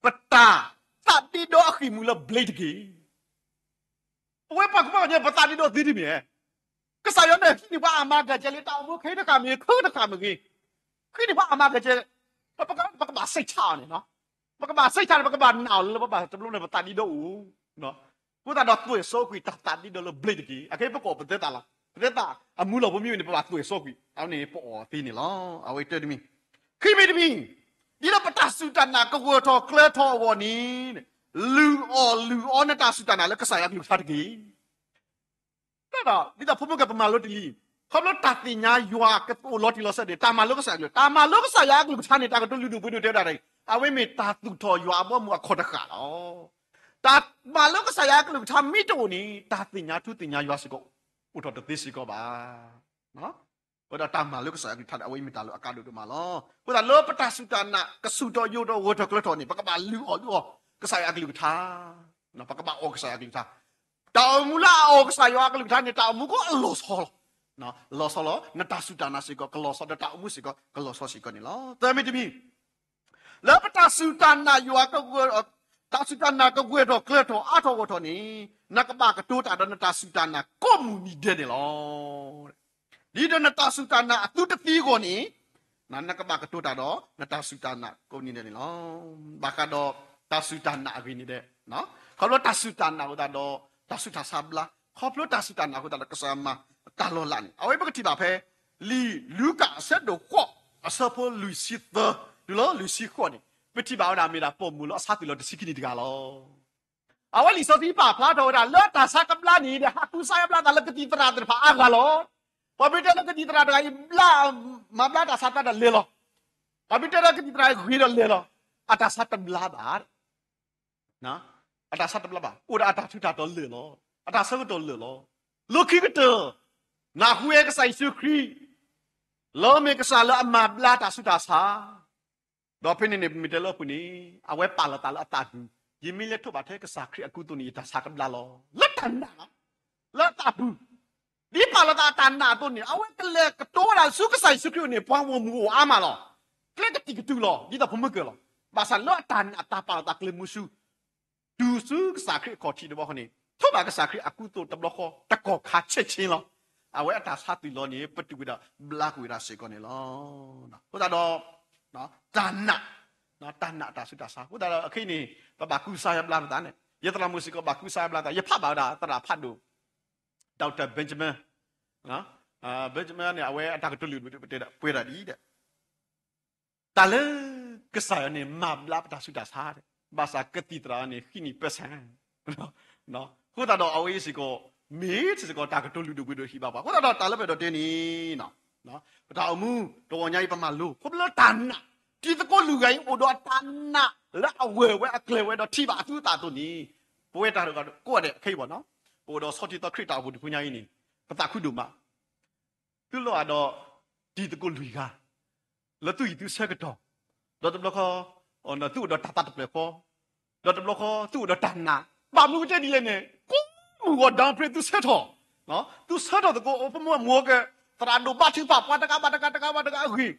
ပတၢ်သးဒ့ဒီအဃံၢ်မူလၢ blade တက့ၢ်. ပဝဲပှၤကူၣ်ဘၣ်ကူၣ်သ့န့ၣ် ပသးဒ့ဒီသ့တမံၤဧါ. ကစၢ်ယွၤန့ၣ် ဟံးန့ၢ်ပှၤအမၤကဲကဲလၢတၢ်အိၣ်မူခဲအံၤတဃၣ်မ့ၢ်ဂ့ၤ ခုတဃၣ်မ့ၢ်ဂ့ၤ, ဟံးန့ၢ်ပှၤအမၤကဲကဲ, ပကဘၣ်စိတ်ချအီၤန့ၣ်, ပကဘၣ်စိတ်ချန့ၣ် ပကဘၣ်နာ်အီၤလၢပဘၣ်တဘျီန့ၣ် ပသးဒ့ဒီအိၣ် အဃိသတးဒီး သွဲၣ်စီကွံာ်တၢ်သးဒ့ဒီလၢ blade တက့ၢ်. အခဲအံၤပကအိၣ်ပသဲသးလီၤ. ပသဲသးအမူလီၤဖိမ့ၢ်ဝဲန့ၣ် ပဘၣ်သွဲၣ်စီကွံာ် အဝဲန့ၣ် ပအီၣ်သ့န့ၣ်လီၤ. အဝဲတၢ်တမံၤ, ခံမံၤတမံၤ, ဒ်သိးပတၢ်စူၢ်တၢ်နာ်ကဂၢၢ်ထီၣ်ကျၢၤထီၣ်အဂီၢ်န့ၣ်, လုၢ်အီၣ်လုၢ်အီနတၢ်စူၢ်တၢ်နာ်လၢကစၢ်ယွၤအကလုၢ်ကထါတက့ၢ်. ဒ်သိးဖိမုၣ်ကဲပမၤလိတ့ၢ်လံ, ခီဖျိတၢ်သ့ၣ်ညါယွၤကအိၣ်လီၤတံၢ်လီၤဆဲးန့ၣ် တၢ်မၤလိကစၢ်ယွၤအကလုၢ်, တၢ်မၤလိကစၢ်ယွၤအကလုၢ်ကထါန့ၣ် တၢ်ကတိၤလုၢ်ဒိၣ်ပှ့ၤဒိၣ်တဲဝဲဒၣ်, အဝဲမ့ၢ်တၢ်သူၣ်ထီၣ်ယွၤအဘီအမုၢ်အခီၣ်တဃၣ်လီၤ. တၢ်မၤလိကစၢ်ယွၤအကလုၢ်ကထါမ့ၢ်တအိၣ်န့ၣ် တၢ်သ့ၣ်ညါထူသ့ၣ်ညါယွၤစ့ၢ်ကီး အိၣ်ထီၣ်တသ့စ့ၢ်ကီးဘၣ်. အဃိဒီးတၢ်မၤလိကစၢ်ယွၤအကလုၢ်ကထါန့ၣ် အဝဲအံၤမ့ၢ်တၢ်လၢအကါဒိၣ်ဒိၣ်မးလီၤ. အဃိသတးလၢပတၢ်စူၢ်တၢ်နာ် ကဆူၣ်ထီၣ်ယိာ်ထီၣ်ဂၢၢ်ထီၣ်ကျၢၤထီၣ်န့ၣ် ပကဘၣ်လုၢ်အီၣ်လုၢ်အီ ကစၢ်ယွၤအကလုၢ်ကထါ, ပကဘၣ်အီၣ်ကစၢ်ယွၤအကလုၢ်ကထါ, တၢ်အိၣ်မူလၢအအီၣ်ကစၢ်ယွၤအကလုၢ်ကထါန့ၣ် တၢ်အိၣ်မူကအိၣ်အလီၤဆီလီၤ. လီၤဆီလီၤ, နတၢ်စူၢ်တၢ်နာ်စ့ၢ်ကီး ကလီၤဆီဒီးတၢ်အိၣ်မူစ့ၢ်ကီး ကလီၤဆီစ့ၢ်ကီးန့ၣ်လီၤ. သၢမံၤတမံၤ, လၢပတၢ်စူၢ်တၢ်နာ်ယွၤ တၢ်စူၢ်တၢ်နာ်ကဂၢၢ်ထီၣ်ကျၢၤထီၣ်အါထီၣ်ဂီၢ်ထီၣ်န့ၣ်, နကဘၣ်ကတိၤတၢ်ဒီးနတၢ်စူၢ်တၢ်နာ်ကိးမုၢ်နံၤဒဲးန့ၣ်လီၤ. ဒ်သိးနတၢ်စူၢ်တၢ်နာ်အသုတသံအဂီၢ်န့ၣ်, နကဘၣ်ကတိၤတၢ်ဒီး နတၢ်စူၢ်တၢ်နာ်ကိးနံၤဒဲးန့ၣ်လီၤ. ဘၣ်ဃးဒီးတၢ်စူၢ်တၢ်နာ်အဂ့ၢ်န့ၣ်ဒီး ခီဖျိတၢ်စူၢ်တၢ်နာ်အဃိသတးဒီး တၢ်ဆူးတၢ်ဆါဘျါ, ခီဖျိတၢ်စူၢ်တၢ်နာ်အဃိသတးဒီး ကစၢ်မၤတၢ်လီၤလးန့ၣ် အဝဲပကထံၣ်ဘၣ်ဖဲ လံာ်လူၤကၣ်အဆၢဒိၣ်ဃိး အဆၢဖိလွံၢ်ဆံသၢ တုၤလၢလွံၢ်ဆံဃိးန့ၣ် ပထံၣ်ဘၣ်ဝဲဒၣ်မ့ၢ်ဒၣ် ပိာ်မုၣ်လၢအဆါသွံၣ်လီၤတဆံခံနံၣ်တဂၤလီၤ. အဝဲလံာ်စီဆှံပာ်ဖျါထီၣ်ဝဲဒၣ် လၢတၢ်ဆါကဘျါန့ၣ်ဒီး ဟးကူစါယါဘျါသးလၢကသံၣ်သရၣ်သ့ၣ်တဖၣ်အါဂၤလီၤ. ပှၤမ့ၢ်တဲလၢကသံၣ်သရၣ်တဂၤအံၤ ဘျါ မၤဘျါတၢ်ဆါသးဒီးလဲၤလီၤ. ပှၤမ့ၢ်တဲလၢကသံၣ်သရၣ်ဂ့ၤဒီးလဲၤလီၤ. အတၢ်ဆါတဘျါဘၣ်. အတၢ်ဆါတဘျါဘၣ်. အိၣ်ဒီးအတၢ်ထူးတၢ်တီၤလၢာ်လီၤ. အတၢ်ဆၢကတီၢ်လၢာ်လီၤ. လၢခံကတၢၢ် နၢ်ဟူဝဲကစၢ်ယ့ၣ်ၡူးခရံာ် လၢမ့ၢ်ကစၢ်လၢအမၤဘျါတၢ်ဆူးတၢ်ဆါ ဒီးဖဲန့ၣ်န့ၣ် ပမ့ၢ်တဲလၢအပူၤန့ၣ် အဝဲပာ်လီၤသးလၢအသးပူၤ, ယမ့ၢ်လဲၤထိးဘၣ်ထဲကစၢ်ခရံာ်အကူအသိးန့ၣ် ယတၢ်ဆါကဘျါလီၤ. လၢတၢ်နာ်လီၤ. လၢအသးပူၤ, ဒ်ပာ်လီၤသးအတၢ်နာ်အသိးန့ၣ် အဝဲကလဲၤကတိၤဝဲဒၣ်ဆူကစၢ်ယ့ၣ်ၡူးခရံာ်အအိၣ်န့ၣ် ပှၤဂီၢ်မုၢ်အိၣ်အါမးလီၤ. ကျဲကတံာ်ကတူာ်လီၤ ဒ်သိးဖိမုၣ်ကၢၤလီၤ. ဘၣ်ဆၣ်လၢအတၢ်နာ်အတၢ်ပာ်လီၤသးကျဲမုဆူ တုၤဆူကစၢ်ခရံာ်အခီၣ်ထံးတဘျီဃီန့ၣ် ထိးဘၣ်ကစၢ်ခရံာ်အကူအသိးတဘျီဃီတကီၢ်ခါဆဲးဆ့လီၤ. အဝဲအတၢ်ဆါသွံၣ်လီၤန့ၣ် ပတုာ်ဝဲဒၣ်ဘျါကွံာ်ဝဲဒၣ်စ့ၢ်ကီးန့ၣ်လီၤ. အဃိသတးဒီး တၢ်နာ်, တၢ်နာ်အတၢ်ဆူးတၢ်ဆါ အဃိသတးဒီးအခဲအံၤန့ၣ် ပဘၣ်ကူစါယါဘျါပသးန့ၣ် ယသရၣ်မုၣ်စ့ၢ်ကီးဘၣ်ကူစါယါဘျါသး ယဖးဘၣ်ဝဲဒၣ်သရၣ်ဖးဒိၣ် Doctor Benjamin, Benjamin န့ၣ် အဝဲအတၢ်ကတိၤလုၢ်ဒိၣ်ပတဲဒၣ်ပှဲၤဒၣ်ဒ်အံၤဒီး တၢ်လၢကစၢ်ယွၤန့ၣ် မၤဘျါပတၢ်ဆူးတၢ်ဆါ, ဘၣ်ဆၣ်ကသံၣ်သရၣ်န့ၣ် ဟံးန့ၢ်ပၢဆၣ်, အဃိသတးဒီးအဝဲအံၤစ့ၢ်ကီး မ့ၢ်စ့ၢ်ကီးတၢ်ကတိၤလုၢ်ဒိၣ်ပှ့ၤဒိၣ်ဟံၣ်ဘၣ်ပှၤ, အဃိသတးဒီးတၢ်လၢပအဲၣ်ဒိးတဲန့ၣ် ပတၢ်အိၣ်မူ တဂီၤညါအံၤပမၤလိ ခီဖျိလၢတၢ်နာ်, တံၤသကိးလွံၢ်ဂၤအံၤ အိၣ်ဒီးအတၢ်နာ်လၢအဝဲၢ်ဝဲအကျဲၤဝဲဒီးထံၣ်ဘၣ်အသူအသးအသိးန့ၣ်, ပဝဲတၢ်ကိးဂၤဒဲးခဲအံၤဘၣ်နီၤ, ပအိၣ်ဒီးဆီထံသီခရံာ်တၢ်အိၣ်ဖှိၣ်တဖုညါအံၤန့ၣ် ပသးခုဒိၣ်မး သုလိၣ်ဘၣ်ဒီး တံၤသကိးလွံၢ်ဂၤ လၢသုဟံၣ်သုဆၢကတီၢ်, ဒီးတဘျီဃီ သုအိၣ်ဒီးတၢ်သးတဖျၢၣ်ဃီ, ဒီးတဘျီဃီ သုအိၣ်ဒီးတၢ်နာ်, ဘၣ်မနုၤကတဲဒ်လဲၣ်န့ၣ် ကိးမုၢ်ဂီၤ downplay သုဆၢထီၣ်, သုဆၢထီၣ်သကိး အိၣ်ပမိၢ်မိၢ်ကဲ သရၣ်ဒိၣ်ဘါထုကဖၣ် ပှၤတဂၤဘၣ်တဂၤ တဂၤဘၣ်တဂၤအဂ့ၢ်,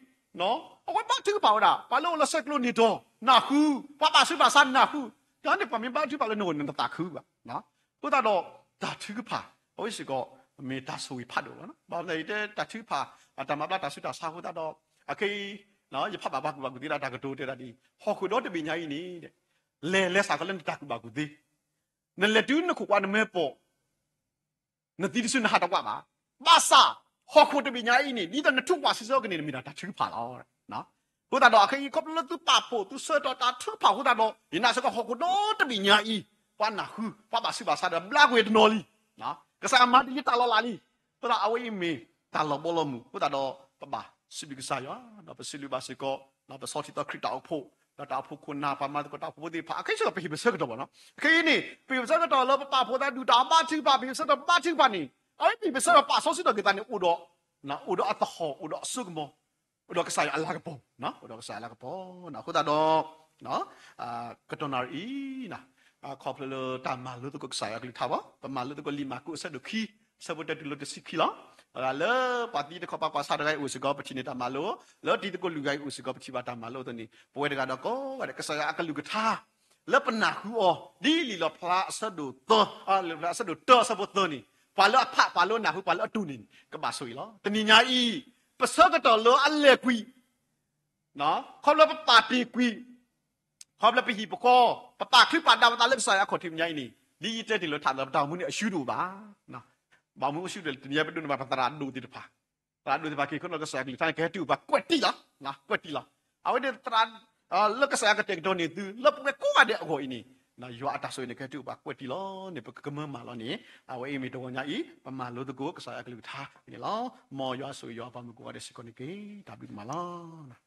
အဝဲဘါထုကဖၣ်ဝဲဒၣ် ပှၤလၢအိၣ်လၢဆဲးကျိးနံၣ်တီၤ နၢ်ဟူ, ပှၤဘၣ်ဆူးဘၣ်ဆါနၢ်ဟူ, တၢ်န့ၣ်ပှၤမ့ၢ်ဘါထုကဖၣ်လၢနဂီၢ်န့ၣ် နသးခုဘၣ် အဃိသတးဒီး တၢ်ထုကဖၣ် အဝဲစ့ၢ်ကီး မ့ၢ်တၢ်ဆိၣ်ဂ့ၤဖးဒိၣ်လီၤ. ဘၣ်မနုၤယတဲတၢ်ထုကဖၣ် တၢ်မၤဘျါတၢ်ဆူးတၢ်ဆါအဃိသတးဒီး အခဲအံၤ ယဖးဘၣ်ပှၤကူၣ်ဘၣ်ကူၣ်သ့ဒၣ်တၢ်ကတိၤတဲဒၣ်ဒ်အံၤ, ဟီၣ်ခိၣ်ဒီတဘ့ၣ်ညါအံၤန့ၣ် လဲၤလဲၤစ့ၢ်ကီးလၢနတၢ်ကူၣ်ဘၣ်ကူၣ်သ့, နလဲၤတုၤနခိၣ်ကွၢ်နမဲာ်ပိာ် နသံတစုနဟးတကွၢ်ဘၣ်. ဘၣ်ဆၣ် ဟီၣ်ခိၣ်တဘ့ၣ်ညါအံၤန့ၣ် ဒ်သိးနထူးကွၢ်စံးဆၢကန့ၣ် နမ့ၢ်ဒၣ်တၢ်ထုကဖၣ်လီၤ. အဃိသတးဒီး အခဲအံၤ ခီဖျိလၢသုပာ်ဖှိၣ် သုဆၢထီၣ်တၢ်ထုကဖၣ်အဃိသတးဒီး ယနာ်စ့ၢ်ကီးဟီၣ်ခိၣ်ဒီတဘ့ၣ်ညါအံၤ ပှၤနၢ်ဟူ ပှၤဘၣ်ဆူးဘၣ်ဆါဒီး ဘျါကွံာ်တနီၤလံ. ကစၢ်ယွၤမၤတ့ၢ်ယတၢ်လီၤလးလံ. အဃိသတးဒီး အဝဲအံၤမ့ၢ်တၢ်လီၤဘီလီၤမုၢ် အဃိသတးဒီး ပဘၣ်စံးဘျုးကစၢ်ယွၤ ဒီးပစံးဘျုးဘၣ်စ့ၢ်ကီး ပဆီထံသီခရံာ်တၢ်အိၣ်ဖှိၣ် ဒီးတၢ်အိၣ်ဖှိၣ်ခိၣ်နၢ် ပှၤမၤသကိးတၢ်အိၣ်ဖှိၣ်ဖိသ့ၣ်တဖၣ် အခဲအံၤစ့ၢ်ကီးပဟ့ၣ်ပဆၢကတီၢ်ဘၣ်နီၤ. အခဲအံၤန့ၣ် ပဟ့ၣ်ပဆၢကတီၢ်လၢပပာ်ဖှိၣ်သးဒုၣ်တၢ်ဘါထုကဖၣ် ပဟ့ၣ်ပဆၢကတီၢ်ဘါထုကဖၣ်န့ၣ် အဝဲပဟ့ၣ်ပဆၢကတီၢ်ပာ်စီဆှံထီၣ်က့ၤသးန့ၣ် အိၣ်ဒီး အိၣ်ဒီးအသဟီၣ် အိၣ်ဒီးအစိကမီၤ အိၣ်ဒီးကစၢ်ယွၤအလၤကပီၤ အိၣ်ဒီးကစၢ်ယွၤအလၤကပီၤ အဃိသတးဒီး ကတီၢ်နၣ်ရံၣ်အံၤ ခီဖျိလၢတၢ်မၤလိသကိးကစၢ်ယွၤအကလုၢ်ကထါဘၣ် ပမၤလိသကိးလံာ်မၢ်ကူးအဆၢဒိၣ်ခံ အဆၢဖိတၢတုၤလၢတဆံခံလီၤ. လၢပှၤသံတခီပၤပှၤဆါတဂၤအံၤအိၣ်စ့ၢ်ကီး ပထံၣ်န့ၢ်တၢ်မၤလိ လၢတံၤသကိးလွံၢ်ဂၤအံၤအိၣ်စ့ၢ်ကီး ပထံၣ်ဘၣ်တၢ်မၤလိအသိးန့ၣ် ပဝဲတဂၤဒီးကိးဂၤဒဲး ကစၢ်ယွၤအကလုၢ်ကထါ လၢပနၢ်ဟူအီၤ ဒ်လံာ်လီၣ်ဖျါအဆၢဒိၣ်သၢ လီၣ်ဖျါအဆၢဒိၣ်တၢအဆၢဖိသၢန့ၣ် ပှၤလၢအဖး ပှၤလၢအနၢ်ဟူ ပှၤလၢအတူၢ်န့ၣ် ကဘၣ်ဆိၣ်ဂ့ၤလီၤ. တနံၤညါအံၤ ပဆၢကတီၢ်လၢအလဲၤကွံာ် ခီဖျိပပာ်တ့ၢ်ကွံာ် ခီဖျိပဟံၣ်ပဃီ ပပာ်ချုးပာ်ဒၣ်ပသးလၢကစၢ်ယွၤအခီၣ်ထံးမဲာ်ညါအံၤန့ၣ် ဒ်ယတဲတ့ၢ်လၢထးလၢပတၢ်အိၣ်မူန့ၣ် အရှုံးတအိၣ်ဘၣ်. ဘၣ်မနုၤအရှုံးတအိၣ်လဲၣ် တနံၤညါပဒိးန့ၢ်ဘၣ်ပသရၣ်ဒိၣ်သ့ၣ်တဖၣ် သရၣ်ဒိၣ်သ့ၣ်တဖၣ်က့ၤခိၣ်နၢ်ကစၢ်ယွၤကလုၢ်ကထါန့ၣ် ကဟဲတုၤအိၣ်ပှၤကွဲးတံၢ်လီၤ ကွဲးတံၢ်လီၤ. အဝဲန့ၣ်သရၣ် လၢကစၢ်ယွၤကတဲာ်ကတီၤန့ၢ်သု လၢပဝဲကိးဂၤဒဲးအဂီၢ်အံၤန့ၣ် ယွၤအတၢ်ဆိၣ်ဂ့ၤန့ၣ် ကဟဲတုၤအိၣ်ပှၤကွဲးတံၢ်လီၤန့ၣ် ပကကမၢမၤလီၤန့ၣ် အဝဲအံၤမ့ၢ်တဂီၤညါအံၤ ပမၤလိသကိးကစၢ်ယွၤအကလုၢ်ကထါန့ၣ်လီၤ. မ်ယွၤဆိၣ်ဂ့ၤယွၤပှၤမုၣ်ကိးဂၤဒဲးစ့ၢ်ကီးန့ၣ်တက့ၢ်. တၢ်ဘျုးဒိၣ်မးလီၤ.